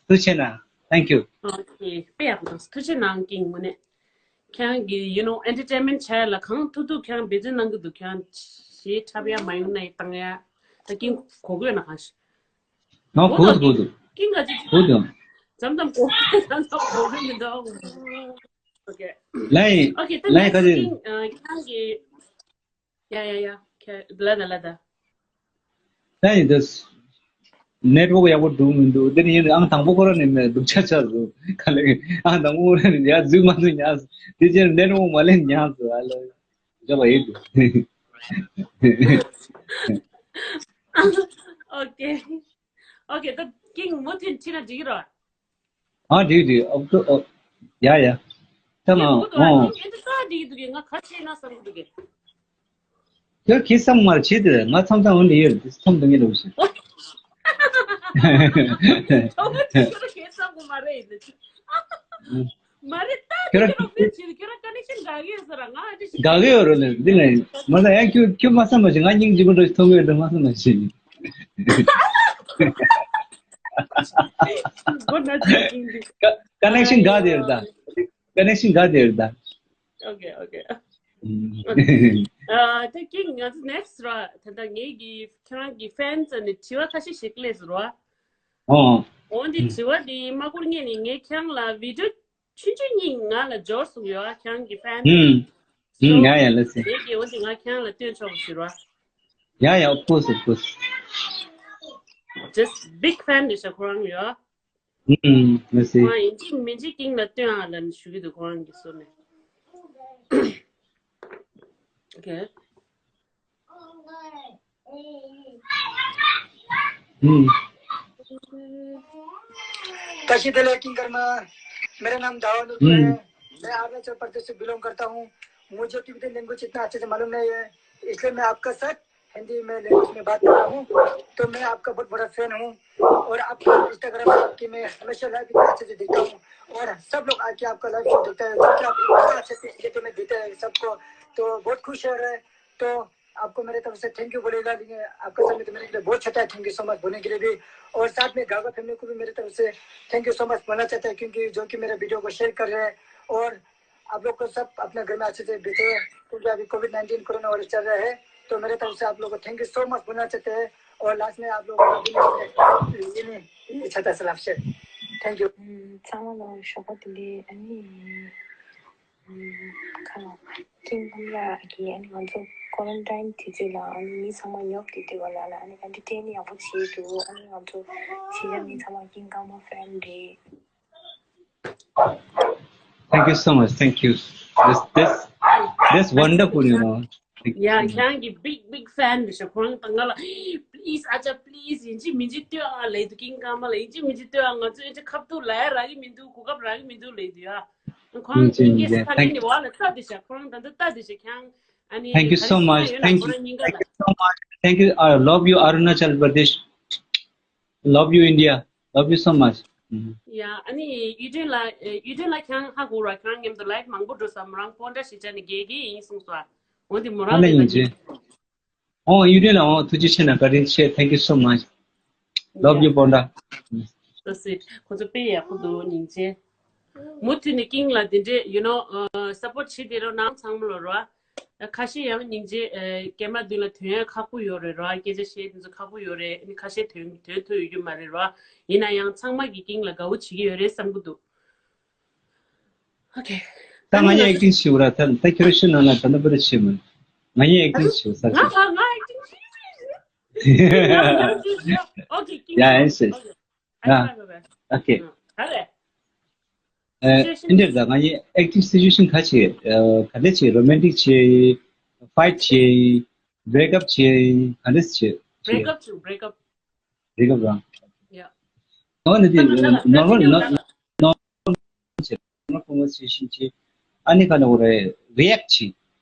ཐུགས་རྗེ་གནང་། Thank you. Okay, དཔེ་ཡག་པོ་འདུག་ཐུགས་རྗེ་གནང་། ཀིང་། དངོས་གནས། ཁྱེད་རང་གིས་you know entertainment བྱ་ཡ་ལ་གང་ཐུབ་ཐུབ་ཁྱེད་རང་འབད་བརྩོན་གནང་གི་འདུག་ཁྱེད་རང་གཞས་འཁྲབ་ཡ་མ་ཡོང་ན་ཡི་བཏང་ཡ། ད་ཀིང་གོ་དགོས་ན་གང་ཞིག་ང་གོ་འདུག་གོ་འདུག་ཀིང་ག་ཅིག་གོ་འདུག་མཚམས་མཚམས་གོ་མཚམས་མཚམས་གོ་གི་མི་འདུག Okay. ལའི། Okay, ད་ལའི་ག་ཅིག་ཀིང་། ཨ། ཁྱེད་རང་གིས། ཡ་ཡ་ཡ། ཁྱེད་ལ་ད་ལ་ད། ལའི་འདི་ནེཊ་ཝརཀ་ཡག་པོ་འགྲོ་མི་འདུག་དེ་ནི་ཡིན་ཨང་དང་པོ་ཁོ་རང་ནས་མེད་འདུག་ཆ་ཆ་འདུག་ག་ལེ། ཨང་དང་པོ་ཁོ་རང་ནས་ཡ་འཛུལ་མ་འཛུལ་ཉག་དེ་ཅན་ནེཊ་ཝརཀ་མ་ལེན་ཉག་ཨ་ལ། ཇོ་བ་ཡིན་འདུག Okay. Okay, ད་ཀིང་མུ་མཐུད་ཁྲིད་ན་འགྲིག་གི་རེད། ཨ་འགྲིག་འགྲིག་ཨོ་ཨོ། ཡ་ཡ། ད་ང་ཨོ། ཀིང་ཨེ་འདི་ས་འགྲིག་འདུག་གི་ང་ག་བྱས་ན་བསམ་གི་འདུག་གི་ཡ་ཁྱེད་བསམ་མར་བྱེད་དེ་ང་མཚམས་མཚམས་འོན་ཏེ་ཡོད་མཚམས་དང་ངེད་ལོ་ཞིག་ཁྱོད་ང་ཅི་ཁྱོད་ཁྱེད་བསམ་གི་མ་རེད་ཡིན་ནི། མ་རེད། ད་ཁྱོད་རང་ཁྱོད་རང་ཕེབས་བྱེད་ཁྱོད་རང་ཀ་ནེག་ཤན་འགག་གི་ཡོད་ས་ར། ང་ཨ་ཅི་ཞིག་འགག་གི་ཡོད་རོ་ལེ། འདི་ལ་མ་ད་ཡང་ཁྱོད་ཁྱོད་མ་བསམ་མ་བྱེད། ང་སྙིང་རྗེ་པོ་འདྲ་ཞིག་མཐོང་གི་ཡོད་འདྲ་མ་བསམ་མ་བྱེད། མགོ་ན་ཚིག་ཡིན་འདི། ཀ་ཀ་ནེག་ཤན་འགག་དེ་རེད་ད། ཀ་ནེག་ཤན་འགག་དེ་རེད་ད། Okay, okay. ཨ་ད་ཀིང་ང་ཚོ་next ར། ད་ད་ངེད་ཀྱི་ཁྱེད་རང་གི་ཕེན་ཙ་ནས་དྲི་བ་ཁ་ཤས་ཤིག་སླེབས་སོང་ར། ཨོ། འོན་ཏེ་དྲི་བ་འདི་མ་འཁུར་སྔོན་ནས་ངས་ཁྱེད་རང་ལ་བི་ཌི་ཡོ་ཆུང་ཆུང་གཉིས་ང་ལ་འབྱོར་སོང་ཡོད་ཨ། ཁྱེད་རང་གི་ཕེན། ཧུམ། ཧུམ། ཡ་ཡ་ལགས་སེ། ངེད་ཀྱིས་འོན་ཏེ་ང་ཁྱེད་རང་ལ་སྟོན་ཆོག་པ་ཞུ་ར། ཡ་ཡ། Of course, of course. Just big fan རེད་ཤག་ཁོ་རང་ཡོད། ཧུམ། ལགས་སེ། ཁོ་རང་ཡིན་གཅིག་མིན་གཅིག་ཀིང་ལ་སྟོན་ཨ་ལབ་ནས་ཞུ་གི་འདུག་ཁོ་རང་གི་སོ་ནས། Okay. ཧུམ། ताशी देले किंग कर्मा। मेरा नाम दावा नुतु है। हम्म। मैं अरुणाचल प्रदेश से बिलोंग करता हूँ। मुझे तिब्बतन लैंग्वेज इतना अच्छे से मालूम नहीं है, इसलिए मैं आपका साथ हिंदी में लैंग्वेज में बात कर रहा हूँ। तो मैं आपका बहुत बड़ा फैन हूँ और आपके इंस्टाग्राम पे आपकी मैं हमेशा लाइव इतना अच्छे से देखता हूँ और सब लोग आके आपका लाइव शो देखता है, क्योंकि आप इतना अच्छे से एंटरटेनमेंट देते हैं सबको, तो बहुत खुश हो रहे हैं। तो आपको मेरे तरफ से थैंक यू बोलेगा, लेकिन आपका समय तो मेरे लिए बहुत छोटा है। थैंक यू सो मच बोलने के लिए भी। और साथ में गागा फैमिली को भी मेरे तरफ से थैंक यू सो मच बोलना चाहता है, क्योंकि जो कि मेरे वीडियो को शेयर कर रहे हैं और आप लोग को सब अपने घर में अच्छे से बैठे हैं, क्योंकि अभी कोविड नाइन्टीन कोरोना वायरस चल रहा है। तो मेरे तरफ से आप लोग को थैंक यू सो मच बोलना चाहते हैं। और लास्ट में आप लोग को ये नहीं, ये छोटा सा last share. Thank you. ཚང་མ་ལ་ཞོགས་པ་བདེ་ལེགས། ཨ་ནི། ཁ་ལ་ཀིང་ཀམ་ལགས་ཀྱིས་ཨ་ནི་ང་ཚོ་ཀོ་རན་ཊིན་དུས་ཚོད་ལ་ཨ་ནི་མི་ཚང་མ་ཉོབ་སྟེ་བསྡད་པ་ལ་ལ་ཨ་ནི་ཨེན་ཊར་ཊེན་ཡག་པོ་བྱེད་འདུག་ཨ་ནི་ང་ཚོ་ཤེས་བྱ་མི་ཚང་མ་ཀིང་ཀམ་ལགས་ཕེན་རེད། Thank you so much. Thank you. This, this, this wonderful, you know. Thank you so much. Yeah, ཁྱེད་རང་གི་big, big fan རེད་ཤག་ཁོ་རང་དང་ང་ལ་please ཨ་ཅག please ཡིན་གཅིག་མིན་གཅིག་ལྟོས་ཨ་ལབ་འདུག་ཀིང་ཀམ་ལགས་ལ་ཡིན་གཅིག་མིན་གཅིག་ལྟོས་ཨ། ང་ཚོ་ཨེ་ཅག་ཁ་ཐུག་ལབ་ཡ་རག་གི་མི་འདུག་གོ་སྐབས་རག་གི་མི་འདུག་ལབ་འདུག་ཡ། ཁོ་རང་ཚོ་ཡིན་ཡིན་ངེས་སུ་ཡིན། ཕ་གི་ནི་བ་ལ་ལྟ་དེ་ཤག་ཁོ་རང་ད་ལྟ་ལྟ་དེ་ཤག་ཁྱེད་རང་ཨ་ནི་Thank you so much. Thank you. Thank you so much. Thank you. I love you, Arunachal Pradesh. Love you, India. Love you so much. ཡ་ཨ་ནི་ཡུ་ཏྲེན་ལ་ཡུ་ཏྲེན་ལ་ཁྱེད་རང་ཧ་གོ་ར། ཁྱེད་རང་མཉམ་དུ་ལའིབ་མང་པོ་འགྲོ་ས། མོ་རང་སྤོན་ཊ་ཞིག་བྱས་ནས་རྒྱལ་རྒྱལ་ཡིན་གསུངས་སོ། འོན་ཏེ་མོ་རང་ཨ་ནི་ལས་ཡིན་ཀྱི། ཨོ་ཡུ་ཏྲེན་ལ་ཨོ་ཐུགས་རྗེ་ཆེ་གནང་། བཀའ་དྲིན་ཆེ། Thank you so much. Love you, སྤོན་ཊ། So sweet. ཁོ་ཚོ་དཔེ་ཡག་པོ་འདུག་སྙིང་རྗེ། མུ་མཐུད་ནས་ཀིང་ལ་དེ་འདྲས་you know support བྱེད་དེ་རོགས་གནང་ཚང་མ་ལ་རོ། ཁ་ཤས་ཡང་སྙིང་རྗེ་ཨ་སྐྱེས་མ་མདུན་ལ་ཐོན་ཡ་ཁག་པོ་ཡོད་རེད་རོ། སྐད་ཆ་བཤད་དེ་ཚོ་ཁག་པོ་ཡོད་རེད། ཨ་ནི་ཁ་ཤས་ཐོན་ཐོན་ཐུབ་ཡོད་རྒྱུ་མ་རེད་རོ། ཡིན་ན་ཡང་ཚང་མ་གིས་ཀིང་ལ་དགའ་བོ་བྱེད་ཀྱི་ཡོད་རེད་བསམ་གྱི་འདུག Okay. ད་ང་གཉིས་ཨེག་ཊིང་བྱེད་དགོས་ར། ད་ད་ཁྱོད་རང་ཤི་ནང་ལ་ད་ནི་པར་བྱེད་མོ། ང་གཉིས་ཨེག་ཊིང་བྱེད་དགོས་ས་ཆེ། ང་ང་ཨེག་ཊིང་བྱེད། Okay, ཀིང་། Yeah, yes, yes. Okay. Yeah. Okay. ག་རེ། ཨ་འདིར་ད་ང་གཉིས་ཨེག་ཊིང་སི་ཅུ་ཨེ་ཤན་ག་བྱེད། ག་འདྲ་བྱེད། རོ་མན་ཊིག་བྱེད། ཕའིཊ་བྱེད། བྷེ་རེག་ཨབ་བྱེད། ག་འདྲ་བྱེད། བྷེ་རེག་ཨབ་བྱེད། བྷེ་རེག་ཨབ། བྷེ་རེག་ཨབ་རང་། Yeah. ཨོ་ནི་དེ་ནོར་མལ་ནོར་མལ་ཆེ་ནོར་མལ་ཀོན་བར་སེ་ཤན་ཆེ། ཨ་ནི་ག་ལ་འོ་རེད། རི་ཨེག་ཆེ།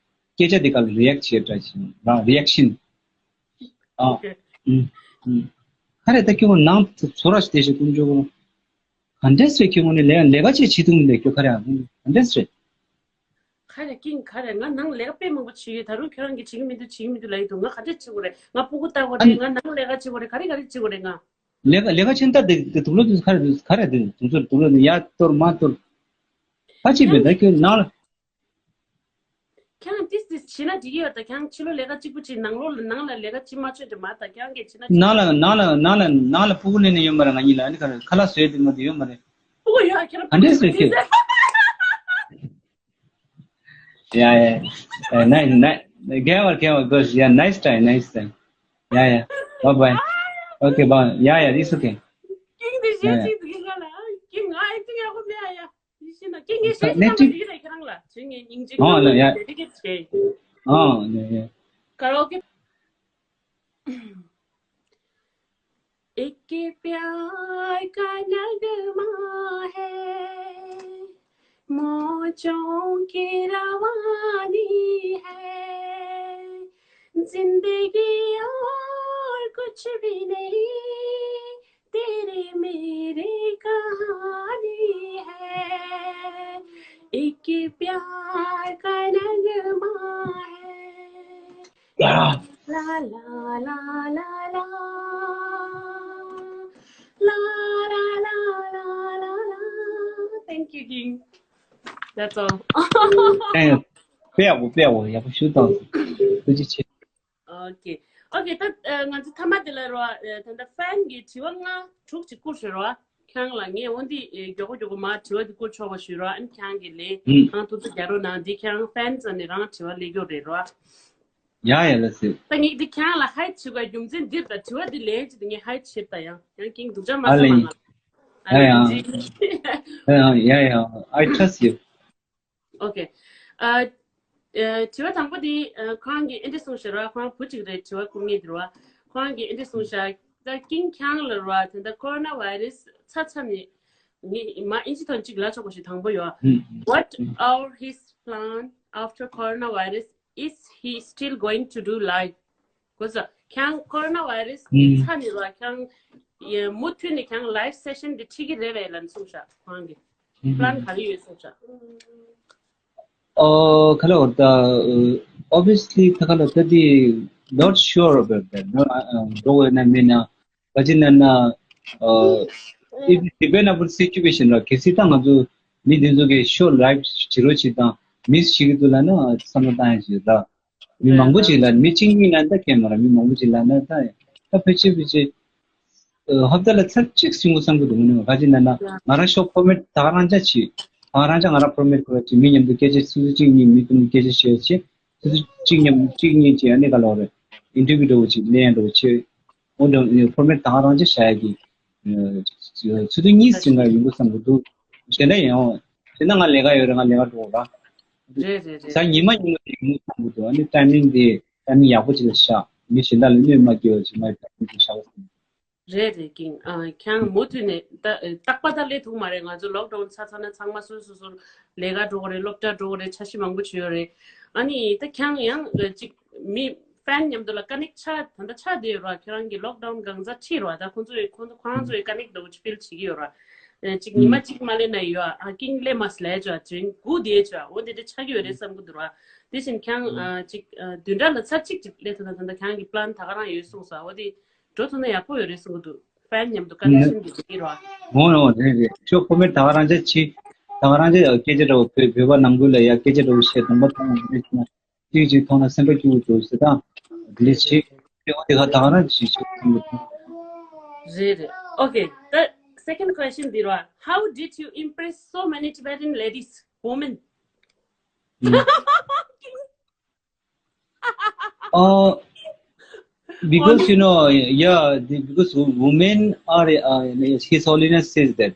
སྐད་ཆ་དེ་ག་ལ་རི་ཨེག་ཆེ་འདྲ་ཆེ་རང་རི་ཨེག་ཤན། ཨ། ཨོ་ཁེ། ཨུམ། ཨུམ། ཁ་རེ་ད་ཁྱོད་ནང་ཚོ་ར་ཞིག་དེ་ཞིག་ཀུན་སྤྱོད་གོ། ག་འདྲས་རེད་ཁྱོད་ངོ་ནས་ལས་ལས་ཀ་ཅིག་བྱེད་ཐུབ་མི་འདུག་ཁྱོད་ཁ་རེ་ཨ་ག་འདྲས་རེད། ཁ་རེ་ཀིང་ཁ་རེ། ང་ནང་ལས་ཀ་དཔེ་མང་པོ་བྱེད་ཡོད། ད་རུང་ཁྱོད་རང་གིས་བྱེད་ཀྱི་མི་འདུག་བྱེད་ཀྱི་མི་འདུག་ལབ་ཡི་འདུག་ང་ག་འདྲས་བྱེད་དགོས་རེད། ང་སྤུ་གུ་ལྟ་དགོས་ཨ་རེད། ནི་ང་ནང་ལས་ཀ་བྱེད་དགོས་རེད། ག་རེ་ག་རེ་བྱེད་དགོས་རེད་ང་། ལས་ཀ་ལས་ཀ་ཆེན་ད་དེ་དེ་དུག་ལོག་དེ་ག་རེ་དེ་དུག་ཚོད་དུག་ལོག་དེ་ཡར་གཏོར་མར་གཏོར། ཁ་ཅིག་མེད་ད་ཁྱོད་ནང་ལ། ཁྱེད་རང་ཏིས་ཏིས་བྱེད་ན་འགྲིག་གི་ཡོད་ད། ཁྱེད་རང་ཕྱི་ལོགས་ལས་ཀ་གཅིག་པུ་བྱེད། ནང་ལོགས་ལ་ནང་ལ་ལས་ཀ་གཅིག་མ་བྱོས་དེ་མ་ད། ཁྱེད་རང་གིས་བྱེད་ན་ནང་ལ་ནང་ལ་ནང་ལ་ནང་ལ་སྤུ་གུ་ལེན་ནས་ཡོད་མ་རེད། ང་གཉིས་ལ་ཨ་ནི་ཁ་ལ་ཁ་ལག་བཟོས་དེ་མ་དེ་ཡོད་མ་རེད། སྤུ་གུ་ཡོད་ཁྱེད་རང་ག་འདྲས་བཟོས་ཁྱེད། Yeah, yeah. Uh, nice, nice. Gamer, gamer, good. Yeah, nice try, nice try. Yeah, yeah. Bye bye. Okay, bye. Yeah, yeah, it's okay. ཀིང་དེ་yeah, yeah. ཀིང་ང་ཨེག་ཏིང་ཡག་པོ་མེད་ཨ་ཡ། ཡིན་ཤེས་ན་ཀིང་ངས་ཤེས་ཤེས་ན་མ་འགྲིག་རེད་ཁྱེད་རང་ལ། བྱེད་ངས་སྙིང་རྗེ། ཨོ་ལ་ཡ། ཌེ་ཌི་ཀེཊ་བྱེད། ཨོ་ལ་ཡ། ཀ་ར་ཨོ་ཀེ། एक प्यार का नगमा है, मौजों की रवानी है, जिंदगी और कुछ भी नहीं, तेरी मेरी कहानी है, एक प्यार का नगमा है। ला ला ला ला ला। ला ला ला ला ला ला। Thank you, King. That's all. Thanks. དཔེ་ཡག་པོ་དཔེ་ཡག་པོ་ཡག་པོ་ཞུ་དང་། ཐུགས་རྗེ་ཆེ། Okay. Okay. ད་ང་ཚོ་མཐའ་མ་དེ་ལ་རོ། ད་ལྟ་ཕན་གྱི་དྲི་བ་ལྔ་དྲུག་ཅིག་བསྐུར་ཤོག་རོ། ཁྱེད་རང་ལ་ངས་འོ་འདི་མགྱོགས་པོ་མགྱོགས་པོ་མར་དྲི་བ་འདི་བསྐུར་ཆོག་པ་ཞུས་རོགས། ཨ་ནི་ཁྱེད་རང་གིས་ལན་ཨུམ། གང་ཐུབ་ཐུབ་རྒྱག་རོགས་གནང་། འདི་ཁྱེད་རང་ཕན་ཙམ་ནས་རང་དྲི་བ་སླེབས་ཀྱི་རེད་རོགས། ཡ་ཡ་ལགས་སེ། ད་ངས་འདི་ཁྱེད་རང་ལ་ཧའི་ཞུ་དགོས་རྒྱུ་མཚན་འདིར་ད་དྲི་བ་འདི་ལན་ཅིག་ད་ངས་ཧའི་བྱེད་ད་ཡང་ཡང་ཀིང་སྡུག་ཅག་མ་ཨ་བསམ་ལེ། མ་ང་། ཡ་ཡ། ཡ་ཡ། I trust you. Okay. ཨ། ཨ། དྲི་བ་དང་པོ་དེ་ཨ། ཁོང་གིས་ཨེ་འདྲ་གསུངས་ཤག་ར། ཁོང་བུ་གཅིག་རེད། དྲི་བ་བསྐུར་མཁན་དེ་ར། ཁོང་གིས་ཨེ་འདྲ་གསུངས་ཤག་ད་ཀིང་ཁྱེད་རང་ལ་ར་ད་ལྟ་ཀོ་རོ་ན་བྷའི་རས་ཚར་ཚར་ནས་ངས་མ་ཨིན་ཇི་ཐོག་གཅིག་ལབ་ཆོག་པ་ཞིག་དང་པོ་ཡོད། What are his plan after coronavirus? Is he still going to do live? གོ་ས་ཁྱེད་རང་ཀོ་རོ་ན་བྷའི་རས་ཚར་ནས་ར་ཁྱེད་རང་མུ་མཐུད་ནས་ཁྱེད་རང་ལའིབ་སེ་ཤན་དེ་ཁྲིད་ཀྱི་རེད་པས་ལབ་གསུངས་ཤག་ཁོང་གིས་པི་ལན་ག་རེ་ཡོད་གསུངས་ཤག་ཨོ་ཁ་ལོ་ད། Obviously ད་ཁ་ལོ་ད་དེ་not sure about that. འགྲོ་འོས་ན་མེད་ན་ག་ཅི་ན་ན། It depend upon situation ར། གལ་སྲིད་ད་ང་ཚོ་མི་དེ་ཚོ་གི་ཤོ་ལའིབ་བྱེད་རོགས་བྱེད་དང་མིས་བྱེད་ཀྱི་འདུག་ལབ་ན་བསམ་བློ་བཏང་ཡ་ཞིག་ར། མི་མང་པོ་ཅིག་ལ་མི་གཅིག་གཉིས་ལ་ད་ཁྱད་མ་ར། མི་མང་པོ་ཅིག་ལ་ན་ད་ད་ཕལ་ཆེར་ཕལ་ཆེར་ཧབ་ད་ལ་ཚར་གཅིག་ཟིན་དགོས་བསམ་གྱི་འདུག་ངོ་ནས་ག་ཅི་ན་ན་ང་རང་ཤོ་ཕོར་མེཊ་ད་ག་རང་ཅག་བྱེད། ད་ག་རང་ཅག་ང་རང་ཕོར་མེཊ་དགོས་ཅིག་མི་མཉམ་དུ་སྐད་ཆ་སོ་སོ་གཅིག་གཉིས་མི་དུ་མི་སྐད་ཆ་བཤད་བྱེད། སོ་སོ་གཅིག་མཉམ་གཅིག་གཉིས་ཅིག་ཨ་ནི་ག་ལོག་རེད། ཨིན་ཊར་བིའུ་འདྲ་བོ་ཅིག་ལེན་འདྲ་བོ་བྱེད། འོ་འདྲ་ཕོར་མེཊ་ད་ག་རང་ཅག་བྱ་ཡ་གི་ཚུལ་དུ་གཉིས་ཟིན་ག་ཡོང་དགོས་བསམ་གྱི་འདུག་གཞན་དག་ཡང་། དེ་ན་ང་ལས་ཀ་ཡོད་རེད། ང་ལས་ཀ་འགྲོ་ར། རེད་རེད་རེད། གཟའ་ཉི་མ་ཉིན་མོ་དེ་ཡིན་བསམ་གྱི་འདུག་ཨ་ནི་ཊའི་མིང་དེ་ཊའི་མིང་ཡག་པོ་ཅིག་ལ་བཞག་མི་གཞན་དག་ལ་གནོད་མ་སྐྱེལ་བ་ཅིག་ང་ཡི་ཊའི་མིང་དེ་བཞག་པ་བསམ། རེད་རེད་ཀིང་། ཨ་ཁྱེད་རང་མུ་མཐུད་ནས་ད་རྟག་པ་ད་སླེབས་ཐུབ་མ་རེད། ང་ཚོ་ལོག་ཌའུན་ཚར་ཚར་ན་ཚང་མ་སོ་སོ་སོ་ལས་ཀ་འགྲོ་གི་རེད། སློབ་གྲྭ་འགྲོ་གི་རེད། འཆར་གཞི་མང་པོ་བྱེད་ཡོད་རེད། ཨ་ནི་ད་ཁྱེད་རང་ཡང་ཅིག་མི་ཕན་མཉམ་དུ་ལ་ཀ་ནེག་ཆགས་ད་ལྟ་ཆགས་བསྡད་ཡོད་ར། ཁྱེད་རང་གི་ལོག་ཌའུན་གང་ཚ་ཁྲིད་ར། ད་ཁོང་ཚོ་ཡི་ཁོང་ཚོ་ཁོ་རང་ཚོ་ཡི་ཀ་ནེག་འདྲ་བོ་ཅིག་ཕིལ་བྱེད་ཀྱི་ཡོད་ར། ཨ་ཅིག་ཉི་མ་གཅིག་མ་སླེབས་ན་ཡོད་ཨ། ཀིང་སླེབས་མ་སླེབས་ཅོ་ཨ་ཅིང་སྒུག་བསྡད་ཅོ་ཨ། འོ་དེ་འདྲ་ཆགས་ཀྱི་ཡོད་རེད་བསམ་གྱི་འདུག་ར། དེ་བཞིན་ཁྱེད་རང་ཨ་ཅིག་ཨ་བདུན་ཕྲག་ལ་ཚར་གཅིག་ཅིག་སླེབས་ཐུབ་ན་ད་ལྟ་ཁྱེད་རང་གི་པི་ལན་ད་ག་རང་ཡོད་གསུངས་སོང་། འོ་དེ་འགྲོ་ཐུབ་ན་ཡག་པོ་ཡོད་རེད་གསུང་གི་འདུག་ཕན་མཉམ་དུ་ཀ་ནེག་ཤན་གྱི་འགྲོ་གི་ར། འོ་འོ་རེད་རེད། ཤོ་ཕོར་མེཊ་ད་ག་རང་ཅག་ཅིག་ད་ག་རང་ཅག་སྐད་ཆ་འདྲ་བོ་བོད་བོད་པ་ནང་ཁུལ་ལ་ཡ་སྐད་ཆ་འདྲ་བོ་བཤད་གདོང་པ་མཐོང་བ་མེད་ན། གཅིག་གཅིག་མཐོང་ན་སེམས་པ་སྐྱིད་པོ་འདུག་ཟེར་དང་། འདི་ལས་བྱེད། དེ་འོ་དེ་ག་ད་ག་རང་བྱེད་ཆོག་གསུང་གི་འདུག་རེད་རེད། Okay, the second question འདི་ར། How did you impress so many Tibetan ladies, women? Mm. Uh, because, you know, yeah, the, because wo- women are, uh, His Holiness says that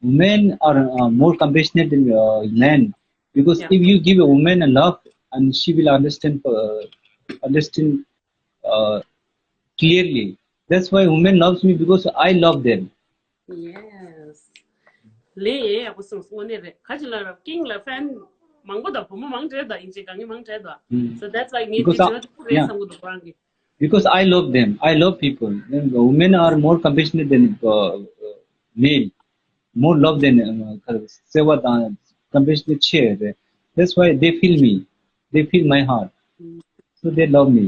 women are uh, more compassionate than uh, men. Because yeah. If you give a woman a love, and she will understand, uh, understand uh, clearly. That's why women loves me, because I love them. Yes. ལས་ཡག་པོ་གསུངས་སོང་། དངོས་གནས་རེད། ཁ་ཅིག་ལ་ར་ཀིང་ལ་ཕན་མང་པོ་དང་བུ་མོ་མང་དྲགས་དང་ཨིན་ཇི་དགའ་ངེས་མང་དྲགས་དང་། So that's why ངས་འདི་བྱས་ན་ཐུག་རེད་བསམ་གི་འདུག་རང་གི། Because I love them. I love people. And women are more compassionate than uh, uh, male. More love than uh, བརྩེ་བ་དང་compassionate ཆེ་རེད། That's why they feel me. They feel my heart. So they love me.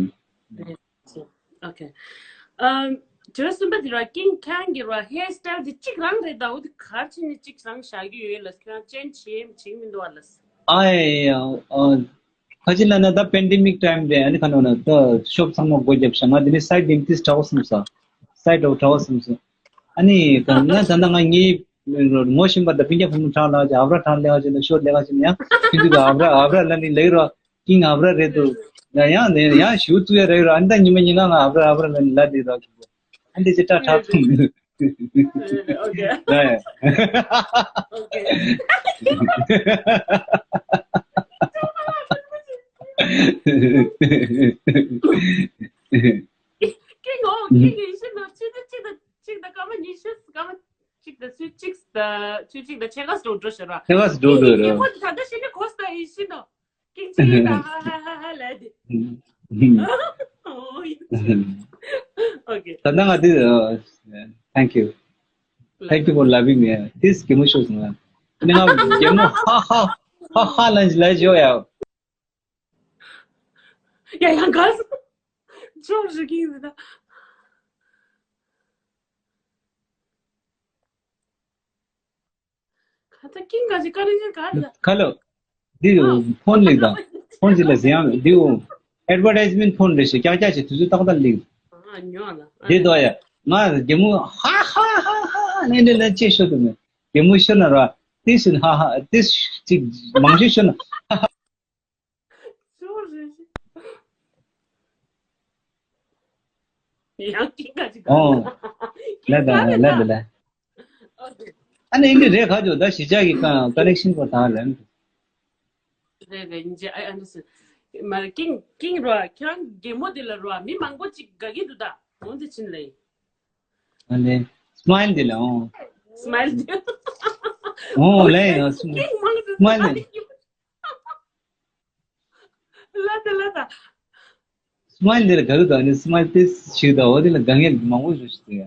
Okay. ཨམ། དྲི་བ་གསུམ་པ་འདི་ར་ཀིང་ཁྱེད་རང་གི་ར་ཧེར་སི་ཊའིལ་འདི་གཅིག་རང་རེད་ད། འོ་འདི་ག་རེ་བྱས་ནས་གཅིག་རང་བཞག་གི་ཡོད་ལ་ཁྱེད་རང་ཅེན་ཇི་བྱེད་བྱེད་ཀྱི་མི་འདུག་བ་ལ། ཨའི་ཨ། ཁ་ཅིག་ལ་ན་ད་པེན་ཌེ་མིག་ཊའིམ་རེད། ཨ་ནི་ཁ་ནོ་ན་ད་ཤོབ་ཚང་མ་སྒོ་བརྒྱབ་ཤག་ང་དེ་ནས་སའིཌ་ཨེམ་ཊི་དྲག་པོ་བསམ་སོང་། སའིཌ་ཨོ་དྲག་པོ་བསམ་སོང་། ཨ་ནི་ད་ང་ད་ལྟ་ང་ངའི་ངོ་ཤེས་པ་དང་སྤུན་ཀྱག་བུ་མོ་གྲྭ་ལ་ཅིག་ཨབ་ར་གྲྭ་ལ་ཅིག་ན་ཤོ་ལས་ཀ་ཅིག་ན་ཡང་ཁྱེད་ཚོས་ཨབ་ར་ཨབ་ར་ལ་ནི་ལེགས་རོ། ཀིང་ཨབ་ར་རེད་འདུག་ཡང་ཡང་ནས་ཡང་ཞུ་ཚུགས་ཡ་རེད་རོ། ཨ་ནི་ད་ཉི་མ་ཉིན་གང་ང་ཨབ་ར་ཨབ་ར་ལ་ནི་ལ་དེ་རོ། ཨ་འདི་ཅི་ཏྲ་ཏྲ་ཐུང་། Okay. ལ་ཡ། Okay. ཀིང་ཨོ་ཀིང་ཡིན་ཤི་ནོ་ཆི་ཏི་ཆི་ཏི་ཆི་ཏི་ཀ་མ་ཉི་ཤུ་ཀ་མ། གཅིག་དང་ཚུལ་གཅིག་དང་ཚུལ་གཅིག་དང་ཕྱེད་ཀ་འགྲོ་འགྲོ་ཤོར་བ། ཕྱེད་ཀ་འགྲོ་འགྲོ་རེད། ཁྱེད་ཁོ་ད་ལྟ་ཤི་ནི་གོ་ས་ཡིན་ཤི་ནོ། ཀིང་ཅི་ཡིན་ད་ཧ་ཧ་ཧ་ཧ་ལབ་དེ། ཨོ་ཡིན། Okay. ད་ལྟ་ང་དེ་thank you. Thank you for loving me. This གད་མོ་ཤོར་སོང་ང་། ནི་ང་གད་མོ་ཧ་ཧ་ཧ་ཧ་ལབ་ལབ་ཤོར་ཡ། ཡ་ཡང་ག་ཅོག་རི་ཀིང་ཟེར་ད། ཁ་ཚ་ཀིང་ག་ཅི་ཀ་རི་ཀིང་ག་རི་ད། ཁ་ལོ། འདི་ཕོན་ལེགས་དང་། ཕོན་ཅི་ལ་ཟེར་ཡང་འདི་ཨེཌ་བར་ཊའིཛ་མེན་ཕོན་རེད་ཤག་ཀྱག་ཀྱག་ཅིག་དུས་ཚོད་ཏག་ཏག་ལེགས། ཨ་ཉོ་ལ། འདི་དོ་ཡ། ང་རྒྱལ་མོ་ཧ་ཧ་ཧ་ཧ་ཧ་ནས་འདི་ལ་ཅེས་ཤོད་དུ་མེད། རྒྱལ་མོ་ཤོད་ན་ར། ཏིས་ཧ་ཧ་ཏིས་ཅིག་མང་ཤོས་ཤོད་ན་ཧ་ཧ། ཅོ་རེ་རེ། ཡང་ཀིང་ག་ཅི་ག་ཨོ། ལ་ད་ལ་ད་ལ། ཨོ་དེ། ཨ་ནི་ཨིན་དི་རེད་ཁ་ཅོ་ད་གཞིས་ཆགས་ཀྱི་ཀ་ཀ་ནེག་ཤིན་པོ་དང་ལན། རེད་རེད་ཨིན་ཇི་I understand. མ་རེད་ཀིང་ཀིང་རོ་ཁྱེད་རང་གད་མོ་དེ་ལ་རོ་མི་མང་པོ་ཅིག་དགའ་གི་འདུག་ད་འོང་དེ་ཕྱིན་ལེ། ཨ་ནི་སི་མའིལ་དེ་ལ་ཨོ། སི་མའིལ་དེ། ཨོ་ལེ་ཡང་སི་མའིལ། ཀིང་མང་དུ་སི་མའིལ་དེ། ལ་ད་ལ་ད། སི་མའིལ་འདི་ལ་དགའ་གི་འདུག་ཨ་ནི་སི་མའིལ་དེ་ཞིག་དང་འོ་དེ་ལ་དགའ་ངེས་མང་པོ་ཞིག་ཞིག་འདུག་ཡ།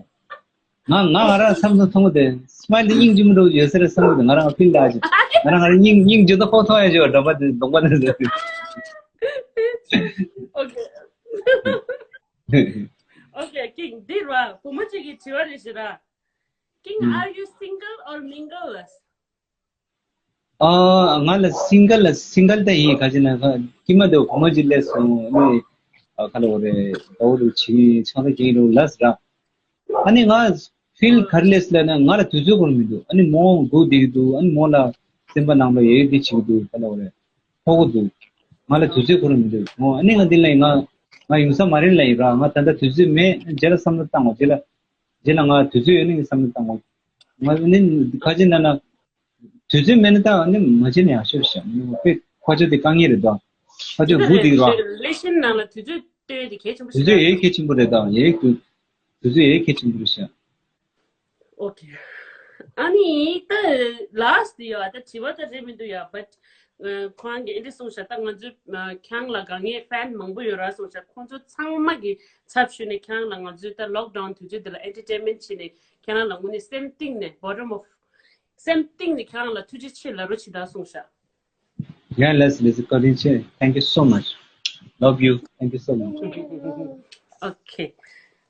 ང་ང་ང་རང་བསམ་བསམ་མཐོང་གི་དེ་སི་མའིལ་དེ་སྙིང་རྗེ་མོ་འདྲ་ཡོད་ས་རེད་བསམ་གི་འདུག་ང་རང་ཕིལ་ལ་ཞིག་ང་རང་ང་རང་སྙིང་སྙིང་རྗེ་ད་ཁོ་མཐོང་ཡ་ཞིག་འདྲ་པ་དེ་གདོང་པ་དེ་ཟེར། Okay. Okay, ཀིང་འདི་ར་བུ་མོ་གཅིག་གིས་དྲི་བ་རེ་ཞིག་ར། King, are you single or mingle? ཨ། ང་ལ་སིང་གལ་ལ་སིང་གལ་ད་ཡིན། ག་ཅི་ན་ཁ་ཀྱི་མ་དེ་བུ་མོ་ཅིག་སླེབས་སོང་ནི། ཨ། ཁ་ལ་འོ་རེ་ད་འོ་རུ་ཆི་ཆང་ད་གིན་རུ་ལས་ར། ཨ་ནི་ང་ཕིལ་ག་རེ་ལས་ལ་ན་ང་ལ་དུས་ཚོད་ཁོར་མི་འདུག་ཨ་ནི་མོ་སྒུག་བསྡད་ཀྱི་འདུག་ཨ་ནི་མོ་ལ་སེམས་པ་ནང་ལ་ཡོད་དེ་བྱེད་ཀྱི་འདུག་ཁ་ལ་འོ་རེ་ཕོག་གི་འདུག་ང་ལ་དུས་ཚོད་ཁོར་མི་འདུག་ཨ་ནི་ང་འདི་ལ་ཡིན། ང་ང་ཡོང་ས་མ་རེད་ལ་ཡིན་ར། ང་ད་ལྟ་དུས་ཚོད་མེད། རྗེས་ལ་བསམ་བློ་བཏང་བ། རྗེས་ལ་རྗེས་ལ་ང་དུས་ཚོད་ཡོད་ནི་བསམ་བློ་བཏང་བ། ང་ནི་ག་ཅི་ན་ན། དུས་ཚོད་མེད་ན་ད་ནི་མ་བྱེད་ན་ཡག་ཤོས་ཤག་དཔེ་ཁ་ཕྱོགས་དེ་དཀའ་ངལ་རེད་དོ། ཁ་ཕྱོགས་སྒུག་བསྡད་རོགས། རི་ལེ་ཤན་ནང་ལ་དུས་ཚོད་སྟོན་དེ་གལ་ཆེན་པོ་ཞིག་དུས་ཚོད་ཡོད་གལ་ཆེན་པོ་རེད་དོ། ཡོད་དུས་དུས་ཚོད་ཡོད་གལ་ཆེན་པོ་རེད་ཤག Okay. ཨ་ནི་ད་ལཱ་སི་ཊི་ཡོད་ད་དྲི་བ་ད་རེད་མི་འདུག་ཡ། བཊ་ཁོང་གིས་ཨེ་འདྲ་གསུངས་ཤག་ད་ང་ཚོས་ཁྱེད་རང་ལ་དགའ་ངེས་ཕན་མང་པོ་ཡོད་ར་གསུངས་ཤག་ཁོང་ཚོ་ཚང་མ་གི་ཚབ་ཞུས་ནས་ཁྱེད་རང་ལ་ང་ཚོས་ད་ལོག་ཌའུན་དུས་ཚོད་འདི་ལ་ཨེན་ཊར་ཊེན་མེན་ཊི་བྱས་ནས་ཁྱེད་རང་ལ་དངོས་གནས་སེམས་གཏིང་ནས་bottom of སེམས་གཏིང་ནས་ཁྱེད་རང་ལ་ཐུགས་རྗེ་ཆེ་ལབ་རོགས་བྱེད་ད་གསུངས་ཤག Yeah, let's let's go. Thank you so much. Love you. Thank you so much. Okay.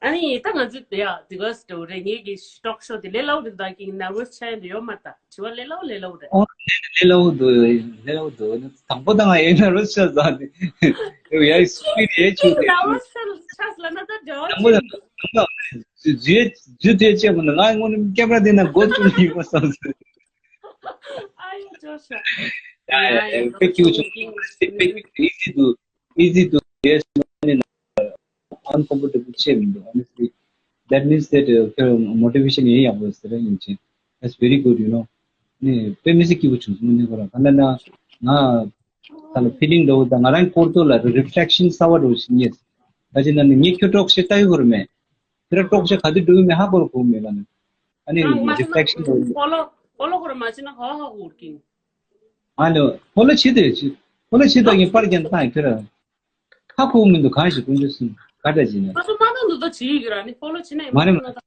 ཨ་ནི་ད་ང་ཚོ་ཡ་དེ་ག་སི་ཊོ་རེ་ངེད་ཀྱི་ཊོག་ཤོ་དེ་ལས་སླ་བོ་རེད། ད་ཀིང་ནར་བ་སི་ཆགས་ཡ་ཡོད་མ་རེད། ད་དྲི་བ་ལས་སླ་བོ་ལས་སླ་བོ་རེད། ཨོ་ལས་སླ་བོ་འདུག་ལས་སླ་བོ་འདུག་དང་པོ་དང་ང་ཡི་ནར་བ་སི་ཆགས་ས་དེ་ཡ་སི་པི་ཌི་ཡ་ཆུ་དེ་ནར་བ་སི་ཆགས་ལ་ན་ད་འབྲེལ་བ་དང་པོ་དང་དང་པོ་དང་ཇུ་ཇུ་དེ་ཆེ་མོ་ན་ང་དངོས་གནས་ཀེམ་ར་དེ་ན་སྒོ་བཙུགས་ནས་ཡོད་པ་བསམ་སོང་། ཨ་ཡོ་ཅོ་ཤ། Yeah, yeah, yeah. Thank you. Easy to, easy to, yes, uncomfortable ཆེ་མི་འདུག honestly. That means that uh, motivation ཡིན་ཡག་པོ་ཟེར་ཡིན་ཆེ། That's very good, you know. ནི་དཔེ་མི་སྲིད་སྐྱིད་པོ་བྱུང་སོང་ནི་ཁོ་ར་ག་ལ་ན་ང་ད་ལ་ཕི་ལིང་འདྲ་བོ་དང་ང་རང་སྐོར་ཐོག་ལ་རི་ཕི་ལེག་ཤན་གསར་བ་འདྲ་བོ་ཞིག་རྙེད། ད་ཅི་ན་ནི་ངས་ཁྱོད་ཀྲོག་ཤེས་ལྟ་གི་ཁོ་ར་མེད། ཁྱོད་ར་ཀྲོག་ཤེས་ག་དུས་འགྲོ་གི་མེད་ཧ་གོ་ར་གོ་མེད་ལ་ནི། ཨ་ནི་རིཕ་ལེག་ཤན་དང་། ཕོ་ལོ་ཕོ་ལོ་ཁོ་རང་མ་བྱེད་ན་ཧ་ཧ་གོ་གི། ཨ་ནི་ཕོ་ལོ་བྱེད་དེ་བྱེད། ཕོ་ལོ་བྱེད་དང་ངས་པར་རྒྱག་ན་ཁྱོད་རང་ཧ་གོ་མི་འདུག་གང་ཞིག་དཀོན་མཆོག་གསུམ་ག་འདྲ་བྱེད་ན། ཁ་སོ་མ་ནང་འདུག་ད་བྱེད་ཡོད་ཀྱི་ར་ནི་ཕོ་ལོ་བྱེད་ན་ཡིན་མ་རེད་མ་རེད།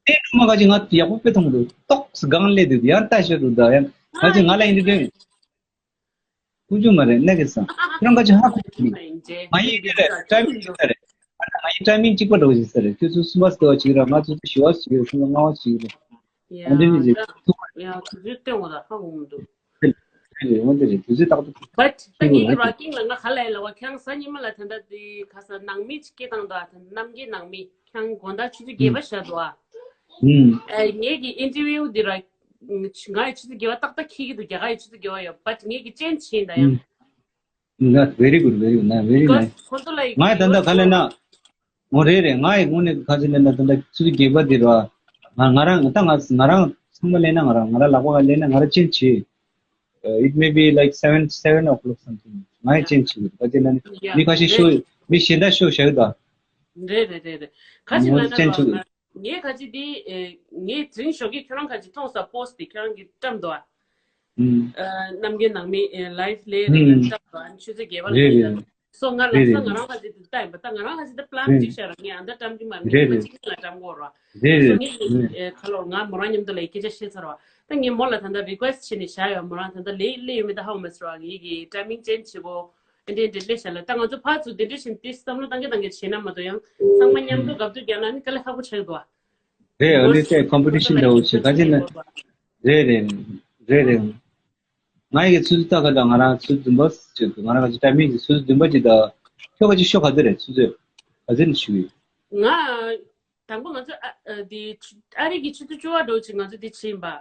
ཨེ་ནུ་མ་ག་ཅིག་ང་ཡག་པོ་དཔེ་མཐོང་གི་འདུག་ཏོག་སི་སྒང་སླེབས་འདུག་ཡར་ལྟ་ཤོད་འདུག་ད་ཡང་ག་ཅིག་ང་ལ་ཡིན་འདི་དོན། ཀུན་སྤྱོད་མ་རེད་གནད་ཀྱི་སང་ཁྱོད་རང་ག་ཅིག་ཧ་གོ་གི་མ་ཡིན་ཅེ། ང་ཡིན་གྱི་རེད་ཊའི་མིང་གཅིག་པ་རེད། ང་ཡིན་ཊའི་མིང་གཅིག་པ་འགྲོ་བཞིན་ས་རེད། ཁྱོད་ཚོ་གསུམ་པ་ཟེར་བ་གཅིག་རེད། ང་ཚོ་ཚོ་བཞི་བ་ཟེར་གྱི་རེད། ཁྱོད་ཚོ་ལྔ་བ་ཟེར་གྱི་རེད། ཡ་འདི་ནི་ཅིག་ཐུག་ཡ་དུས་ཚོད་སྟོན་འོ་ད་ཧ་གོ་མི་འདུག་རེད་འོ་འདི་རེད། དུས་ཚོད་ཏག་ཏག་but ད་ངེད་ཀྱི་རོ་ཀིང་ལ་ང་ག་ལ་ཡ་ལ་བ་ཁྱང་ས་ཉི་མ་ལ་ད་ལྟ་དེ་ག་ས་ནང་མི་ཅིག་སྐད་བཏང་འདུག་ཨ། ད་གནམ་གྱི་ནང་མི་ཁྱང་དགོང་དག་ཆུ་ཚོད་བརྒྱད་པ་བཞག་འདུག་ཨ། ཨེ་ངེད་ཀྱི་ཨིན་ཊར་བིའུ་འདི་ར་ང་ཡི་ཆུ་ཚོད་བརྒྱད་པ་ཏག་ཏག་འཁེལ་གྱི་འདུག་རྒྱ་གར་ཡི་ཆུ་ཚོད་བརྒྱད་པ་ཡོད། but ངེད་ཀྱི་ཅན་ཆེན་ད་ཡང་། ང་very good, very good, ན་very nice. ཁོ་ཚོ་ལ་ཡི་ང་ཡི་ད་ལྟ་ག་ལས་ན། ངོ་རེ་རེ་ང་ཡི་ངོ་ནས་ག་ཚོད་ལས་ན་ད་ལྟ་ཆུ་ཚོད་བརྒྱད་པ་འདི་ར། ང་ང་རང་ད་ང་ང་རང་ཚང་མ་ལས་ན་ང་རང་ང་རང་ལག་པ་ག་ལས་ན་ང་རང་ཅན་ཆེ། It may be like seven, seven o'clock something. ང་ཡི་ཅན་ཆེ་གི་ད་ཅན་ན་ནི་མི་ཁ་ཤས་ཤོ་མི་གཞན་དག་ཤོ་བྱ་གི་ད། རེད་རེད་རེད་རེད། ཁ་ཅིག་ང་ལ་ཅན་ཆེ་གི། ངའི་ཁ་ཅིག་འདི་ངའི་དྲིན་ཤོག་གི་ཁྱོད་རང་ཁ་ཅིག་མཐོང་ས་པོ་སི་ཊི་འདི་ཁྱོད་རང་གིས་བཀྲམ་འདུག་ཨ། ནམ་རྒྱུན་ནང་མི་ལའིབ་ལས་རིང་ལ་བཀྲམ་འདུག་ཨ། ཆུ་ཚོད་བརྒྱད་པ་ལ་རེད་རེད། སོ་ང་ལ་ས་ང་རང་ལ་ཅིག་ད་ཡིན་པ་ད་ང་རང་ལ་ཅིག་ད་པི་ལན་ཅིག་བྱས་ར་ངས་ཨ་ད་བཀྲམ་གི་མ་རེད་ཉི་མ་གཅིག་གཉིས་ལ་བཀྲམ་གོ་ར། སོ་ངས་ཁ་ལོར་ང་མོ་རང་མཉམ་དུ་ལ་སྐད་ཆ་བཤད་ཚར་བ་ད་ངས་མོ་ལ་ད་ལྟ་རི་ཀུ་ཨེ་སི་ཊི་བྱས་ནས་བཞག་ཡོད། མོ་རང་ད་ལྟ་ལས་སླེབས་ཡོད་མེད་ད་ཧ་གོ་མ་ཚར་བ་ངེད་ཀྱི་ཊའི་མིང་ཅེན་ཇི་བྱེད་གོ་ཨེ་འདྲས་འདྲས་སླེབས་བཞག་ལ་ད་ང་ཚོ་ཕར་ཚུར་དེ་འདྲས་བཞིན་དེ་བསམ་བློ་བཏང་གི་བཏང་གི་བྱས་ན་མ་གཏོགས་ཡང་ཚང་མ་མཉམ་དུ་རྒབ་ཏུ་རྒྱག་ན་ནི་དཀའ་ལས་ཁག་པོ་ཆགས་འདུག་བ། རེད་ཨ་ནི་ཏེ་ཀོམ་པི་ཊི་ཤན་འདྲ་བོ་ཞིག་ག་ཅི་ན། རེད་རེད་རེད་རེད། ང་ཡི་ཚུལ་ལྟ་ག་ད་ང་རང་ཚུལ་འཛིན་པ་ཅིག་ང་རང་ག་ཅི་ཊའི་མིང་གི་ཚུལ་འཛིན་པ་ཅིག་ད་ཁྱོད་ག་ཅི་ཤོ་ག་ཚོད་རེད་ཚུལ་ཚོད་ག་ཚོད་ནས་ཞུ་ཡི། ང་དང་པོ་ང་ཚོ་ཨ་ཨ་དེ་ཨ་རི་གི་ཆུ་ཚོད་བཅུ་པ་འདྲ་བོ་ཅིག་ང་ཚོ་དེ་ཕྱིན་པ་ཨ་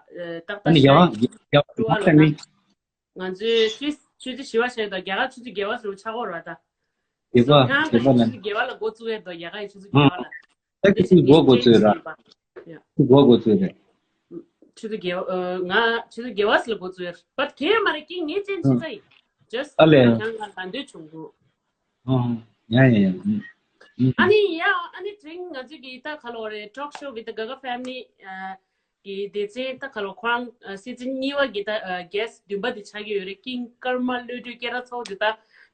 ཏག་ཏག་ཨ་ནི་ཡ་ཤར་ཡ་ཡ་བཅུ་པ་ལ་ཊའི་མིང་། ང་ཚོའི་ཆུ་ཆུ་ཚོད་བཞི་པ་བྱས་དང་རྒྱ་གར་ཆུ་ཚོད་བརྒྱད་པ་ཟེར་བ་ཆགས་ཀྱི་ཡོད་རེད་ད། བརྒྱད་པ་ཁྱེད་རང་བརྒྱད་པ་ལ་ཆུ་ཚོད་བརྒྱད་པ་ལ་འགོ་བཙུགས་ཡོད་དོ་རྒྱ་གར་ཡི་ཆུ་ཚོད་ཨང་། བརྒྱད་པ་ལ། ད་ཁྱེད་ཚོས་འགོ་འགོ་བཙུགས་ཡོད་ར། ཡ། ཁྱེད་འགོ་འགོ་བཙུགས་ཡོད་རེད། ཆུ་ཚོད་བརྒྱད་པ་ཨ་ང་ཆུ་ཚོད་བརྒྱད་པ་ལ་འགོ་བཙུགས་ཡོད་རེད། བཊ་ཁྱེད་མ་རེད་ཀྱི་ངའི་ཅན་ཆི་ཚ་ཡིན། ཇ་སི་ཨ་ལས། ཁྱེད་རང་ང་ལ་འདོད་བྱུང་གོ་ཨང་། ཡ་ཡ་ཡ། ཨ་ནི་ཡ་ཨ་ནི་དྲིན་ང་ཚོས་ཀྱི་ད་ཁ་ལོ་རེད་ཊོག་ཤོ་ཝི་ཐི་ག་ག་ཕེ་མི་ལི་ཨ། གི་སྡེ་ཚན་ད་ཁ་ལོ་ཁོ་རང་སི་ཛན་གཉིས་པ་གི་ད་གེ་སི་ཊི་བདུན་པ་དེ་ཆགས་ཀྱི་ཡོད་རེད། ཀིང་ཀརྨ་བློ་གྲོས་སྐད་གྲགས་ཚ་བོ་དེ་ད་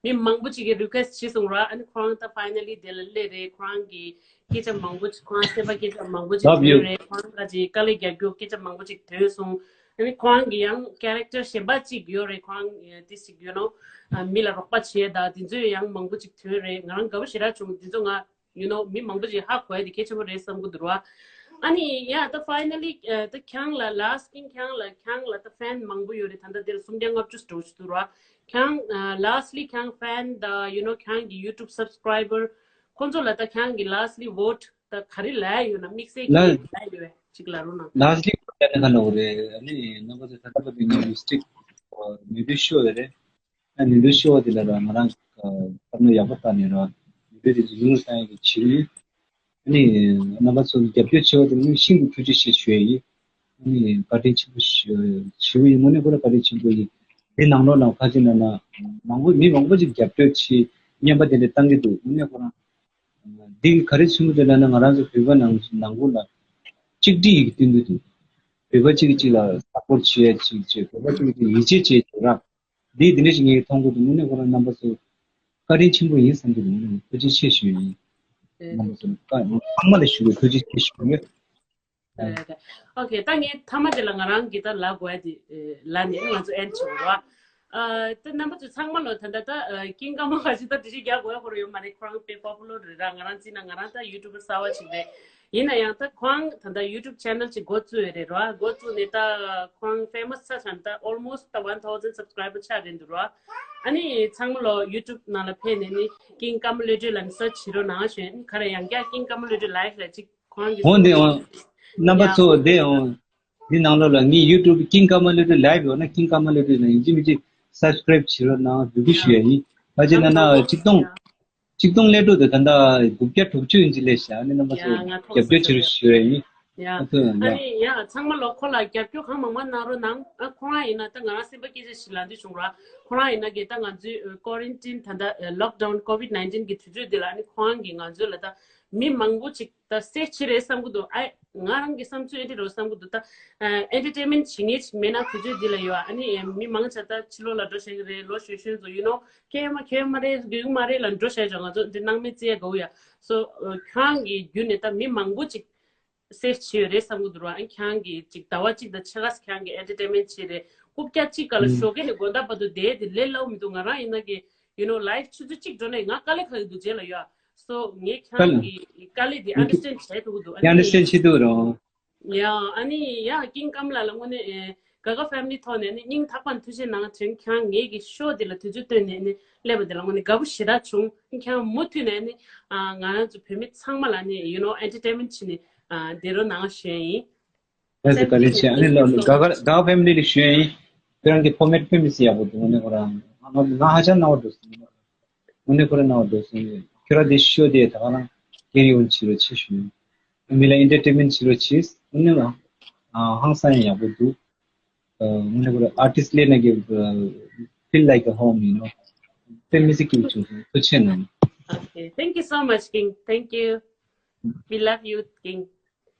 མི་མང་པོ་ཅིག་གིས་རི་ཀུ་ཨེ་སི་ཊི་བྱས་སོང་ར། ཨ་ནི་ཁོ་རང་ད་ཕའི་ན་ལི་དེ་ལ་སླེབས་རེད། ཁོ་རང་གི་སྐད་ཆ་མང་པོ་ཅིག་ཁོ་རང་སེམས་པ་སྐད་ཆ་མང་པོ་ཅིག་ལབ་ཡོད་ཐོན་རེད། ཁོ་རང་ཁ་ཅིག་དཀའ་ལས་རྒྱག་རྒྱུ་སྐད་ཆ་མང་པོ་ཅིག་ཐོན་སོང་། ཨ་ནི་ཁོ་རང་གི་ཡང་ཀེ་རེག་ཊར་གཞན་པ་ཅིག་ཡོད་རེད། ཁོ་རང་དེ་ཅིག་ཡོད་ནོ་མི་ལ་རོགས་པ་བྱས་ད་དེ་ཚོས་ཡང་མང་པོ་ཅིག་ཐོན་རེད། ང་རང་དགའ་པོ་ཞེ་དྲག་བྱུང་། དེ་ཚོ་ང་you know མི་མང་པོ་ཅིག་ཧ་གོ་ཡ་དེ་གལ་ཆེན་པོ་རེད་བསམ་གི་འདུག་ར། ཨ་ནི་ཡ་ད་ཕའི་ན་ལི་ད་ཁྱེད་རང་ལ་ལཱ་སི་ཊི་ཁྱེད་རང་ལ་ཁྱེད་རང་ལ་ད་ཕེན་མང་པོ་ཡོད་རེད། ད་ལྟ་འདིར་སུམ་བརྒྱ་ལྔ་བཅུ་འགྲོ་ཞིག་འདུག་ར། ཁྱེད་རང་ལཱ་སི་ཊི་ལི་ཁྱེད་རང་ཕེན་ད་you know ཁྱེད་རང་གི་ཡུ་ཊུབ་སབ་སི་ཀ་རའི་བར་ཁོང་ཚོ་ལ་ད་ཁྱེད་རང་གི་ལཱ་སི་ཊི་ལི་ཝོ་ཊི་ད་ག་རེ་ལབ་ཡ་ཡོད་ན་དམིགས་བསལ་གྱི་ལ་ལབ་ཡ་ཡོད་ཅིག་ལབ་རོགས་གནང་། ལཱ་སི་ཊི་ལི་ཝོ་ཊི་ལབ་ན་ག་ལབ་རེད། ཨ་ནི་རྣམ་པ་ཚོ་ད་ལྟ་བར་དུ་ངའི་ལིབ་སི་ཊིག་མེ་ཏོག་ཤོར་བ་རེད། ཨ་ནི་འདི་ཤོ་བ་དེ་ལ་ར་ང་རང་བསམ་བློ་ཡག་པོ་བཏང་ནས་ར་འདི་དེ་ལུང་བསྟན་ཡག་གི་བྱེད་ཀྱི་ཡིན། ཨ་ནི་རྣམ་པ་ཚོ་རྒྱབ་སྐྱོར་བྱེད་པ་དེ་ནི་ཤིན་ཏུ་ཐུགས་རྗེ་ཆེ་ཞུ་ཡ་ཡིན། ཨ་ནི་བཀའ་དྲིན་ཆེན་པོ་ཞུ་ཞུ་གི་ཡིན། དངོས་གནས་ཁོ་རང་བཀའ་དྲིན་ཆེན་པོ་ཡིན། དེ་ནང་ལོགས་ལ་ཁ་ཅིག་ན་ན་མང་པོ་མི་མང་པོ་ཅིག་རྒྱབ་སྐྱོར་བྱེད་བརྙན་པ་དེ་འདྲ་བཏང་གི་འདུག་དངོས་གནས་ཁོ་རང་འདི་ག་རེ་ཆེན་པོ་དེ་ལབ་ན་ང་རང་ཚོ་བོད་པ་ནང་ནང་ཁུལ་ལ་གཅིག་སྒྲིལ་ཡིག་སྟོན་གི་འདུག་བོད་པ་གཅིག་གིས་གཅིག་ལ་སབ་པོར་བྱེད་ཡ་གཅིག་བྱེད། བོད་པ་གཅིག་གིས་གཅིག་ཡིད་ཆེས་བྱེད་བྱེད་ར། འདི་འདི་འདྲ་ཞིག་ངས་མཐོང་གི་འདུག་དངོས་གནས་ཁོ་རང་རྣམ་པ་ཚོ་བཀའ་དྲིན་ཆེན་པོ་ཡིན་བསམ་གྱི་འདུག་དངོས་གནས་ཐུགས་རྗེ་ཆེ་ཞུ་ཡིན། རྣམ་པ་ཚོ་བཀའ་ཚང་མ་ལ་ཞུ་དགོས། ཐུགས་རྗེ་ཆེ་ཞུ་ཡོད། རེད་རེད། ཨོ་ཁེ། ད་ངས་མཐའ་མ་དེ་ལ་ང་རང་གི་ད་ལབ་དགོས་ཡ་དེ་ལབ་ནས་ང་ཚོ་ཨེན་ཌི་བྱེད་དགོས་ར། ད་རྣམ་པ་ཚོ་ཚང་མ་ལོ་ད་ད་ད་ཀིང་ཀརྨ་ག་ཅི་ད་དེ་ཞིག་རྒྱག་དགོས་ཡ་ཁོ་རང་ཡོད་མ་རེད། ཁོ་རང་དཔེ་པོ་པུ་ལར་རེད་ར། ང་རང་བརྩིས་ན་ང་རང་ད་ཡུ་ཊུབ་པར་གསར་པ་ཅིག་རེད། ཡིན་ན་ཡང་ད་ཁོང་ད་ད་ཡུ་ཊུབ་ཆེ་ནལ་ཅིག་འགོ་བཙུགས་ཡོད་རེད་ར། འགོ་བཙུགས་ནས་ད་ཁོང་ཕེ་མ་སི་ཆགས་ཚར་ནས་ད་ཨོལ་མོ་སི་ཊི་ད་ཝན་ཐའུ་ཟན་སབ་སི་ཀ་རའི་བར་ཆགས་རེད་འདུག་ར། ཨ་ནི་ཚང་མ་ལོ་ཡུ་ཊུབ་ནང་ལ་ཕེབས་ནས་ནི་ཀིང་ཀརྨ་བློ་གྲོས་ལབ་ནས་སར་ཆི་བྱེད་རོགས་གནང་ཞུ་ཡ་ཡིན། ག་རེ་ཡང་བསྐྱར་ཀིང་ཀརྨ་བློ་གྲོས་ལའིབ་ལ་ཅིག་ཁོང་གི་འོང་དེ་འོང་། རྣམ་པ་ཚོ་དེ་འོང་། འདི་ནང་ལོགས་ལ་ངའི་ཡུ་ཊུབ་ཀིང་ཀརྨ་བློ་གྲོས་ལའིབ་ཡོད་ན་ཀིང་ཀརྨ་བློ་གྲོས་ལ་ཡིན་གཅིག་མིན་གཅིག་སབ་སི་ཀ་རའིབ་བྱེད་རོགས་གནང་འབོད་སྐུལ་ཞུ་ཡ་ཡིན། ཕལ་ཆེར་ན་ན་ཆིག་སྟོང་ཆིག་སྟོང་སླེབས་འགྲོ་དེ་ད་ལྟ་དགུ་བརྒྱ་དྲུག་ཅུ་ཡིན་གཅིག་སླེབས་ཤག་ཨ་ནི་རྣམ་པ་ཚོ་ཡ་ང་མཐོང་རྒྱབ་སྐྱོར་བྱེད་རོགས་ཞུ་ཡ་ཡིན། ཡ། ཨ་ཨ་ནི་ཡ་ཚང་མ་ལོ་ཁོ་ལ་རྒྱབ་སྐྱོར་གང་མང་མང་གནང་རོགས་གནང་། ཨ་ཁོ་རང་ཡིན་ན་ད་ང་རང་སེམས་པ་སྐད་ཆ་ཞིག་ལབ་འདོད་བྱུང་ར། ཁོ་རང་ཡིན་ན་གི་ད་ང་ཚོའི་ཀོ་རན་ཊིན་ད་ལྟ་ལོག་ཌའུན་ཀོ་ཝིཌ་ནའིན་ཊིན་གི་དུས་ཚོད་འདི་ལ་ཨ་ནི་ཁོ་རང་གིས་ང་ཚོ་ལ་ད་ མི་མང་པོ་ཅིག་ད་སེ་ཆི་རེད་བསམ་གི་འདུག་ཨ། ང་རང་གི་བསམ་ཚུལ་ཨེ་འདྲ་རོ་བསམ་གི་འདུག་ད་ཨེན་ཊར་ཊེན་མེན་ཊི་བྱེད་མཁན་ཅིག་མེད་ན་དུས་ཚོད་འདི་ལ་ཡོད། ཨ་ནི་མི་མང་ཆ་ད་ཕྱི་ལོགས་ལ་འགྲོ་བཞག་གི་རེད། ལོ་གཞོན་གཞོན་ཚོ་ཡུ་ནོ་ཁྱོད་མ་ཁྱོད་མ་རེད་གུ་མ་རེད་ལ་འགྲོ་བཞག་ཅོག་ང་ཚོ་འདི་སྣང་མེད་བརྩི་ཡ་དགའ་བོ་ཡ། སོ་ཁྱོད་རང་གི་བརྒྱུད་ནས་ད་མི་མང་པོ་ཅིག་སེ་ཆི་ཡོད་རེད་བསམ་གི་འདུག་ར། ཨ་ཁྱོད་རང་གི་ཅིག་ཟླ་བ་གཅིག་དང་ཕྱེད་ཀ་ཁྱོད་རང་གི་ཨེན་ཊར་ཊེན་མེན་ཊི་བྱེད་རེད། རྐུབ་བཀྱག་གཅིག་ག་ལ་ཞོགས་ཀས་ནས་དགོང་དག་བར་དུ་བསྡད་དེ་ལས་སླ་བོ་མི་འདུག་ང་རང་ཡིན་ན་གི་ཡུ་ནོ་ལའིབ་ཆུ་ཚོད་གཅིག་འགྲོ་ནས་ང་དཀའ་ལས་ཁག་གི་འདུག་རྗེས་ལ་ཡོད། སོ་ངས་ཁྱེད་རང་གི་དཀའ་ལས་དེ་ཨན་ཌར་སི་ཊེན་ཌི་བྱས་ཐུབ་ཀྱི་འདུག་ཨ་ནི་ཡང་ཨ་ནི་ཡང་ཀིང་ཀམ་ལགས་ལ་དངོས་གནས་ཨེ་ག་ག་ཕེ་མི་ལི་ཐོག་ནས་ནི་སྙིང་ཐག་པ་ནས་ཐུགས་རྗེ་གནང་། དྲན་ཁྱེད་རང་ངེད་ཀྱི་ཤོ་དེ་ལ་དུས་ཚོད་བཏོན་ནས་ནི་སླེབས་པ་དེ་ལ་དངོས་གནས་དགའ་པོ་ཞེ་དྲག་བྱུང་། ཁྱེད་རང་མུ་མཐུད་ནས་ནི་ཨ་ང་རང་ཚོ་བོད་མི་ཚང་མ་ལ་ནི་ཡུ་ནོ་ཨེན་ཊར་ཊེན་མེན་ཊི་བྱས་ནས་ཨ་བསྡད་རོགས་གནང་ཞུ་ཡ་ཡིན། ལགས་སོ། བཀའ་དྲིན་ཆེ། ཨ་ནི་ལ་ག་ག་ག་ག་ཕེ་མི་ལི་ལ་ཞུ་ཡ་ཡིན། ཁྱེད་རང་གི་ཕོར་མེ་ཊི་དཔེ་མི་སྲིད་ཡག་པོ་འདུག་དངོས་གནས་ཁོ་རང་ང་ཧ་ཅང་སྣང་བ་འགྲོ་སོང་། དངོས་གནས་ཁོ་རང་སྣང་བ་འགྲོ་སོང་། ཁྱོད་རང་དེ་ཤོ་དེ་ད་ག་རང་ཀེ་རི་ཨོན་བྱེད་རོགས་བྱེད་ཞུ། མི་ལ་ཨེན་ཊར་ཊེན་མེན་ཊི་བྱེད་རོགས་བྱེད། དངོས་གནས་ལ་ཧང་སང་ཡག་པོ་འདུག་དངོས་གནས་ཁོ་རང་ཨར་ཊིསི་ལས་ན་གི་feel like a home, you know. དཔེ་མི་སྲིད་སྐྱིད་པོ་བྱུང་སོང་། ཐུགས་རྗེ་གནང་། Okay, thank you so much, King. Thank you. We love you, King.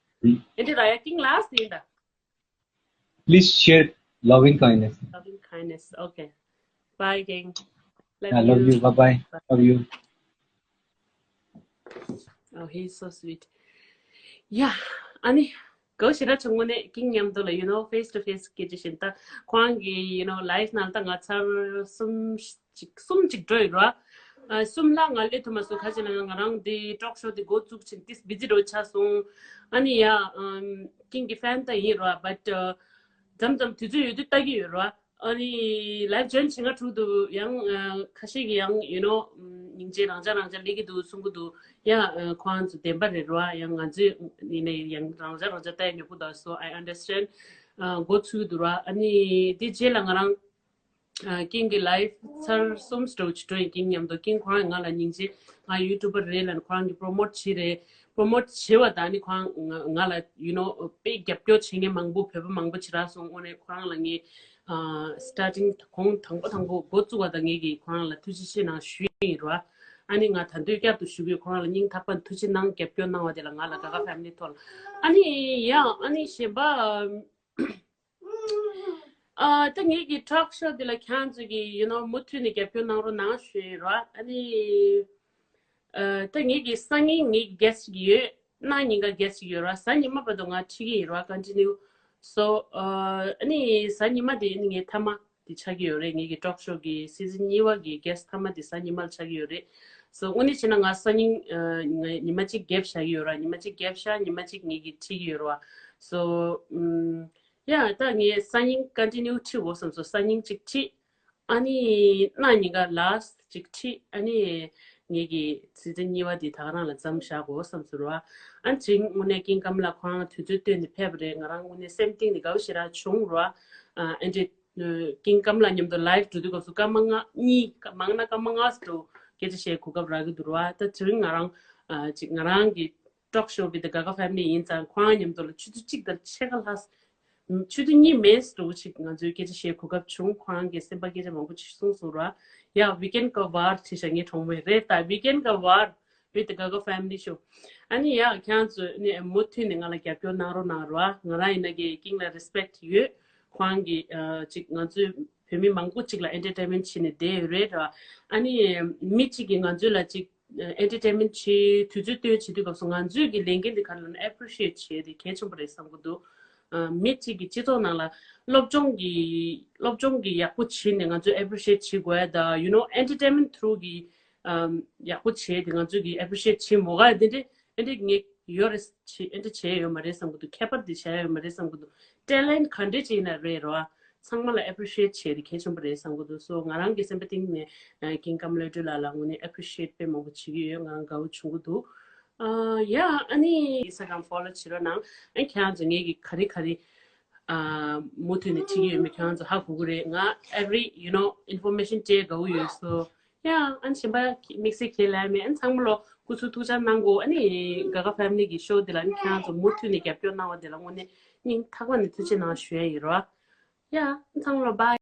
ཨེ་འདྲ་ར་ཡ་ཀིང་ལ་སི་ཡིན་ད། Please share loving kindness. Loving kindness. Okay. Bye, gang. Love I love you. You. Bye bye. Love you. Oh, he's so sweet. Yeah. ཨ་ནི་གོ་ཞེ་དྲག་བྱུང་། དངོས་གནས་ཀིང་མཉམ་དུ་ལ་you know face to face སྐད་ཆ་བཤད་ད་ཁོང་གི་you know ལའིབ་ནང་ད་ང་ཚར་གསུམ་ཅིག་གསུམ་ཅིག་འགྲོ་ཡོད་ར། ཨ་གསུམ་ལ་ང་སླེབས་ཐུབ་མ་སོང་། ག་ཅི་ལབ་ན་ང་རང་འདི་ཊོག་ཤོ་འདི་འགོ་བཙུགས་ཕྱིན་ཏིས་བི་ཛི་འགྲོ་ཆགས་སོང་། ཨ་ནི་ཡ་ཨམ་ཀིང་གི་ཕེན་ད་ཡིན་ར། བཊ་མཚམས་མཚམས་དུས་ཚོད་ཡོད་དུས་ལྟ་གི་ཡོད་ར། ཨ་ནི་ལའིབ་ཇོ་ཡིན་བྱེད་ང་ཐུག་འདུག་ཡང་ཨ་ཁ་ཤས་ཀྱི་ཡང་you know སྙིང་རྗེ་རང་འཇགས་རང་འཇགས་སླེབས་ཀྱི་འདུག་གསུང་གི་འདུག་ཡ་ཨ་ཁོང་ཚོ་བདེན་པ་རེད་ར། ཡང་ང་ཚོས་ཡིན་ནའི་ཡང་རང་འཇགས་རང་འཇགས་ལྟ་ཡ་ཉོབ་པོ་འདུག so I understand. ཨ་འགོ་ཚུགས་འདུག་ར། ཨ་ནི་དེ་རྗེས་ལ་ང་རང་ཨ་ཀིང་གི་ལའིབ་ཚར་གསུམ་སྤྲོ་ཅི་སྤྲོ་ཡིན། ཀིང་མཉམ་དུ་ཀིང་ཁོ་རང་ང་ལ་སྙིང་རྗེ། ང་ཡུ་ཊུབ་པར་རེད་ལབ་ནས་ཁོ་རང་གི་པོ་རོ་མོཊ་བྱེད་རེད། པོ་རོ་མོཊ་བྱེད་པ་དང་ནི་ཁོ་རང་ང་ང་ལ་you know དཔེ་རྒྱབ་སྐྱོར་བྱེད་མཁན་མང་པོ་བོད་པ་མང་པོ་བྱེད་རག་སོང་། དངོས་གནས་ཁོ་རང་ལ་ངས་ཨ་སི་ཊར་ཊིང་གོང་དང་པོ་དང་པོ་འགོ་བཙུགས་པ་དང་ངས་ཀྱིས་ཁོ་རང་ལ་ཐུགས་རྗེ་ཆེ་གནང་ཞུ་ཡི་ཡིན་ར། ཨ་ནི་ང་ད་དུང་བསྐྱར་དུ་ཞུ་གི་ཡོད། ཁོ་རང་ལ་སྙིང་ཐག་པ་ནས་ཐུགས་རྗེ་གནང་། རྒྱབ་སྐྱོར་གནང་བ་དེ་ལ་ང་ལ་ག་ག་ཕེ་མི་ལི་ཐོག་ལ། ཨ་ནི་ཡང་ཨ་ནི་གཞན་པ། ཨ་ད་ངེད་ཀྱི་ཊོག་ཤོ་འདི་ལ་ཁྱེད་ཚོ་གིས་you know མུ་མཐུད་ནས་རྒྱབ་སྐྱོར་གནང་རོགས་གནང་ཞུ་ཡི་ར། ཨ་ནི་ཨ་ད་ངེད་ཀྱི་སང་ཉིན་ངེད་ཀྱི་གེ་སི་ཊི་ཅིག་ཡོད། གནངས་ཉིན་ཀ་གེ་སི་ཊི་ཅིག་ཡོད་ར། གཟའ་ཉི་མ་བར་དུ་ང་ཁྲིད་ཀྱི་ཡིན་ར། ཀོན་ཊི་ནིའུ། སོ་ཨ་ནི་གཟའ་ཉི་མ་དེ་ནི་ངའི་མཐའ་མ་དེ་ཆགས་ཀྱི་ཡོད་རེད། ངེད་ཀྱི་ཊོག་ཤོ་གི་སི་ཛན་གཉིས་པ་གི་གེ་སི་ཊི་མཐའ་མ་དེ་གཟའ་ཉི་མ་ལ་ཆགས་ཀྱི་ཡོད་རེད། སོ་དངོས་གནས་བྱས་ན་ང་སང་ཉིན་ཨ་ང་ཉི་མ་གཅིག་གེབ་བཞག་གི་ཡོད་ར། ཉི་མ་གཅིག་གེབ་བཞག་ཉི་མ་གཅིག་ངེད་ཀྱིས་ཁྲིད་ཀྱི་ཡོད་ར། སོ་ཨམ། ཡ་ད་ངས་སང་ཉིན་ཀོན་ཊི་ནིའུ་ཁྲིད་དགོས་བསམ་སོང་། སང་ཉིན་གཅིག་ཁྲིད། ཨ་ནི་གནངས་ཉིན་ཀ་ལ་སི་ཊི་གཅིག་ཁྲིད། ཨ་ནི་ངེད་ཀྱི་སི་ཛན་གཉིས་པ་འདི་ད་ག་རང་ལ་མཚམས་བཞག་དགོས་བསམ་སོང་ར། ཨ་ནི་དྲིན་དངོས་གནས་ཀིང་ཀམ་ལགས་ཁོ་རང་དུས་ཚོད་བཏོན་ནས་ཕེབས་པ་རེད། ང་རང་དངོས་གནས་སེམས་གཏིང་ནས་དགའ་བོ་ཞེ་དྲག་བྱུང་ར། ཨ་ཨེ་འདྲས་ཀིང་ཀམ་ལགས་མཉམ་དུ་ལའིབ་འགྲོ་དུས་སྐབས་སུ་སྐར་མ་ལྔ་གཉིས་མང་ན་སྐར་མ་ལྔ་ཙམ་སྐད་ཆ་བཤད་གོ་སྐབས་རག་གི་འདུག་ར། ད་དེ་རིང་ང་རང་ཨ་ཅིག་ང་རང་གི་ཊོག་ཤོ་བི་ད་ག་ག་ཕེ་མི་ལི་ཡིན་ཙང་ཁོ་རང་མཉམ་དུ་ལ་ཆུ་ཚོད་གཅིག་དང་ཕྱེད་ཀ་ལྷག་ཆུ་ཚོད་གཉིས་མིན་འདྲ་བོ་ཅིག་ང་ཚོའི་སྐད་ཆ་བཤད་གོ་སྐབས་བྱུང་། ཁོ་རང་གིས་སེམས་པ་སྐད་ཆ་མང་པོ་ཅིག་གསུངས་སོང་ར། ཡ་ཝི་ཀེན་ག་ཝར་བྱེད་ཤག་ངའི་གྲོགས་མོས་རེད་ད། ཝི་ཀེན་ག་ཝར་བི་ད་ག་ག་ཕེ་མི་ལི་ཤོ། ཨ་ནི་ཡ་ཁྱེད་ཚོས་ནི་མུ་མཐུད་ནས་ང་ལ་རྒྱབ་སྐྱོར་གནང་རོགས་གནང་ར། ང་རང་ཡིན་ན་གི་ཀིང་ལ་རེ་སི་པེག་ཊི་ཡོད། ཁོ་རང་གིས་ཨ་ཅིག་ང་ཚོའི་བོད་མི་མང་པོ་ཅིག་ལ་ཨེན་ཊར་ཊེན་མེན་ཊི་བྱས་ནས་བསྡད་ཡོད་རེད་ར། ཨ་ནི་མི་གཅིག་གིས་ང་ཚོ་ལ་ཅིག་ཨེན་ཊར་ཊེན་མེན་ཊི་བྱེད་དུས་ཚོད་བཏོན་བྱེད་དུས་སྐབས་སུ་ང་ཚོས་ཀྱི་ལས་འགན་འདི་ག་རེ་ལབ་ན་ཨེ་པི་རི་ཤི་ཨེཊ་བྱེད་ཡ་དེ་གལ་ཆེན་པོ་རེད་བསམ་གྱི་འདུག་ཨ་མི་གཅིག་གིས་སྤྱི་ཚོགས་ནང་ལ་སློབ་སྦྱོང་གི་སློབ་སྦྱོང་གི་ཡག་པོ་བྱེད་ནས་ང་ཚོས་ཨེ་པི་རི་ཤི་ཨེཊ་བྱེད་དགོས་ཡ་ད་you know entertainment through གི་ཨམ་ཡག་པོ་བྱེད་དེ་ང་ཚོས་ཀྱི་ཨེ་པི་རི་ཤི་ཨེཊ་བྱེད་མོ་ག་ཡ་དེ་འདྲས་ཨེ་འདྲས་ངས་ཡོད་རེད་བྱེད་ཨེ་འདྲས་བྱས་ཡོད་མ་རེད་བསམ་གྱི་འདུག་ཁྱད་པར་དེ་བྱས་ཡོད་མ་རེད་བསམ་གྱི་འདུག་ཊེ་ལེན་ཊི་ག་འདྲས་ཅིག་ཡིན་ན་རེད་རོ། ཚང་མ་ལ་ཨེ་པི་རི་ཤི་ཨེཊ་བྱེད་དེ་གལ་ཆེན་པོ་རེད་བསམ་གྱི་འདུག་སོ་ང་རང་གི་སེམས་པ་གཏིང་ནས་ཀིང་ཀམ་ལོ་ཊི་ལགས་ལ་དངོས་གནས་ཨེ་པི་རི་ཤི་ཨེཊ་དཔེ་མང་པོ་བྱེད་ཀྱི་ཡོད། ང་རང་དགའ་བོ་བྱུང་གི་འདུག་ཨ་ཡ་ཨ་ནི་ཨིན་སི་ཊ་གྷ་རམ་ཕོ་ལོ་བྱེད་རོགས་གནང་། ཨ་ཁྱེད་རང་ཚོ་ངེད་ཀྱི་ག་རེ་ག་རེ་ཨ་མུ་མཐུད་ནས་ཁྲིད་ཀྱི་ཡོད་མེད་ཁྱེད་རང་ཚོ་ཧ་གོ་གི་རེད། ང་every you know information སྤྲད་དགའ་བོ་ཡོད། སོ་ཡ་ཨ་ནི་གཞན་པ་དམིགས་བསལ་ཁྱེད་ལ་མེད། ཨ་ནི་ཚང་མ་ལོ་སྐུ་གཟུགས་ཐུགས་ཅག་གནང་གོ་ཨ་ནི་ག་ག་ཕེ་མི་ལི་གི་ཤོ་འདི་ལ་ཨ་ནི་ཁྱེད་རང་ཚོ་མུ་མཐུད་ནས་རྒྱབ་སྐྱོར་གནང་བ་འདི་ལ་དངོས་གནས་སྙིང་ཐག་པ་ནས་ཐུགས་རྗེ་གནང་ཞུ་ཡ་ཡིན་རོ། ཡ་ཨ་ནི་ཚང་མ་ལོ་བྷའི།